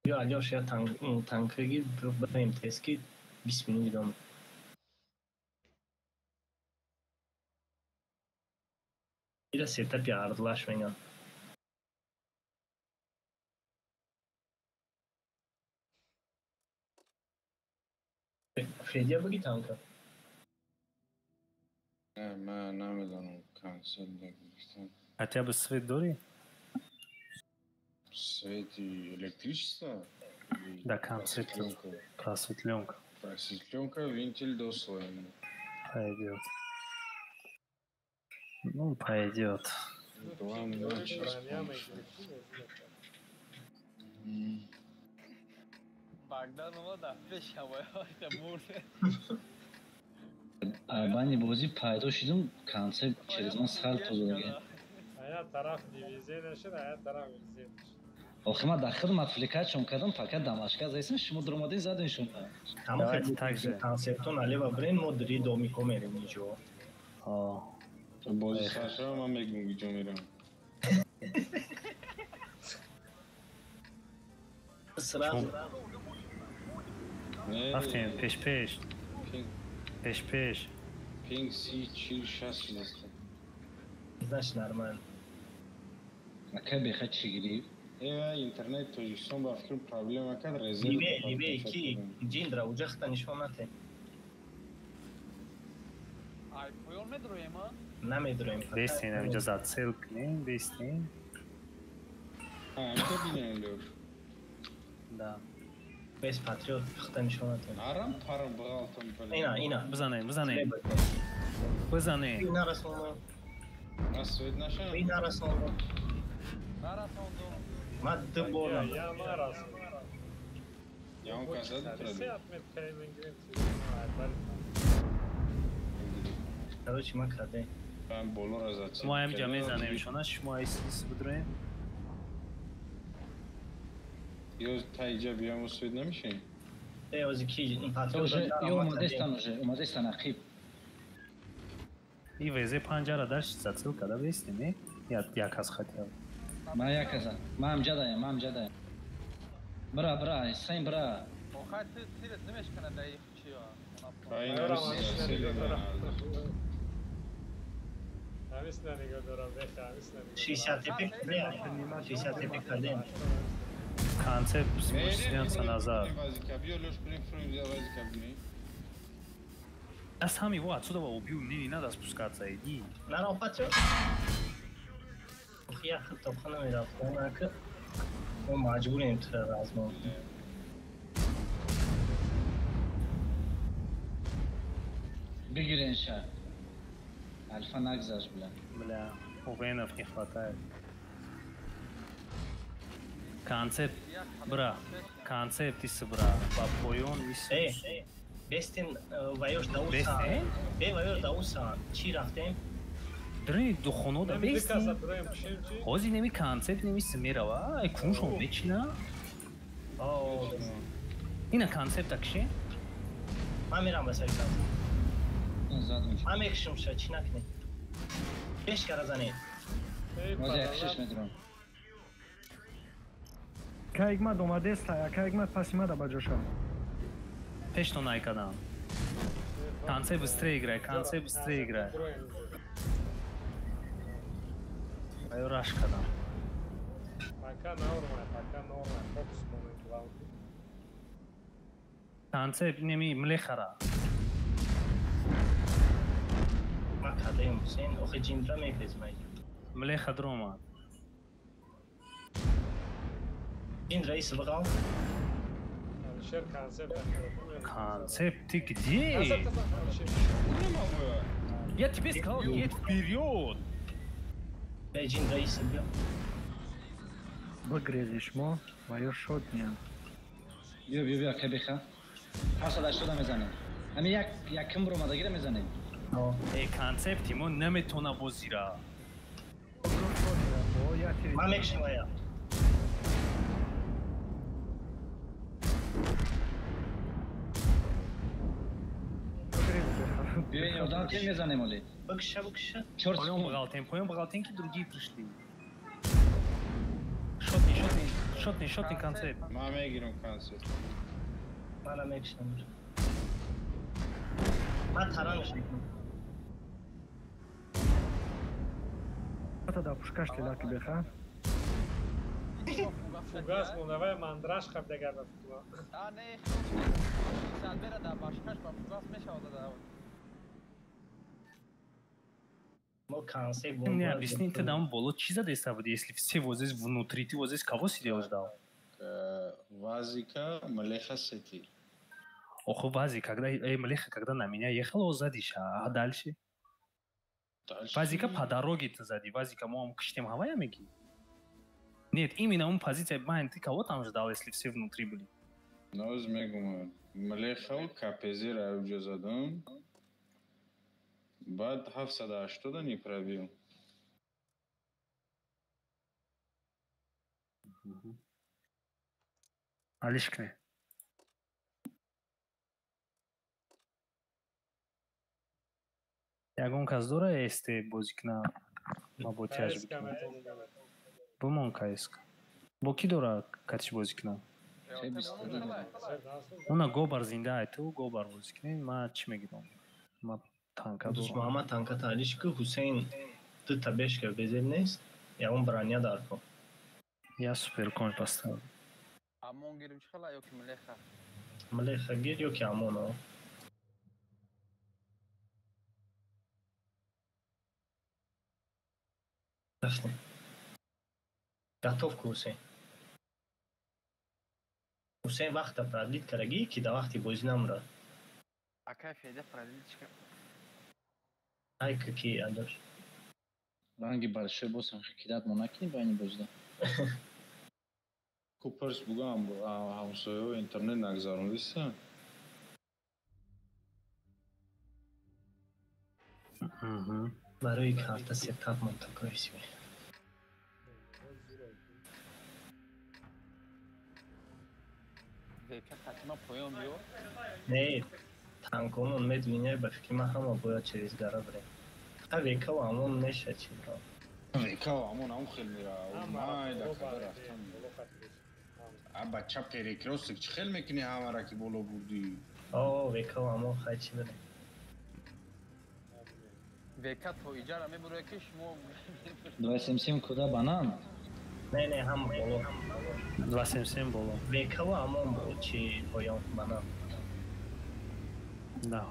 Ё, Алёш, я танкаги ба МТС-ки 20 минут идом. Ира сетапи ардлаш меган. Федя буги танка? Не, ман намедонам, консел нагирифтам. Хотя бы свет дори? Свет и электричество? Да, концепт. Просветленка. Просветленка, вентиль до слоя. Пойдет. Ну, пойдет. Багданова да пешавай, мурд. Бани бозӣ пайдо шудум, концепт через ман сал тозадаги. А тараф дивизия нашид, а тараф визия нашид. Охи ман дар хидм отвлекать-шон кардам, пока дамашка зайсем, шумо дуромадин задин шумо. Давайте так же. Концептон налево брен, мо дри домико мерем инҷо. Бози сар ман мегум гиҷо мерам. Сразу. Рафтем пеш пеш. Пеш пеш. Пинг 30 40 60 шудааст. Значит нормально. Ака беха чӣ гирифт? Интернет Тоҷикистон ба фикрм проблема кард, резерв. Либе, либе ки ҷиндра уҷахта нишон нате. Ай, поён медроем, а? Намедроем. Бестин, инҷа зацел кунем, бестин. А, бинем лёш. Да. Бес патриот хта нишон нате. Арам парам бағалтам. Ина, ина. Бизанем, бизанем. Бизанем. Ина расондам. Насвет наша? Ина расондам. Нарасондам. Ман ду бор Я нарасондам. Я он казад Се Короче, ман кардем. Ман боло ра зад. Мо ҳам мезанем шона, шумо айс бидроем. Ё та иҷа биям свет намешем? Э, ози ки ин патриот ё омадестан уже, омадестан ақиб. И ВЗ панҷара дашт зацел када бестем, не? Як аз хотел. Ман як азам. Ман ҳам ҷадаям, ман ҳам ҷадаям. Бра, бра, Ҳусайн бра. Охай тирет намешкана даи чиё. Ҳамис нигоҳ дорам, беха, ҳамис нигоҳ. 60 тепе кадем, 60 тепе кадем. Концепт спустился назад. Я сам его отсюда убью, мне не надо спускаться, иди. Наро, патриот. Я хато намерафтам, ака мо маҷбурем тура размон. Бигирен ша. Альфа нагзашт, бля. Бля, УВНов не хватает. Концепт, бра, концепт ис бра, ба поён ис. Э, бестин ваёш дауса. Бе ваёш дауса, чӣ рафтем? Дрини духоно да бестин. Ҳозир неми концепт неми мерава, ай куншон мечина. Ина концепт акше? Ман мерам ба сари концепт. Ман мекушам ша, чӣ накунем? Беш кара занед. Ҳозир як шиш медурам. Кайгмад омадеста, кайгмад паси мада ба ҷоша. Пешто найкадам. Концепт быстрее играй, концепт быстрее играй. Аю раш кадам. Пока норма, пока норма. Фокус момент главный. Концепт неми млехара. Ма кадаем Ҳусейн, охи ҷиндра мепезмай. Млеха дрома. Ҷиндра ис бғал. Алишер концепт. Концепт ты где? Я тебе сказал, едь вперед. Ҷиндра ис бя. Бигрезиш мо ва ё шот меям. Биё, биё, биё, ака беха. 780 мезанем. Ҳамин як якм ромадагира мезанем. Э, концепти мо наметона бозира. Ман мекшам ая. Биё, ин ёрдам тем мезанем оли. Бикша, бикша. Поём бағалтем, поём бағалтем ки другие пришли. Шотни, шотни, шотни, шотни концепт. Ман мегирам концепт. Мана мекшам. Ман таранаш мекунам. Ата да пушкаш телаки беха. Фугас монавай мандраш қабдагар ба футбол. А не, садбера да башкаш ба фугас мешавад да. Мо концепт Не, объясни ты нам боло чи задейства буди, если все вот здесь внутри, ты вот здесь кого сидел ждал? Вазика Млеха Сети. Охо, Вази, когда Млеха, когда на меня ехала, он сзади, а дальше? Дальше? Вазика по дороге-то сзади, Вазика, мы кштем Гавайя меги? Нет, именно он позиция, майн, ты кого там ждал, если все внутри были? Ноз мегум, Млеха, КПЗ рауджа задам. Баъд 780 не пробил. Алиш кне. Ягон кас дора СТ бозӣ кна ма бо тяж бикунам. Бумон КСК. Бо ки дора катиш бозӣ кна? Уна гобар зинда ай ту гобар бозӣ кунем, ма чӣ мегирам? Ма танка Дӯст дорам. Муҳаммад танка таълиш ку Ҳусейн дута бешка безеб нест, ягон броня дар ко. Я суперконь поставил. Амон гирим чӣ хела ё ки Млеха? Млеха гир ё ки Амон о. Рафтем. Готов ку Ҳусейн. Ҳусейн вақта продлит карагӣ ки да вақти бозӣ намурад. Акай Федя продлит чӣ Ай ки андош. Ранги большой босам кидат мо накунӣ байни бозида. Куперс бугам ҳамсояҳо интернет нагзарондиста. Барои карта сетап мон такой себе. Века хатима поён биё. Не, танкомон медвиня ба фикри ман ҳама бояд через гара бирем. Ха векаву амон меша чи бирам. Векаву амон ам хел мера. Майда када рафтам. А бача перекрёсток чӣ хел мекунӣ ҳамара ки боло бурдӣ? О, векаву амон хай чи бирем. Века то иҷара мебуре ки шумо 277 куда банан? Не, не, ҳама боло. 277 боло. Векаву амон чи поён банан. Да.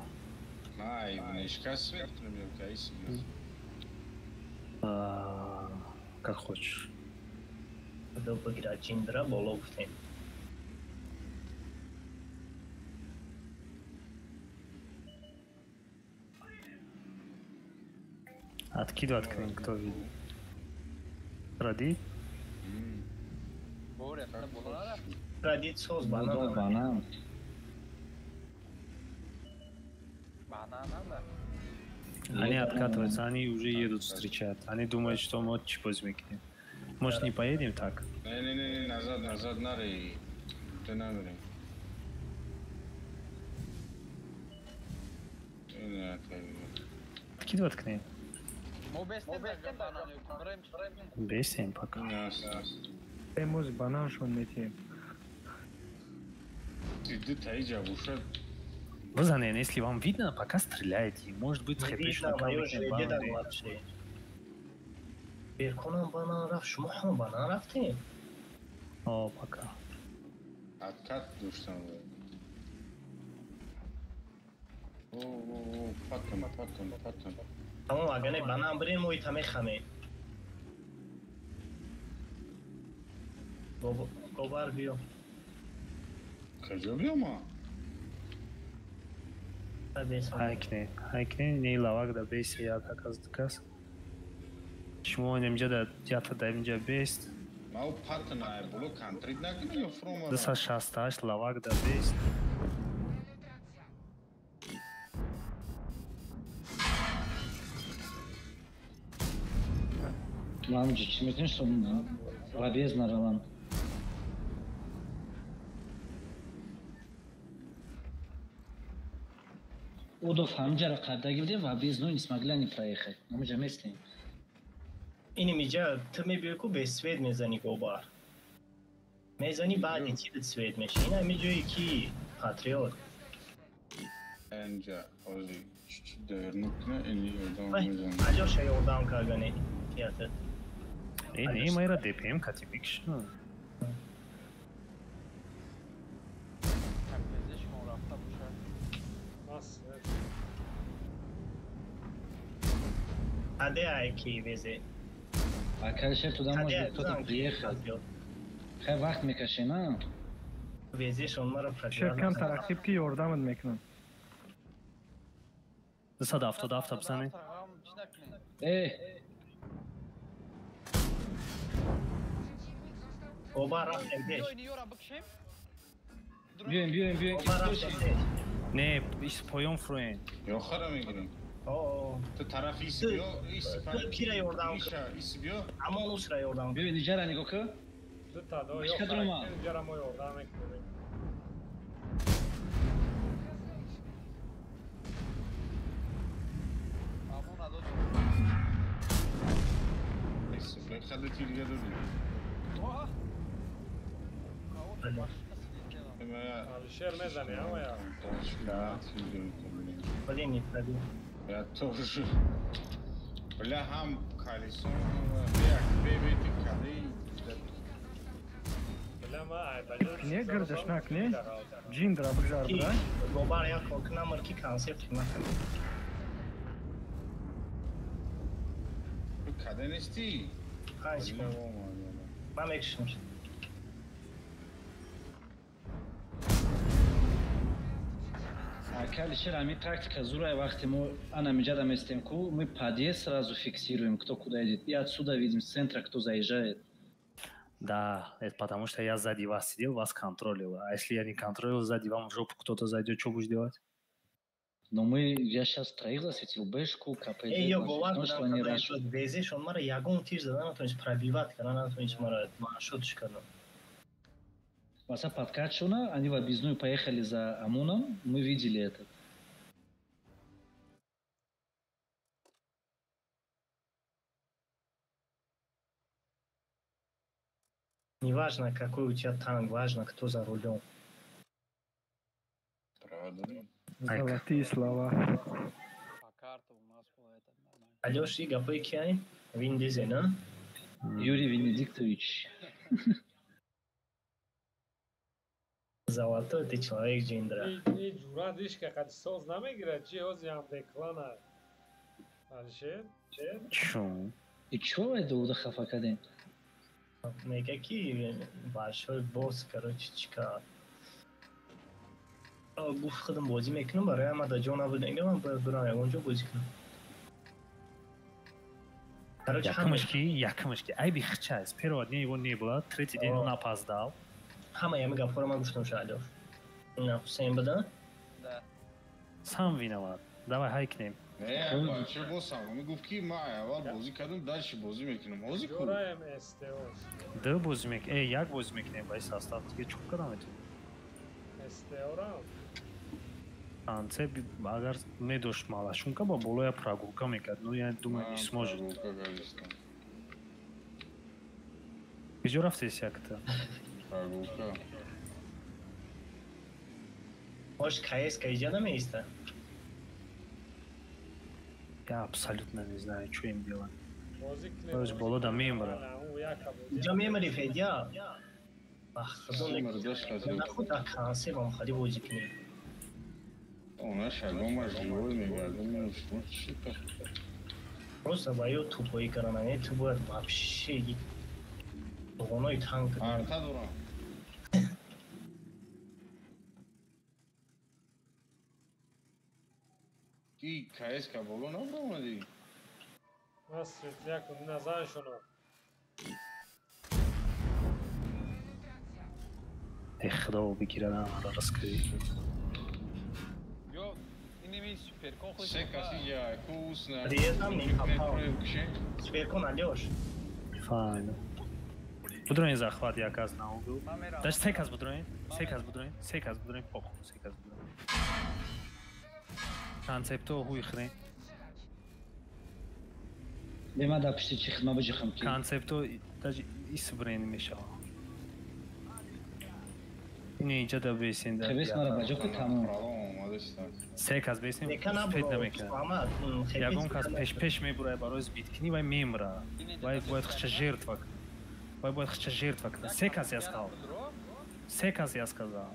Ай, внешка свет ё кайси. Как хочешь. Худо бигирад ҷиндра боло гуфтем. Откидывать к ним, кто видит. Родит? Родит соус банан. Банан. Они откатываются, они уже едут встречать. Они думают, что мы отчипозмекнем. Может, не поедем так? Не-не-не, назад, назад, нари. Ты намери. Откидывать к ним. Бесим пока. Эмоз банан шон метием. Базанен, если вам видно, пока стреляйте. Может быть, видно, мою же дедам вообще. Берконам банан рафт, шумо ҳам банан рафтем. О, пока. Откат доштам. О, патон, патон, патон. Тамом, агар не ба нам бирем, мо ита мехамем. Гобар биё. Каҷо биё ма? Ҳайкне, ҳайкне, не лавак да беси як аказ дукас. Шумо инҷа да ята да инҷа бест. Ма у патон ай боло контрит накунӣ ё фрома? 268 лавак да бест. Мамҷи, чӣ метавонӣ, что лабез нараванд? Удов ҳамҷара қабдаги будем ва без ну не смогли они проехать. Ҳамҷа местем. Ини миҷа ту мебиёй ку без свет мезани гобар. Мезани баъди тират свет меша. Ин ҳами ҷое ки патриот. Инҷа ози чӣ дернукна ини ёрдам мезанам. Алёша ёрдам каргане театр. Э, не, майра ДПМ кати микшна. Аде айки везе. А короче, туда может кто-то приехать. Хай вақт мекаше, на? Везешон маро Шер кам тарақиб ки ёрдамат мекунам. 277 бизанед. Э! Оба рафтем пеш. Биёем, биёем, биёем. Не, ис поён фуроен. Ё хара мегирем. О. Ту тараф ис биё, ис кира ёрдам. Ис биё. Амон усра ёрдам. Биё, ниҷара нигоҳ кун. Ду та до ё хара, ниҷара мо ёрдам мекунем. Амон адо. Ис биё, хада тирга додӣ. Алишер мезани, ама я. Блин, не пробил. Я тоже. Бля, ҳам колесо, як бебети кади. Бля, ма ай баҷо. Не гирдаш накне. Ҷиндра бигзар бра. Гобар як кор кунам, ки концепт накунам. Каде нести? Хайш. Ман мекшам. Акалишер, ами тактика зурая вақте мо ана миҷада местем ку, мы подъезд сразу фиксируем, кто куда едет, и отсюда видим с центра, кто заезжает. Да, это потому что я сзади вас сидел, вас контролил. А если я не контролил, сзади вам в жопу кто-то зайдет, что будешь делать? Но мы, я сейчас троих засветил, Бэшку, КПД, Эй, ё, говар, что они рашут. Везеш, он мара ягон тир зада, натонис пробивать, когда натонис мара маршрутш кардан. Васа подкат шуна, они в объездную поехали за Амуном, мы видели это. Неважно, какой у тебя танк, важно, кто за рулем. Правда. Золотые слова. По карту у нас было это нормально. Алёш, и гапы кияй? Вин Дизель, а? Юрий Венедиктович. Золотой ты человек, Джиндра. И ҷура дишка қад соз намегирад, чи ҳози ҳам деклана. Алишер? Чун? И чё это уда хафа кадем? Мега ки большой босс, короче, чика. Гуфт худам бозӣ мекунам, барои ама да ҷо набуд, мега ман бояд бирам ягон ҷо бозӣ кунам. Короче, якумаш ки айби хча аст. Первого дня его не было, третий день он опоздал. Ҳама ями гапҳоро ман гуфтам ша Алёш. На Ҳусейн буда? Да. Сам виноват. Давай хайкнем. Не, бача босам. Мегуфт ки ман аввал бозӣ кардам, дальше бозӣ мекунам. Ҳозир ку? Ҷораем СТО. Ду бозӣ мек, як бозӣ мекунем ба ин состав. Диге чӣ кардам метавонем? СТО ра. Анце агар медошт малашунка ба болоя прогулка мекард. Ну я думаю, не сможет. Куҷо рафтеси якта? Прогулка. Может, КСК иҷа намеиста? Я абсолютно не знаю, что им делать. Боз боло да мемра. Иҷа мемри, Федя. Бах, худо нахуд да консервам хади бозӣ кунем. Она шагом живой мегардем, шумо чӣ та? Просто боё тупои карана, не ту бояд вообще дугонои танк. Арта дорам. Ки КСК боло набромадӣ? Ман светляк назаншонам. Э худо бигирад ҳамаро раскрӣ. Ё инеми суперкон худ. Се каси ҷа кус на. Приятам не попал. Суперкон Алёш. Файно. Будроин захват як аз на угол. Даже се кас будроин, се кас будроин, се кас будроин, похуй, се кас будроин. Концепто хуй хрен. Бема да пишти чи хидма бижихам ки. Концепто даже ис брен мешава. Не инҷа да бесин да. Хебес мара баҷо ки тамом. Се кас бесин. Пет намекунад. Ягон кас пеш мебурад барои сбиткунӣ вай мемра. Вай бояд худша жертва кунад. Вай бояд худша жертва кунад. Се кас я сказал. Се кас я сказал.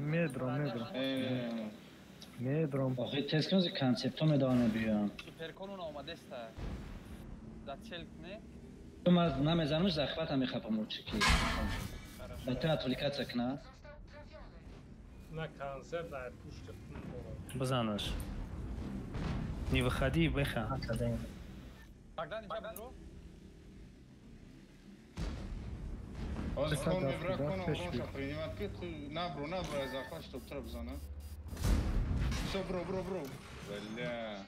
Медром, медром. Медром. Охи тез кун зи концепто медавам биём. Суперкон уна омадеста. Да целк не? Ман намезанамш захвата мехапам урчи ки. Ба ту отвлекаться кна. На концепт ай пушт Бизанаш. Не выходи, беха. Богдан инҷа будро? Ҳозир кон мебра кон оромша принимат ки ту набро набро аз захват чтоб тура бизана. Всё, бро, бро, бро. Бля.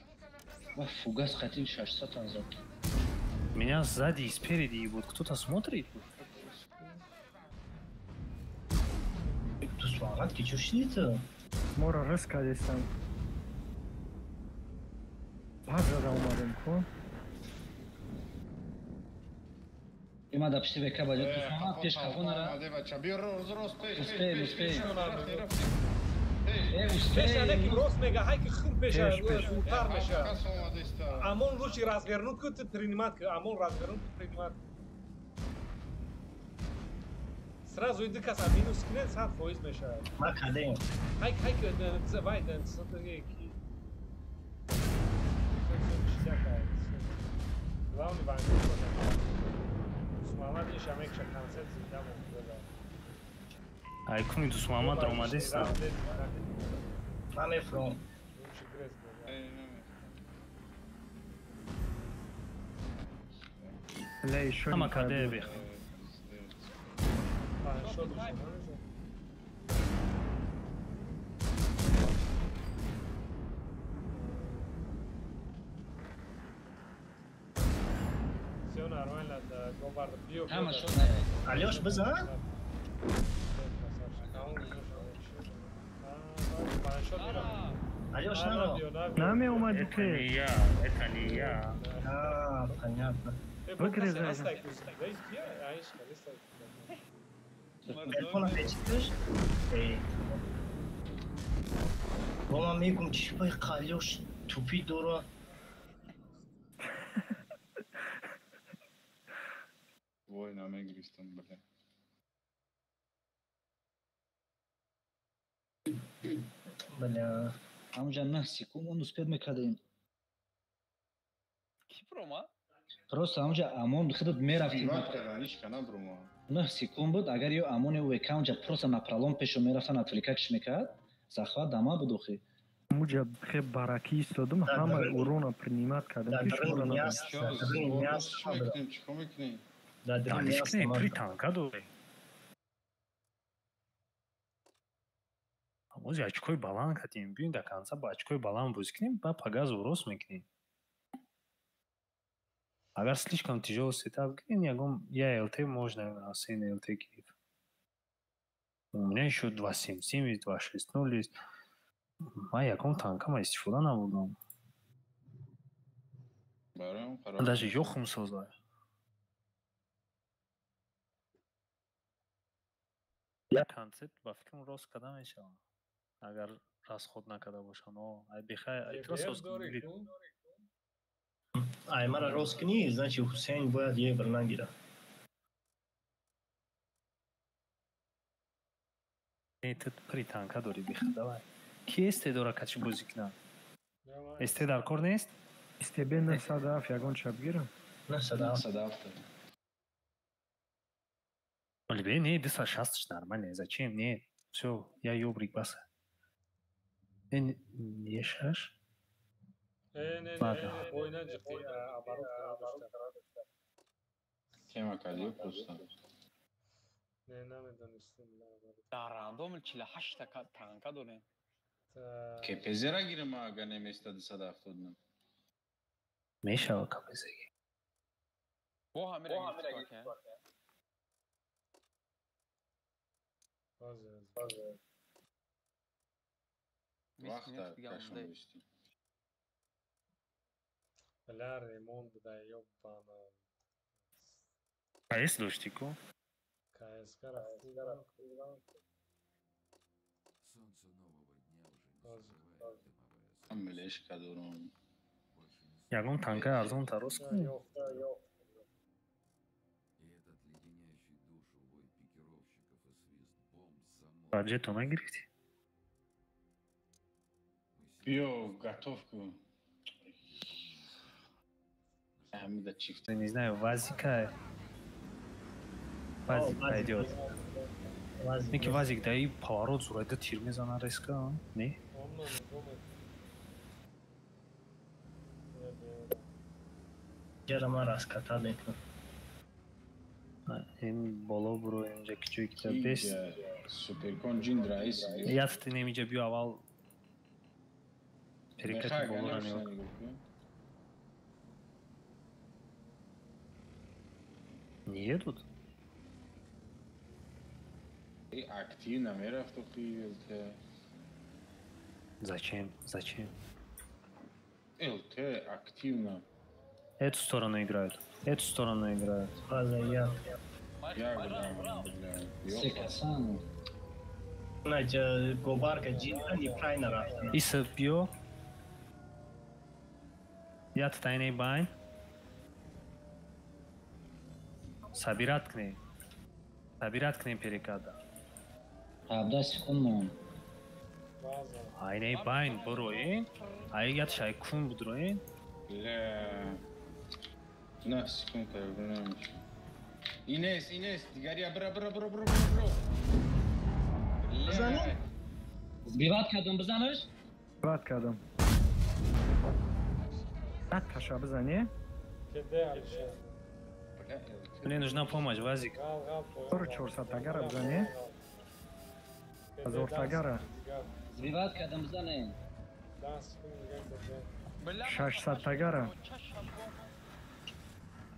Ва фугас хатим 600 назад. Меня сзади и спереди ебут. Кто-то смотрит? Ту слават ки чё шли-то? Мора раскадестан. База омадем ку. Има да пишти века баҷо ту слават пеш қафо нара. Биё рост рост пеш. Успеем, успеем. Пеша неки рост мега, ҳай ки хун пеша, зудтар меша. Амон лучше развернуть ку ту принимать ку, амон развернуть ку принимать. Сразу иди каса минус кунед 100% меша. Ма кадем. Ҳай ҳай ки вай ки. Главный банк. Дусмамад иша мекша концерт зинда монда. Ай куни Дусмамад омадеста. Ман мефром. Ҳама каде бех. Всё нормально, Говард, биё. Ҳама шуд. Алёш бизан? Алёш наро. Намеомади ты. Это не я, это не я. А, понятно. Выгрызай. Телефона мечикаш? Эй. Бо ман мегум чӣ бай Алёш тупи дора. Вой, намегиристам, бля. Бля. Ҳамҷа 9 секунд он успед мекардем. Ки прома? Просто ҳамҷа амон худат мерафти. 9 секунд буд, агар ё амон ё века ҳамҷа просто напролом пешо мерафтан отвлекакш мекард, захват дама буд охи. Муҷа хе бараки истодум, ҳама урона принимат кардам. При танка дорем. Бози очкои баланд кардем, биёем до конца ба очкои баланд бозӣ кунем, ба по газу рост мекунем. Агар слишком тяжелый сетап кунем, ягон я ЛТ можно, сын ЛТ Киев. У меня еще 2.77 есть, 2.60 есть. Ман ягон танкама истифода набудам. Даже ёхум соза. Як концепт ба фикрам рост карда мешавад. Агар расход накарда бошанд, ай бихай, ай рост кунӣ. Ай мара рост кунӣ, значит Ҳусейн бояд евро нагирад. Не, ту при танка дорӣ, биха, давай. Ки СТ дора качи бозӣ кунад? СТ дар кор нест? СТБ 907 ягон чап гирам. 907. Олибе, не, 260 нормально. Зачем? Не, все, я ёбрик баса. Не шаш? Не, Ладно. бой наҷиқи, оборот надошта. Тема кадиё просто. Не, намедонистем. Дар рандом 48 та танка дорем. КПЗ-ра гирам агар неместа 279. Мешава КПЗ. Бо ҳамира гирифт. Базе. Вақта кашон бистӣ. Бля, ремонт буда, ёбана. КС дошти ку? КСК рафтам. Мелешка дорам. Ягон танка арзон тарос ку? Баджето нагирифти? Биё, готов ку. Ҳамида чифт. Не знаю, Вазика. Вазик пойдет. Неки Вазик, да и поворот зурайда тир мезана резко, не? Ҷара ман раската мекунам. Ин боло буро, инҷа кичӯи кита бес. Суперкон ҷин раис. Ят ты немиҷа биё аввал перекати болоро нигоҳ кун. Не едут? Активно мерафт охи ЛТ. Зачем? Зачем? ЛТ активно. Эту сторону играют. Эту сторону играют. База я. Секасан. Наҷа гобарка ҷин неправильно рафтан. Иса биё. Ят тайней байн. Собират кунем. Собират кунем перекада. 17 секунд мон. Айней байн буроин. Ай ят шай кун будроин. Бля. На секунд намеш. Инес, Инес, дигария бра бра бра бра бра. Бизанем? Сбиват кардам, бизанаш? Сбиват кардам. Таша бизани? Кеде Алишер. Мне нужна помощь, Вазик. 400 тагара бизани? 1000 тагара. Сбиват кардам, бизанем. 600 тагара.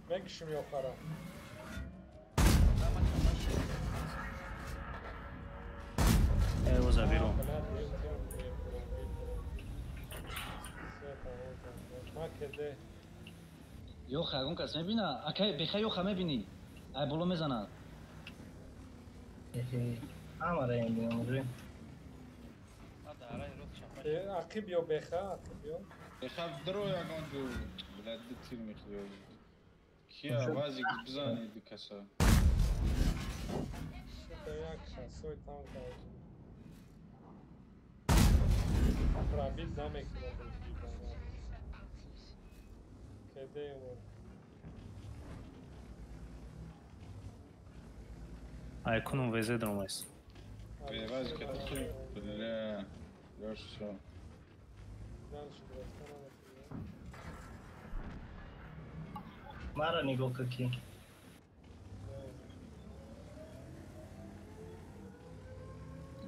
Мекшим ёхара. Я его заберу. Ёха, ягон кас мебина? Акай, беха ёха мебини. Ай боло мезанад. Ҳамара мебинам. Ақиб ё беха, ақиб ё. Беха дро ягон ҷо. Бля, ду тир мехӯрд. Кия Вазик бизани ду каса. Сука, як шасой танка. Пробит намекунад. Кеде мо. Ай кунум везе дромайс. Вазик это хуй. Бля. Лёш, всё. Дальше Мара нигоҳ кун ки.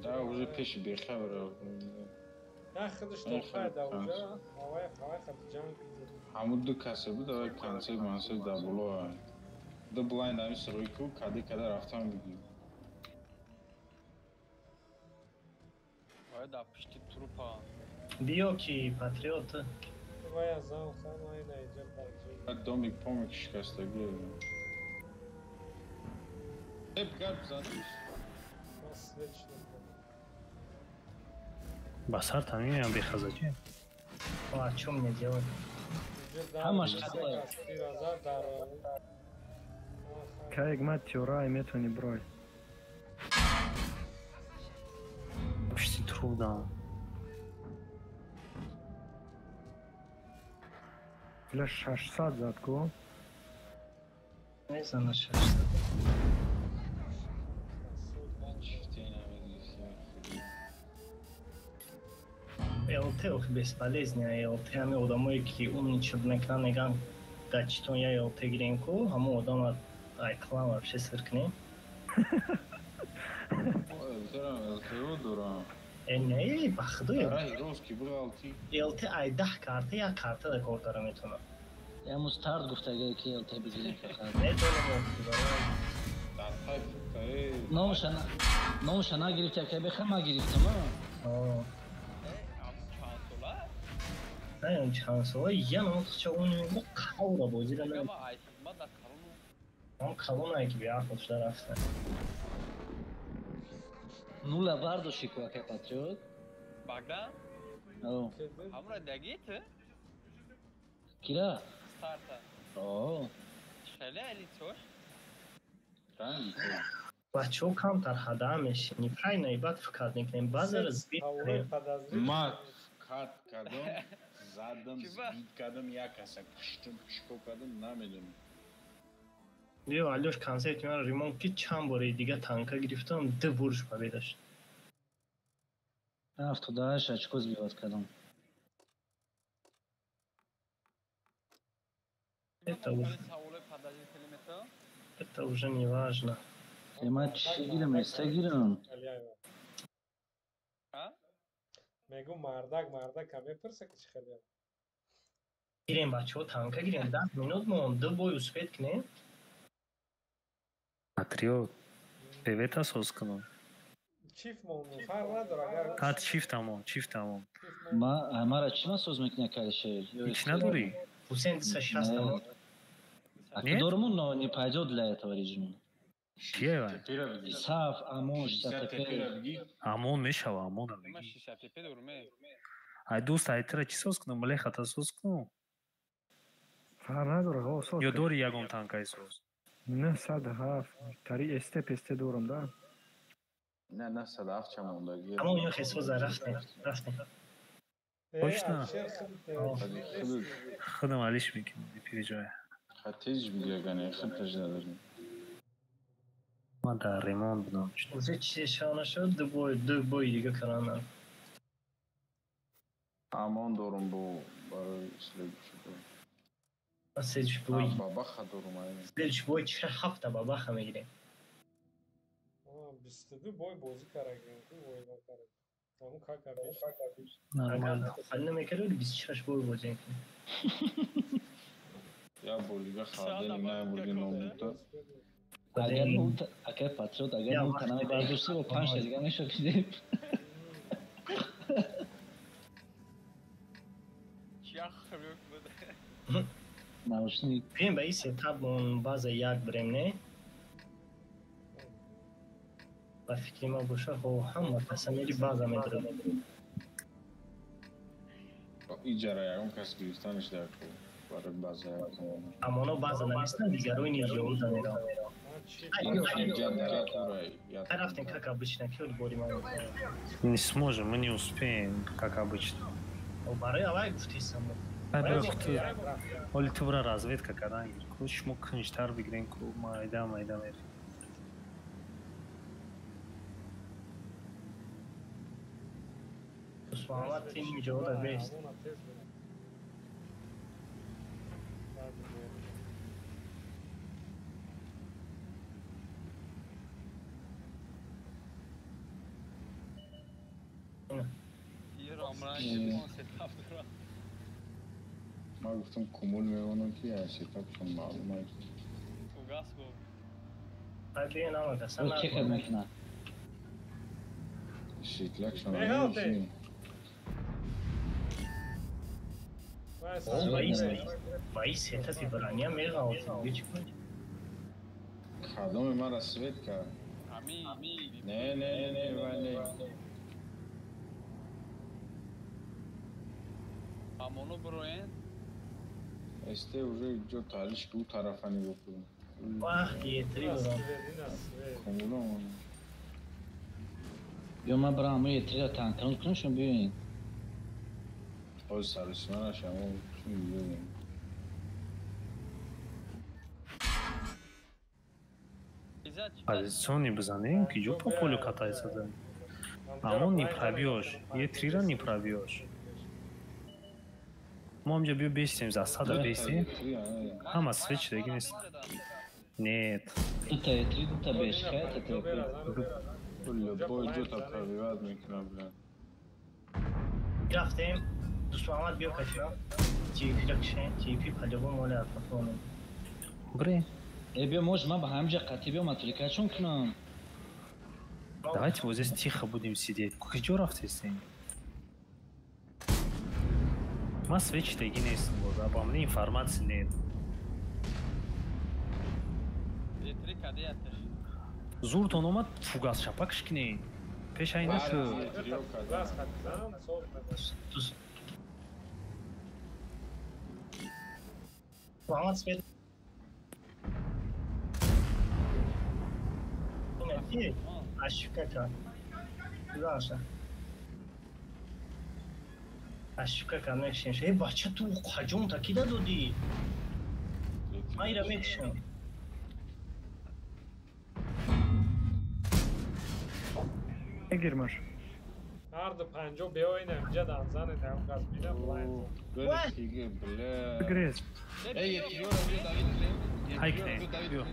Да, уже пеши бехабар. На худаш тохай да уже. Ҳавай ҳавай хат ҷанг. Ҳамун ду касе буд, давай концерт мансер да боло. Ду блайнд ҳамин сирӯи ку каде каде рафтан бигир. Ой, да пишти трупа. Биё ки патриот. Вай азам хан ай наиҷа парча. Домик помик шикастагӣ. Эп гап заниш. Ба сар тамимиам бехазачи. А чё мне делать? Ҳамаш хатоя. Кайг ма тёрай метони брой. Пишти труп дам. Бля, 600 зад ку. Мезана 600. ЛТ охи бесполезный, ЛТ ҳами одамое ки умничать мекунанд, мегӯянд да читон я ЛТ гирем ку, ҳамон одама ай клан вообще сир кунем. ЛТ дорам. Э не, ба худо. ЛТ ЛТ ай 10 карта як карта да кор дара метавонад. Я мустард гуфтагае ки ЛТ бигирем фақат. Медонам. Номша нагирифти, акай беха ма гирифтам, а? Не, чанд сола я намуд ча он қавра бозира на. Он калонае ки беақл шуда рафта. Нула бардошти ку акай Патриот? Багдан? О. Ҳамура дагит? Кира? Старта. О. Хеле алицош? Бачаҳо камтар ҳада мешинӣ. Правильно, и баъд фикр мекунем. Баъзеро сбит кунем. Ма кат кардам, задам, сбит кардам, як каса куштам, чико кардам, намедонам. Биё, Алёш, концерти маро ремонт ки чанд бори дига танка гирифтам, ду бурш победа шуд. 78 очко сбивать кардам. Это уже не важно. Ма чӣ гирам, эста гирам? Мегу мардак, мардак мепурса ки чӣ хеле. Гирем бачаҳо, танка гирем, 10 минут монд, ду бой успеть кунем. Патриот, привет асос кунам. Чифт монд, фарқ надорад агар. Ҳа, чифт тамом, чифт тамом. Ма мара чӣ масоз мекунӣ акай шер? Ҳеч надорӣ? Ҳусейн 260 тамом. Ака доруму, но не пойдёт для этого режима. Чие вай? Саф, Амон, 60 ТП. Амон мешава, Амон. Ма 60 ТП дорум, э. Ай дӯст, ай тира чӣ соз кунам? Млехата соз кунам? Фарқ надорад, ҳо, соз. Ё дори ягон танкаи соз? 907 тари СТ ПСТ дорам, да? Не, 907 ча мондаги. Амон ё хесоза рафтем, рафтем. Точно? Худам алиш мекунам, не переживай. Ха тез бигирагане, худ тез надорем. Ман дар ремонт будам. Уже чизе шав нашуд, ду бой дига карана. Амон дорум бо барои следующий бой. Следующий бой. Бабаха дорум ай. Следующий бой чӣ ҳафта бабаха мегирем. 22 бой бозӣ карагем, ку бой карагем. Ҳамун как обычно. Нормально. Хали намекард, 26 бой бозӣ мекунем. Я болига хардани наявурди номута. Агар ну акай Патриот, агар ну танами бардошти бо 5 та дига мешавидем. Наушник. Бием ба ин сетап мон база як бирем, не? Ба фикри ман боша, ҳо, ҳама каса мери база медорад. Иҷара ягон кас гирифтанаш дар ку барои база як. Амоно база наместанд, дигарои ниҷоуда мераванд. Рафтем, как обычно, ки бори ман. Не сможем, мы не успеем, как обычно. Барои авай гуфти само. Оли ту бра разведка кардан гир. Ку шумо кунҷтар бигирен, ку майда майда мерем. Муҳаммад тим ҷода бест. Ман гуфтам кумул мемонам ки ай сетапшон маълум аст. Чӣ кар мекунад? Шитлакшон. Ба ин сетапи броня меғалтид. Кадоме мара свет кард? Не, не, не, вай не. Амоно броен? Эсте уже ҷо талиш ки ӯ тарафа нигоҳ кунем. Вах, етри дорам. Кумула мона. Ё ман барам ҳамон етрира танканут кунам, шумо биёед. Ҳозир саросима нашам, чун биёем. Позициони бизанем, ки ҷо по полю катается да. Аммо не пробьёшь. Е3-ра не пробьёшь. Мо ҳамҷа биё бестем, засада бестем. Ҳама свеч деги нест. Нет. Дута Е3, дута бешка, это ТП. Любой ҷота пробивать мекунам, бля. Рафтем. Дӯст Муҳаммад биё кашима. TP-ра кишем, TP по-любому моли атрофонем. Бре. Э, биё, может, ман ба ҳамҷа қатъи биём, отвлекать-шон кунам. Давайте вот здесь тихо будем сидеть. Куҷо рафтестем? Ман свеч деги нестам, боз. Обо мне информации нет. Зуртон омад, фугас шапакш кине. Пеш ай нашуд. Муҳаммад свет. Ошибка кард. Баша. Ошибка кард мекшем. Э, бача ту қаҷон та кида додӣ? Ман ира мекшам. Мегирмаш. Ҳарду панҷо биёин инҷа данзане дар газ бина блайнд. Бля. Грез. Эй, Е3-ро биё давид кунем. Ҳай кунем. Биё.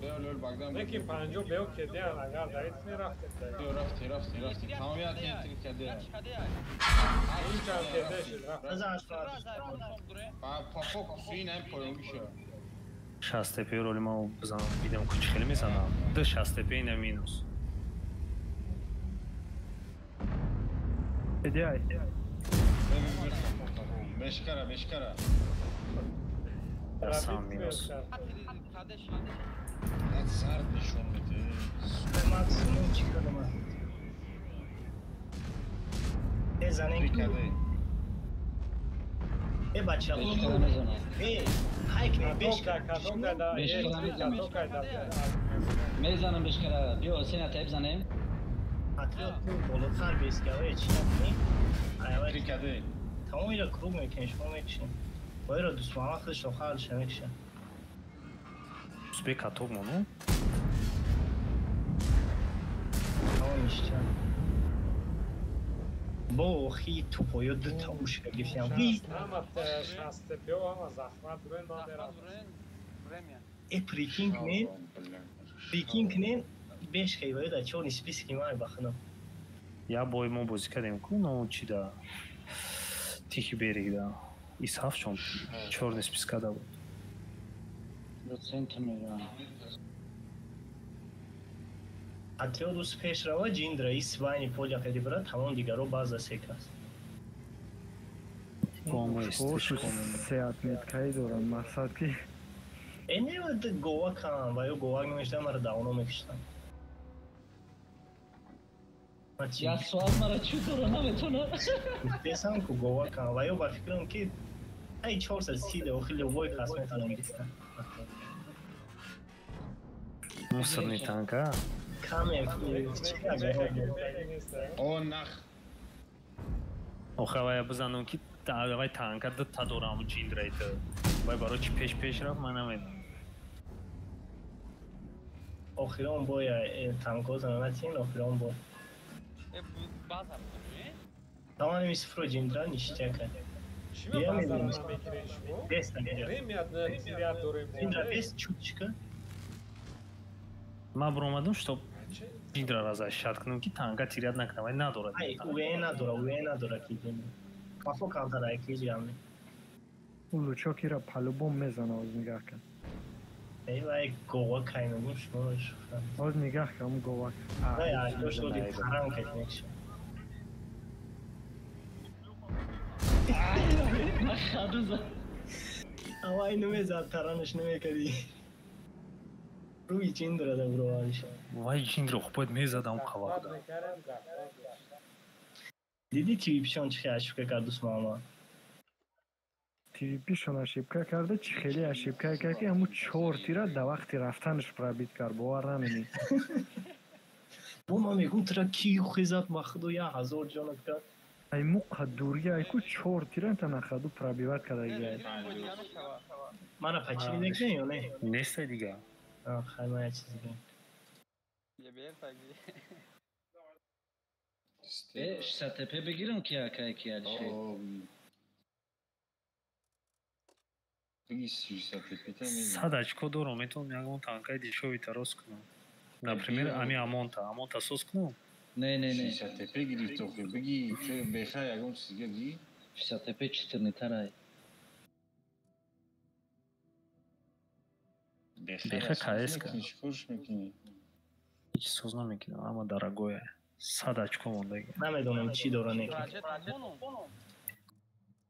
Биё лол Богдан. Неки панҷо биё кедиан агар давид кунӣ рафтем. Биё рафтем, рафтем, рафтем. Тамомият Е3 каде. Ин чанд кеде шид рафт. Па па кусуин ҳам поёнги шо. 60 ТП роли ман бизанам, бидам ку чӣ хеле мезанам. Ду 60 ТП ина минус. Идеай. Бешкара, бешкара. Сам минус. Зард нишон медиҳ. Максимум чӣ кардам? Э, занем. Э, бача. Э, ҳайк не бешка. Бешкара мезанам, бешкара. Биё, сена тайп занем. Патриот ку болотар беска, э, чӣ накунӣ? Три каде. Тамом ира круг мекунем, шумо мекушем. Боиро дӯст Муҳаммад худаш охарша мекуша. Успей каток мону? Тамом ишча. Бо охи тупоё дута ушка гирифтам. Ҳама 60 ТП ҳама захмат рӯй намерам. Э, прикинь кунем, прикинь кунем, бешка иваё да чёрный списки май бахнам. Я бой мо бозӣ кардем ку, но чи да тихий берег да. Исҳаф чон чёрный списка да буд. Центр мерам. Патриот ус пеш рава, ҷиндра ис байни поля қади бира, тамом дигаро база сек аст. Се отметкаи дорам, мақсад ки Э, не, гова кам, ва ё говак намешта, мара давно мекуштам. Як суал мара чӣ дора наметона. Десам ку гова кам, ва ё ба фикрам ки ай 430 да охи любой кас метавонам гирифта. Мусорный танка. Каме чӣ О, нах. Охе вая бизанам ки вай танка дута дорам ҷиндрайта. Вай барои чӣ пеш пеш рафт ман намедонам. Охирон бой танко занатин охирон бой. Тамоми мисфро ҷиндра ништяка. Чима базара намегирен шумо? Ремият тирят дорем. Ҷиндра бес чутчика. Ман баромадам, чтоб ҷиндра защищать кунам ки танка тирят накунам, вай надорад. Ай, уе надора, уе надора ки ҷиндра. Кафо камтар ай ки ҷамъ. Лучокира по-любому мезана, оз нигаҳ кун. Эй, вай гова кай мегум шумо шуфта. Оз нигаҳ кун, говак. Вай, ай, дош доди парам кай мекша. Авай намезад, таранаш намекардӣ. Рӯи ҷиндра да буровариш. Вай ҷиндра хуб бояд мезадам қавақда. Дидӣ TVP-шон чӣ хеле ошибка кард дӯст Муҳаммад? TVP-шон ошибка карда, чӣ хеле ошибка кард ки ҳамун чор тира да вақти рафтанаш пробит кард, бовар намемӣ. Бо ман мегум тира ки хезад махудо я ҳазор ҷонат кард. Ай муқа дурӣ ай ку чор тира та нахаду пробиват кардагиай. Мана пачини мекунӣ ё не? Нестай дига. Хай ман як чиз бигӯям. Э, 60 ТП бигирам ки акай ки Алишер. Биги 60 ТП та мегирам. 100 очко дорам, метавонам ягон танкаи дешёвый тарос кунам. Например, ами Амонта соз кунам? Не, не, не. 60 ТП гирифт охир. Биги беха ягон чиз дига биги. 60 ТП читирнитарай. Беха КС-ка. Чикорш мекунӣ? Ҳеҷ соз намекунам, ама дорогое. 100 очко мондаги. Намедонам чӣ дора неки.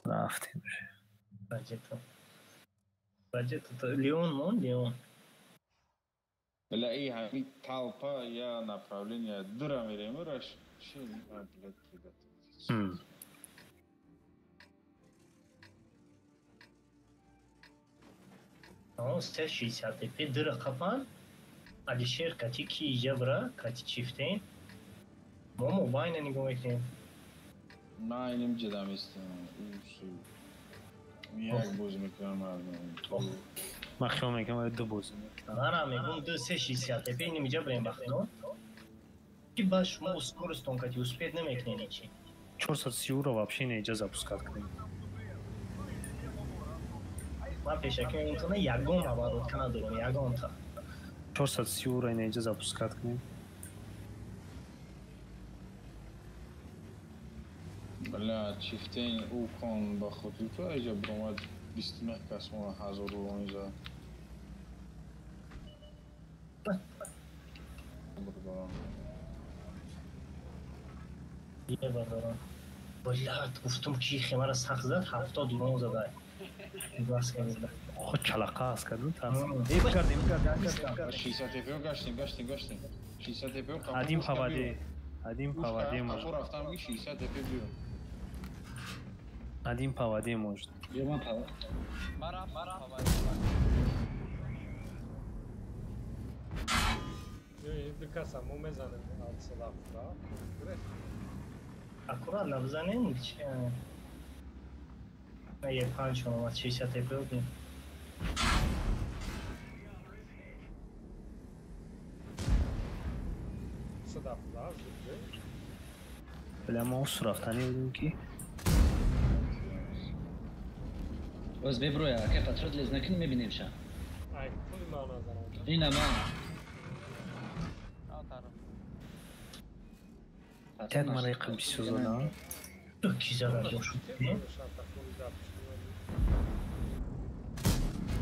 Рафтем. Раджета. Леон мон, Леон. Бля, и ҳами толпа я направление дура мерем, раш. Чи, блядь, ребята. Он 60 ТП дура қапан. Алишер кати ки ижа бра, кати чифтен. Мо мобайна нигоҳ мекунем. Ман иним ҷидам истам. Як боз мекунам мардум. Ман хиёл мекунам ду бозӣ мекунам. Манам мегӯм ду се 60 ТП иним иҷа бирем бахтино. Ки ба шумо скоростон кати успеть намекунед ҳечи. 430 ро вообще не иҷа запускать кунем. Ман пешакӣ мегӯм то на ягон оборотка надорам, ягонта. 430 ро не иҷа запускать кунем. Бля, чифтен ӯ кон ба хотири ту аҷа биромад 29 кас мо 1000 рулони зад. Е бардорам. Блядь, гуфтум ки хемара сахт зад, 70 рулон зада. Бас карда. Хо чалақа аст каду тарс. Эб кардем, кардем. 60 ТП гаштем, гаштем, гаштем. 60 ТП қапо. Один поводе. Один поводе может. Қапо рафтам 60 ТП биё. Один по воде может. Я ман по Ду каса мо мезанем алсалафра. Аккуратно бизанем, чи на е панч омад 60 ТП бин. Садафла, Бля, мо сурафтани будем ки Боз беброя, ака патрот лез накунӣ мебинем ша. Ай, пули ман назарам. Ина ман. Тяд мара иқа бисёр задам. Ки зада бошад?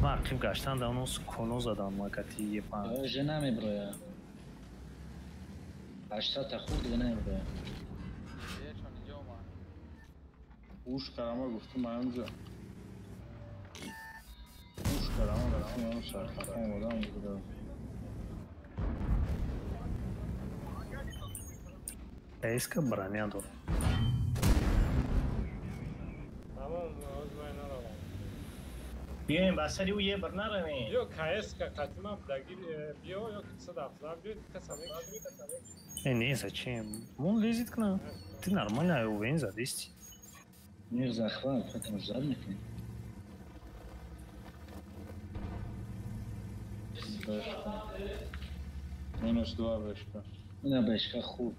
Ман ақиб гаштан да онос коно задам макати епан. Же намеброя. 800 та хурд дига намеброя. Уш карама гуфтум ҳамҷа. Уш карама гуфтум ҳам сархафа омадам буда. Эска броня дорам. Тамом, оз ман наравам. Биёем ба сари ӯ е бар наравем. Ё КС-ка қатима будагир биё ё 170 биё каса мекуши. Э, не, зачем? Он лезет к нам. Ты нормально УВН задести. Мир захват, поэтому ждать мекунем. Бешка. Минус 2 бешка. Ина бешка хуб.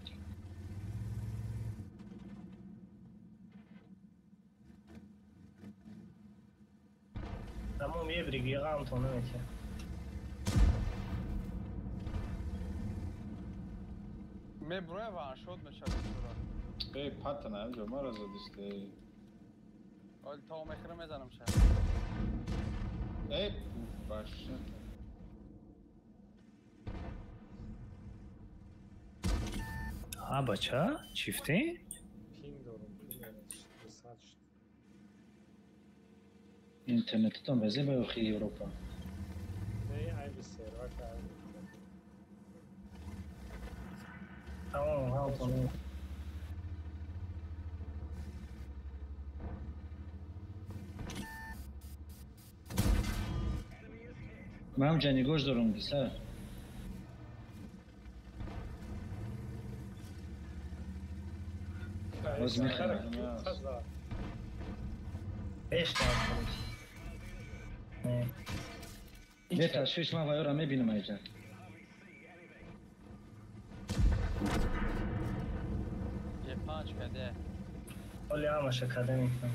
Тамом е бригиғам то наметия. Меброя ваншот мешавад сура. Эй, пата наҷо, мара задисте. Ол то мехра мезанам ша. Эй, баш. А бача, чифте? Пинг дорам, пинг. Интернетатон везе ба охи Европа. Не, айби сервер ка. Тамом, ҳам тамом. Ман ҳам ҷанигош дорам гиса. Боз мехарам. Беш Бе ташвиш ман вайора мебинам айҷа. Е панҷ каде. Оли ҳамаша каде мекунам.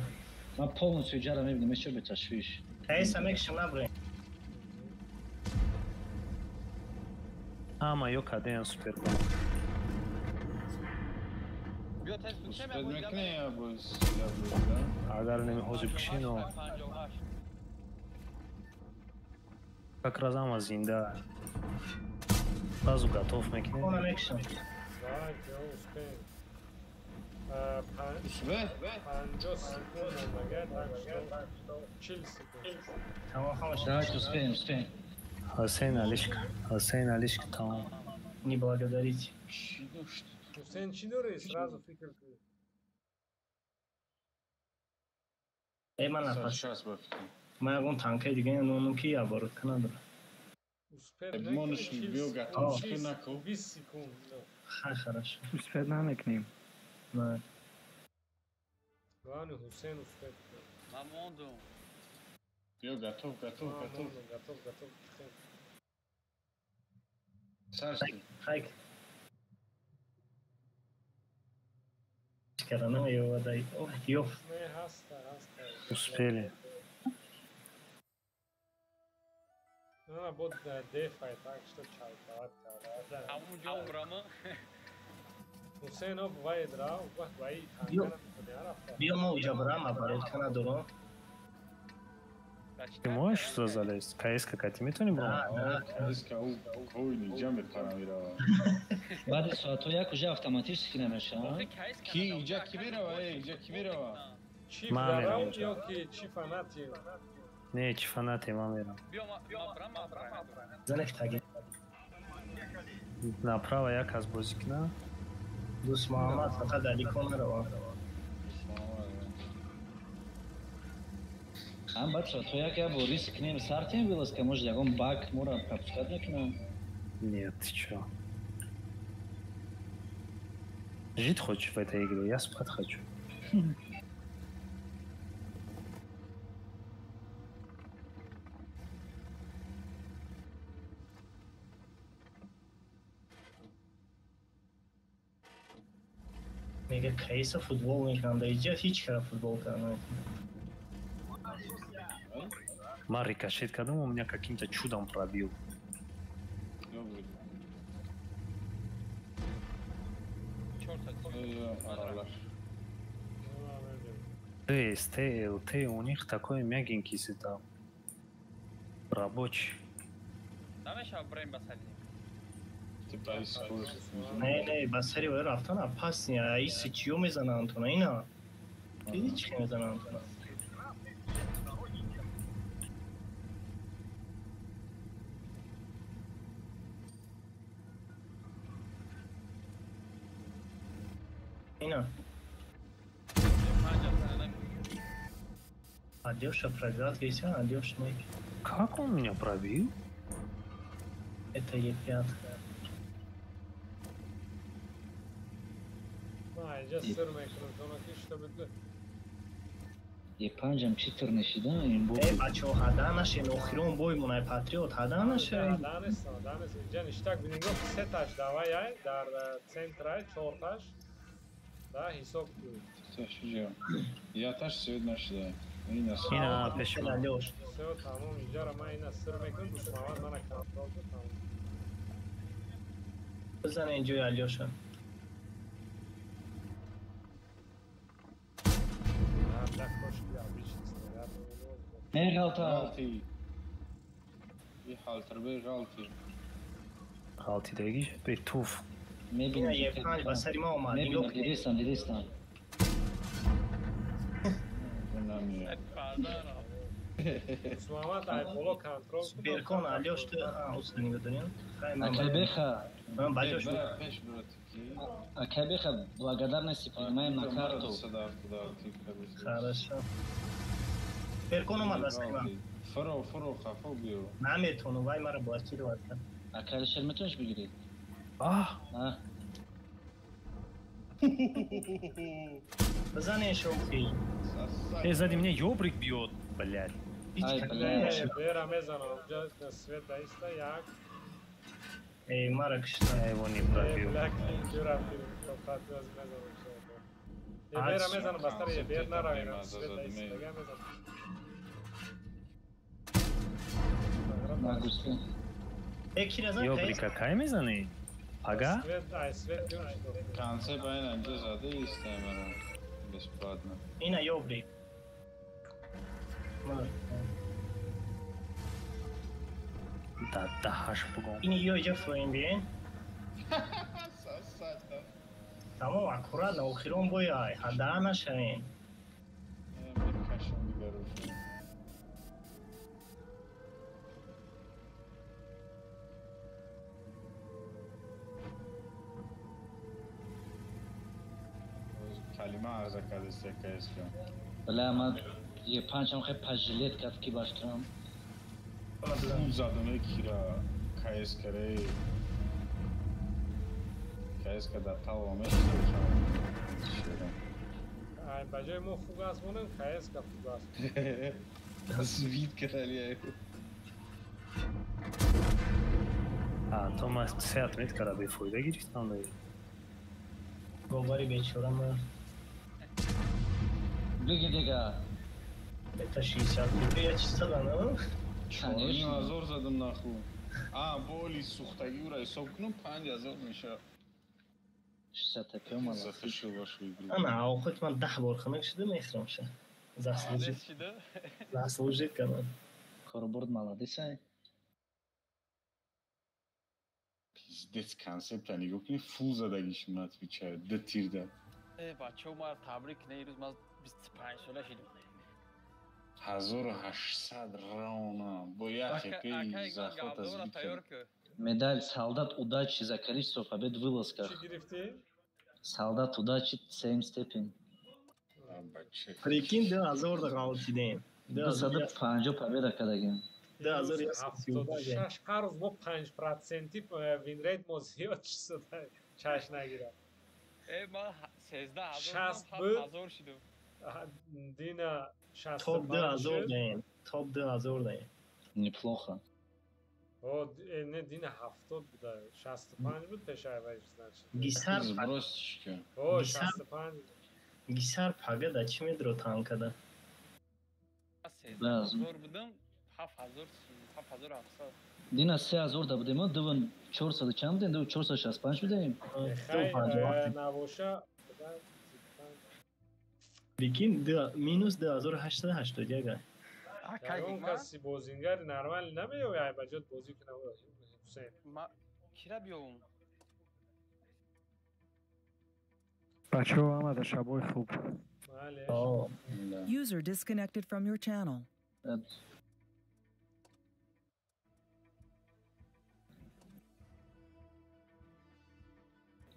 Ман полностью иҷара мебинам, ещё бе ташвиш. Таиса мекшам набурем. Ҳама ё кадеян суперкон. Биё тез бикшем Успеть мекунӣ я боз? Агар намехоҳӣ бикши, но как раз ҳама зинда. Сразу готов мекунем. Она мекшам. Давайте, успеем. Успеть? 50 секунд намагар, так что 40 секунд. Тамом ҳамаша. Давайте успеем, успеем. Ҳусейн Алишка, Ҳусейн Алишка тамом. Не благодарите. Ҳусейн чӣ дорӣ? Сразу фикр кун. Эй, ман нафас. Ман ягон танкаи дига нонум ки оборотка надорам. Успеть Монаш биё готов нако. 20 секунд. Ха, хорошо. Успеть намекунем. На. Главное, Ҳусейн успеть. Ман мондум. Биё готов, готов, готов. Готов, готов. Саршти. Хайк. Кара намеёвадай. Ох, ёф. Не, ҳаста, ҳаста. Успели. На, бод дефай, так что чайкават карда. Ҳамун ҷо умрама. Ҳусейн об вай драв, вақт вай танкара рафта. Биё ма уҷа брам, оборотка надорам. Ты можешь сюда залезть? КСК кати метавонӣ Да, бром? да. КСК ӯ коини ҷа мепарам мерава. Баъди соатҳо як уже автоматически намешава. Ки иҷа ки мерава, э, иҷа ки мерава? Чӣ Ман мерам дарав уҷа. ё ки чӣ фанати? Не, чӣ фанате, ман мерам. Биё ма брам, ма брам. Занек таги. Направо як аз бозӣ кунам. Дӯст Муҳаммад фақат далико нарава. Ҳам баъд соатҳо як як бор риск кунем, сартем вылазка, может ягон баг моро пропускать мекунам. Нет, ты чё? Жить хочешь в этой игре? Я спать хочу. Мега Каиса футбол мекунам. Дар иҷа ҳеҷ кара футбол карда наметавонам. Ман рикошет кардам, он меня каким-то чудом пробил. Т, С, Т, Л, Т, у них такой мягенький сетап. Рабочий. Намешава брем ба сари. Не, не, ба сари вай рафтан опасни. Аиси чиё мезананд Антона, ина. Диди чӣ мезананд Антона? Ина. Алёша пробивает весь, а Алёша не. Как он меня пробил? Это Е5. На, иҷа сир мекунам, тона ки чтобы Е5-ам читер нешида, ин бо. Э, бачаҳо, ҳада нашен, охирон бой монай патриот, ҳада нашен. Данест, данест, иҷа ништак бинигоҳ сеташ давай ай дар центрай чорташ. Да, ҳисоб кун. Яташ свет нашида. Ина пеши ман. Алёш. Всё, тамом, иҷара ман ина сир мекунам, дӯст Муҳаммад мана контрол кун, тамом. Бизан инҷои Алёша. Да, кошки обычный снаряд. Меғалта. Ғалти. И ҳалтир бе ғалти. Ғалтидагиш бе туф. Мебинам. Ина Е5 ба сари ма омад. Мебинам, дидистам, дидистам. Дӯст Муҳаммад ай боло контрол кун. Беркон Алёш ту уста нигоҳ дорем. Хай ман. Акайбеха. Ман ба ҷош. Пеш брат. Акайбеха, благодарности принимаем на карту. Хорошо. Беркон омад ба сари ман. Фаро, фаро, хафо биё. Наметавонам, вай маро блокировать кард. Акай, метавониш бигирӣ? Аҳ! Бизанен шохи. Эй, сзади меня ёбрик бьет, блядь. Ай, бера мезанам, унҷа свет даиста як. Эй, мара кишта. Его не пробил. Бля, клинчу рафтим, тоқат аз мезанам. Бера мезанам, бастар бер наравем, свет даиста дага мезанам. На гусли. Ё, брика, кай мезанӣ? Пага? Свет, свет. Конце байна инҷа зада иста мара. Бесплатно. Ина ёбрик. Да, даҳаш бугом. Ини ё иҷа фоин биен. Тамом, аккуратно, охирон бояй, ҳадаа нашавем. Мекашам дигару. Калима арза кардест якаеска. Бля, ман е панҷам хе пажилет кард ки баштрам. Хуб задаме кира КС каре. КС ка дар тава мешавад. Ай, ба ҷои мо фугас монем, КС ка фугас. Тасвид кардали. А, то ма се отмет кара бефоида гирифтам дай. Бовари бечора ма. Биги дига. Это 60 рублей, я чисто да, Конечно. 4000 задам наху. А, боли сухтагӣ ура ҳисоб кунам 5000 мешавад. 60 пё мала. Захишил вашу игру. Ана, охот ман 10 бор хунук шуда мехӯрам ша. Заслужит. Заслужит кардам. Корбурд молодец ай. Пиздец концепта нигоҳ кунӣ фул задагиш ман отвечаю. Ду тирда. Э, бачаҳо мара табрик кунед, ирӯз ман 25 сола шидам. 1800 рауна бо як хепи захват аз бит. Медаль солдат удачи за количество побед в вылазках. Чӣ гирифтӣ? Солдат удачи same степень. Прикинь, 2000 да ғалтидем. 250 победа кардагем. 76 ҳар рӯз мо 5% винрейт мо зиёд шуда чашм нагирад. Э, ман 13000 ҳазор шидам. Дина 65 Топ 2000 даем. Топ 2000 даем. Неплохо. О, не, дина 70 буда. 65 буд пешайваш, значит. Гисар сбросишка. О, 65. Гисар пага да чӣ медро танкада? 13000 будам, 7000, 7700. Дина 3000 да будем, дуван 400 чанд будем, ду 465 будем. Хай, набоша. Прикинь, минус 2881. Ягон каси бозингари нормали намеёвӣ, ай ба ҷот бозӣ кунам, Ҳусейн. Ма кира биёвум? Бачаҳо ҳама дар шабҳои хуб. User disconnected from your channel.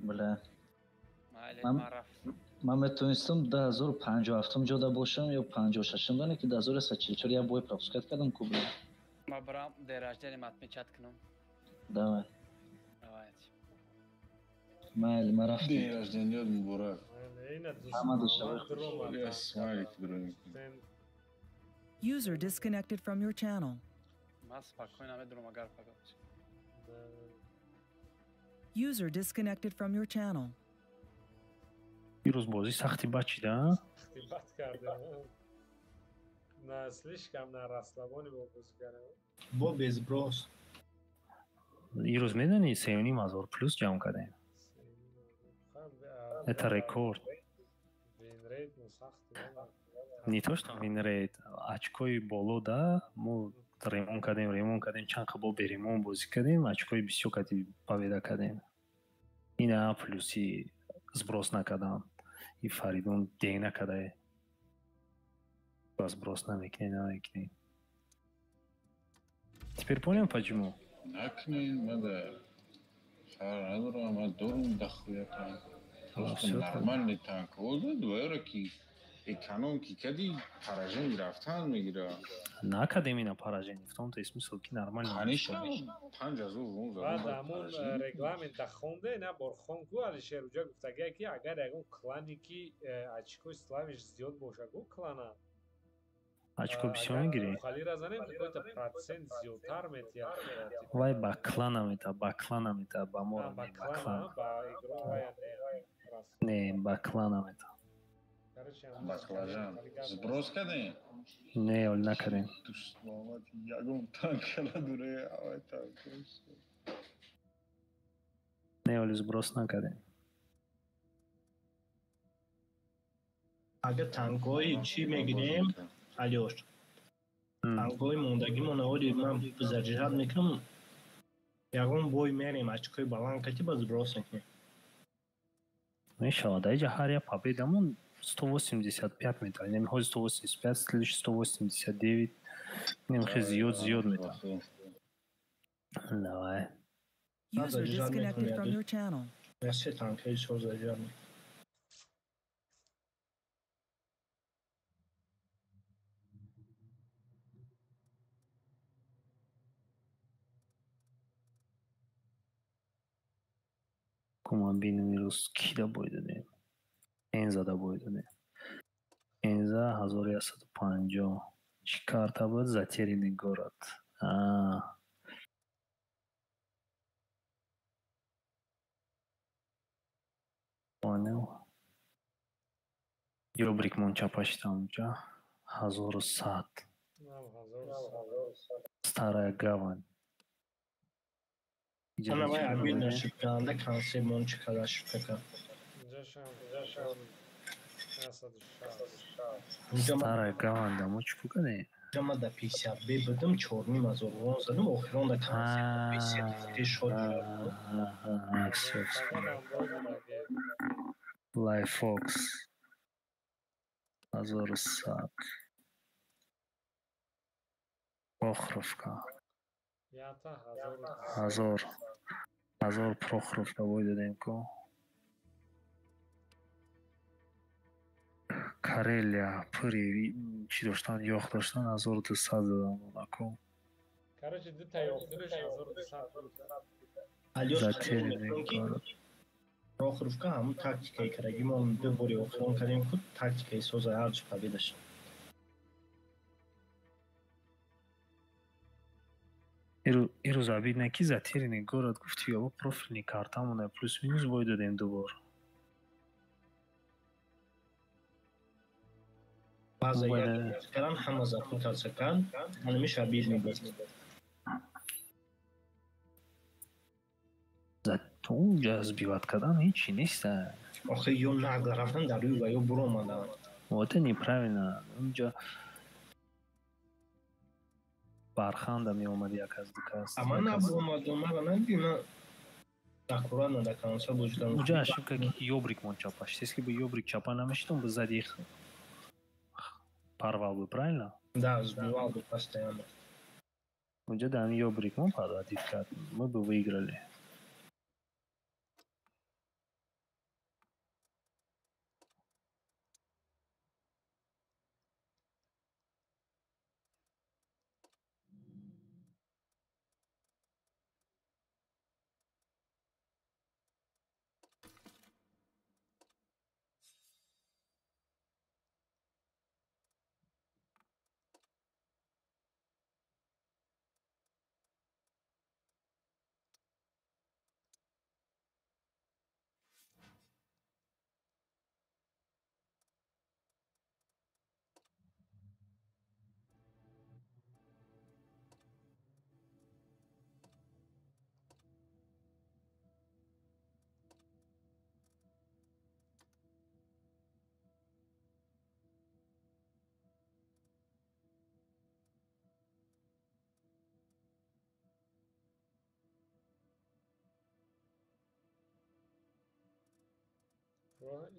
Бля. Ман метавонистам 2057 ҷода бошам ё 56-м, дане ки 2144 як бой пропускать кардам ку бля. Ма барам день рождения отмечать кунам. Давай. Давайте. Майли, ма рафтем. День рождения муборак. Ҳама душабои Я смайлик дурем. User disconnected from your channel. Ма спокойно медурам агар пага. User disconnected from your channel. Ирӯз бозӣ сахти бад шида? Сахти бад кардем. На слишком на расслабоне бо бозӣ кардем. Бо без брос. Ирӯз медонӣ 3,5 ҳазор плюс ҷамъ кардем. Это рекорд. Не то что винрейт, очкои боло да, мо ремон кардем, чанд бо беремон бозӣ кардем, очкои бисёр кати победа кардем. Ина плюси сброс накардам. И Фаридун дег накарда. Сброс намекунем. Теперь понял почему? Накунем, мада фар надорам, ман дорум дохуя танк. Просто нормальный танк. Оза двоёра ки эконом ки кади поражение рафтан мегира. Накардем ина поражение, в том-то и смысл ки нормально. Конечно, 5000 вон за. Баъд ҳамон регламента хонде, на бор хон ку Алишер уҷа гуфтагия ки агар ягон клане ки очкои славиш зиёд боша ку клана. Очко бисёр мегирӣ? Халира занем, какой-то процент зиёдтар метиҳад. Вай ба клана мета, ба клана мета, ба моро не, ба клан. Ба игро вая не. Не, ба клана мета. Баклажан. Сброс кардем? Не, оли накардем. Дӯстмомад ягон танка надоре, авай танка. Не, оли сброс накардем. Агар танкҳои чӣ мегирем, Алёш, танкҳои мондагимон оли ман заряжать мекунам, ягон бой мерем, очкои баланд кати ба сброс мекунем. Мешавад, аиҷа ҳар як победамон 185 метавад. Инами ҳозир 185, следующий 189. Инами хеле зиёд зиёд метавад. Давай. User disconnected from your channel. Я се танкҳои соз заряжать мекунам. Куман бинем ирӯз кида бой додем. Энзада бой додем. Энза 1150. Чӣ карта буд? Затерянный город. Понял. Ёбрикмон чапа шида унҷа. 1100. Старая гавань. Ана вай обидно шуд, ганда консепт чӣ қадар шуд кака. Старая гавань да мо чӣ кардем? Ҷа ма да 50 б будам, 4,5 ҳазор вон задам, охирон да консепт шод. Лайфокс 1100. Прохоровка. 1000. 1000 Прохоровка бой додем ку. Карелия пури чӣ доштан, ёх доштан, 1200 задан онаку. Короче, дута ёхдориш 1200. Затерянный город. Прохоровка ҳамун тактикаи кардаги мо ду бори охирон кардем ку, тактикаи соза ҳарчи победа шуд. Ирӯз обидно ки Затерянный город гуфти ёбо профильный картамона плюс-минус бой додем дубор. Баъза як кардан ҳама запутаться кард, ҳанамиш обидно буд. Унҷа сбивать кардан ҳечи неста. Охир ё нагло рафтан дар рӯи ва ё буромадан. Вот это неправильно. Унҷа барханда меомад як аз ду кас. А ман набуромадам, мара надидӣ, ман аккуратно до конца божидам. Унҷа ошибка ки ёбрик мон чапа шид. Если бы ёбрик чапа намешид, он бы сзади их порвал бы, правильно? Да, сбивал бы постоянно. Унҷа да ёбрик мон подводить кард, мы бы выиграли.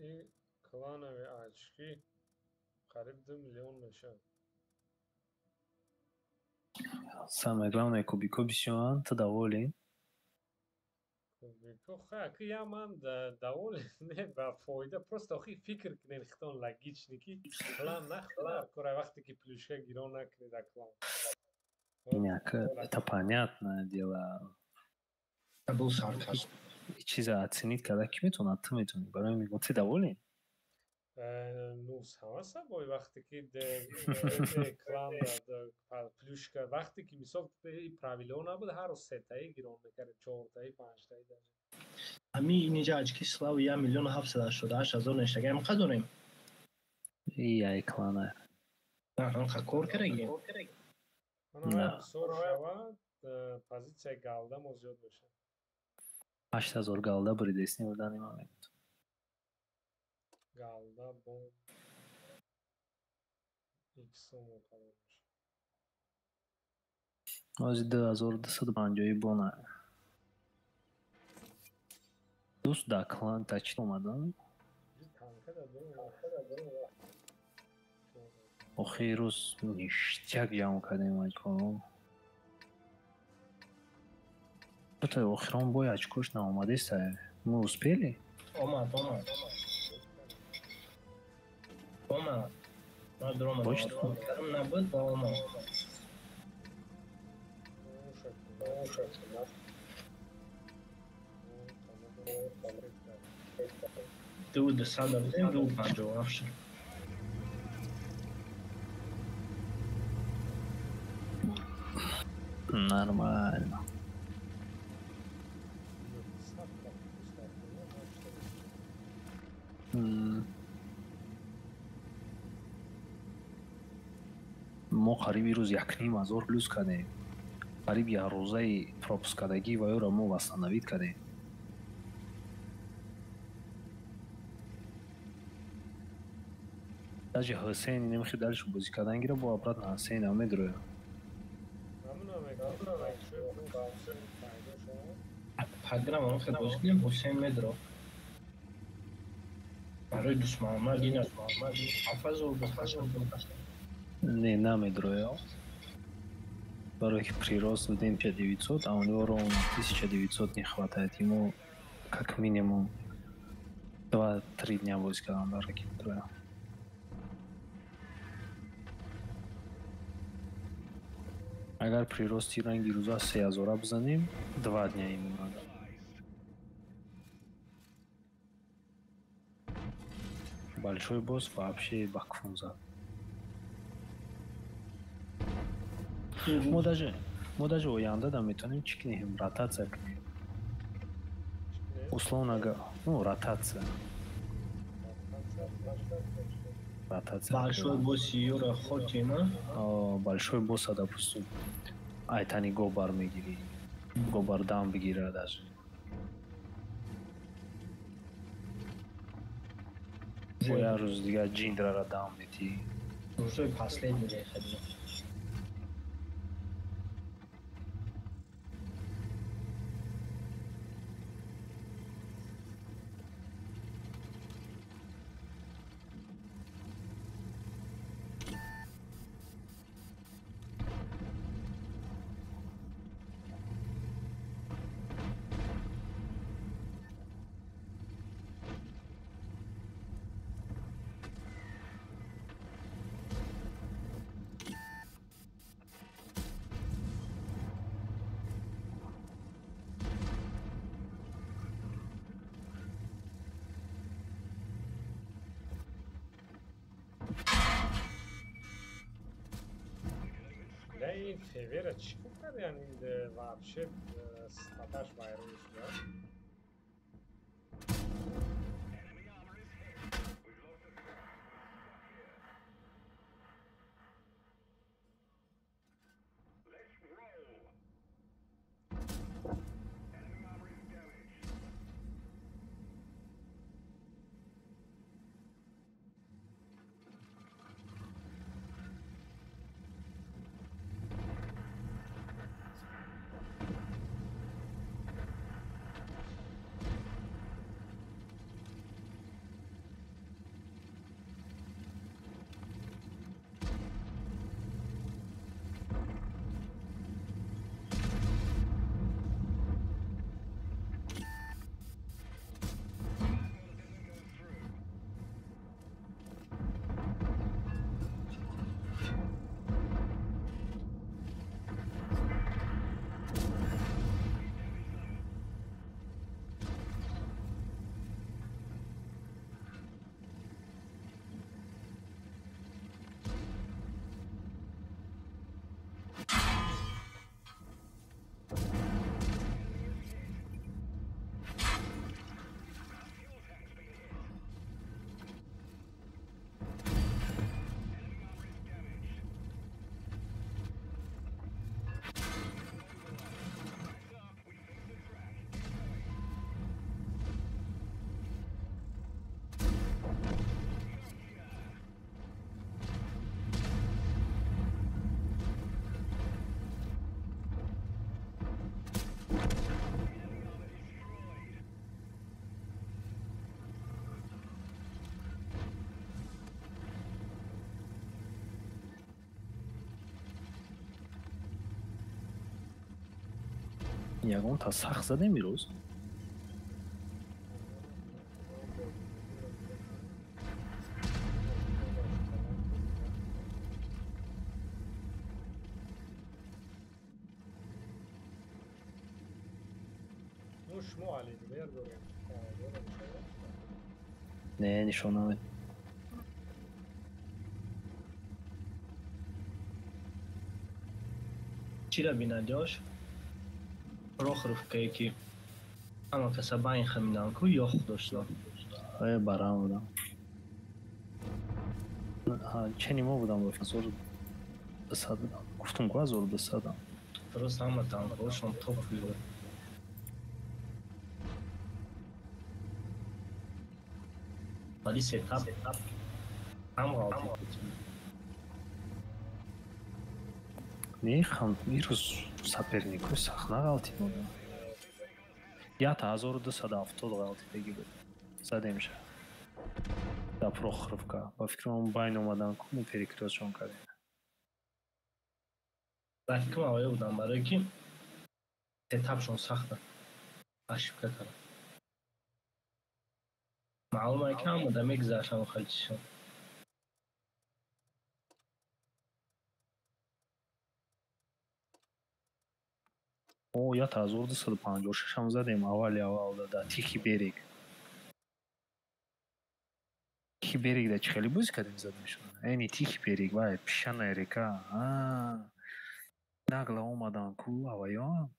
И клановые очки қариб 2 миллион мешавад. Самое главное, кубико бисёранд, ту доволен? Кубико ха, ки я ман доволен не, ба фоида. Просто охи фикр кунед хитон логичный ки клан нахӯрад кора, вақте ки плюшка гирон накунед клан. Не, это понятное дело. Был сарказм. Чиза оценить карда ки метавонад, ту метавонӣ. Барои мегӯм, ты доволен? Ну, само собой, вақте ки клан плюшка, вақте ки мисол правило набуд, ҳар рӯз сетаи гирон мекардем, чортаи, панҷтаи даже. Ами инҷа очки славы 1 788 000 нештага, ам дорем. Ияй клана. Анқа кор карагем. Бисёр шавад, позитсияи голда мо зиёд мешавад. 8000 голда буридесни в данный момент. Голда бо иксомо калон мешавад. Ози 2250 бона. Дӯст да клан та чӣ омадан? Танка да. Охири рӯз ништяк ҷамъ кардем очко. Бута охирон бой очкош наомадеста. Мы успели? Омад, омад. Омад. Ман дуромадам. Точно? Набуд ва омад. 2 200 будем, 2 57 шуд. Нормально. Мо қариби рӯз 1500 плюс кардем. Қариб якрӯзаи пропуск кардагӣ ва ёро мо восстановить кардем. Даже Ҳусейн немихи дальше бозӣ кардан гира, бо обратно Ҳусейн ам медроя. Паграм он хел бозӣ кунем, Ҳусейн медро. Барои Дӯстмуҳаммад ин аст, 7000 буд, 8000. Не, намедроя. Барои ки прирост додем 1900, а у него ровно 1900 не хватает. Ему как минимум 2-3 дня бозӣ кардан дар ки медроя. Агар прирости ранги рӯза 3000-а бизанем, 2 дня ему надо. Большой босс вообще бакфун зад. Мо даже оянда да метавонем чӣ кунем, ротатсия кунем. Условно, ну, ротатсия. Ротатсия. Большой босс Юра Хотима. Большой босса, допустим, айтани гобар мегирӣ. Гобар дам бигира даже. Бо як рӯз дигар ҷиндрара дам метӣ. Рӯзои последний мехадим. Ин февера чӣ кор кард, яъне вообще статаш вайрон шуда. Ягон та сахт задем ирӯз. Не, нишон намед. Чира бинадёш? Прохоровкае ки ҳама каса байн хамидан ку ёх дошта. Э, барам будам. Чени мо будам ба 1200 будам. Гуфтум ку 1200-ам. Просто ҳама танкҳошон топ буд. Вали сетап ҳам ғалати буд. Не, хам ирӯз соперникҳои сахт нағалтид мода. 1270 ғалтидаги буд. Задемша. Да Прохоровка. Ба фикрам байн омадан ку мо перекрёстшон кардем. Ба фикрам аввале будам барое ки сетапшон сахта. Ошибка кардам. Маълум е ки ҳама да мегузаштам хелчишон. О, 1256 ам задем аввали аввал да Тихий берег. Тихий берег да чӣ хеле бозӣ кардем задемшон. Эни Тихий берег вай песчаная река. Нагла омадан ку аваён.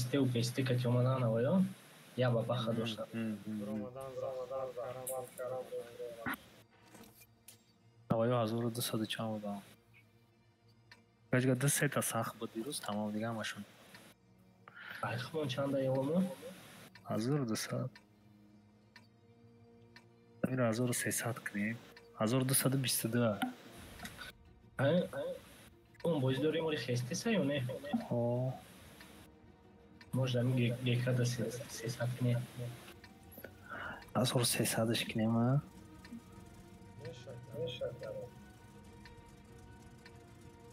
СТ ПСТ кати омадан аваён. Я бабаха доштам. Аваё 1200 чанд будам. Гачга ду сета сахт буд дирӯз, тамом дига ҳамашон. Айхмон чанда ёлмо? 1200. Инро 1300 кунем. 1222. Он бозӣ дорем оли хестеса ё не? О. Может, ами гекада 300 кунем. 1300-ш кунем, а?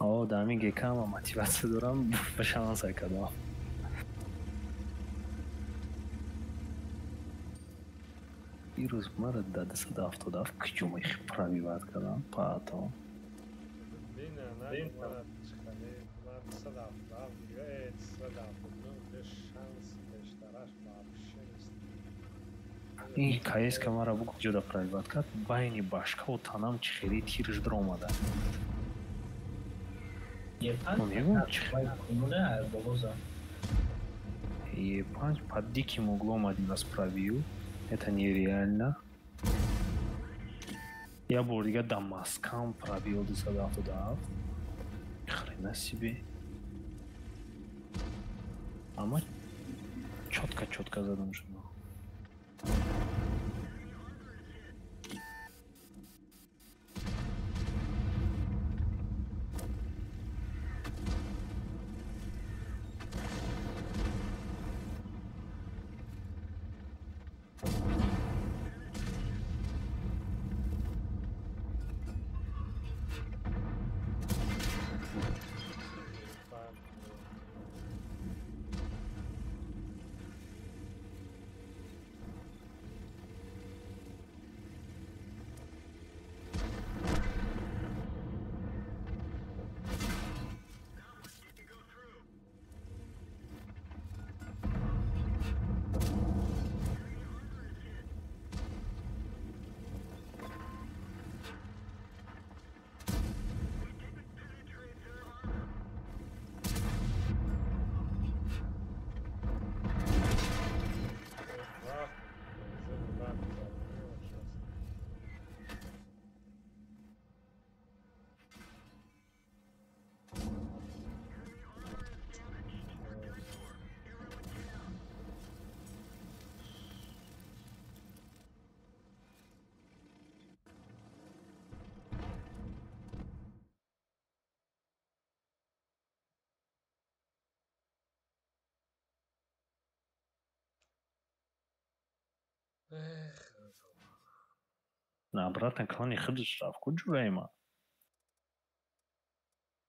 О, да ами гека ма мотиватсия дорам, ба шанса кардам. Ирӯз мара да 277 куҷо мехи пробиват кардам, потом. Ин КСК мара бу куҷо да пробиват кард, байни башкаву танам чӣ хеле тирш даромада. Е5 под диким углом один раз пробил. Это нереально. Я бор дига да маскам пробил 277. Хрена себе. Ама чётко задам шумо. На обратно клани худаш рафт. Куҷо ма?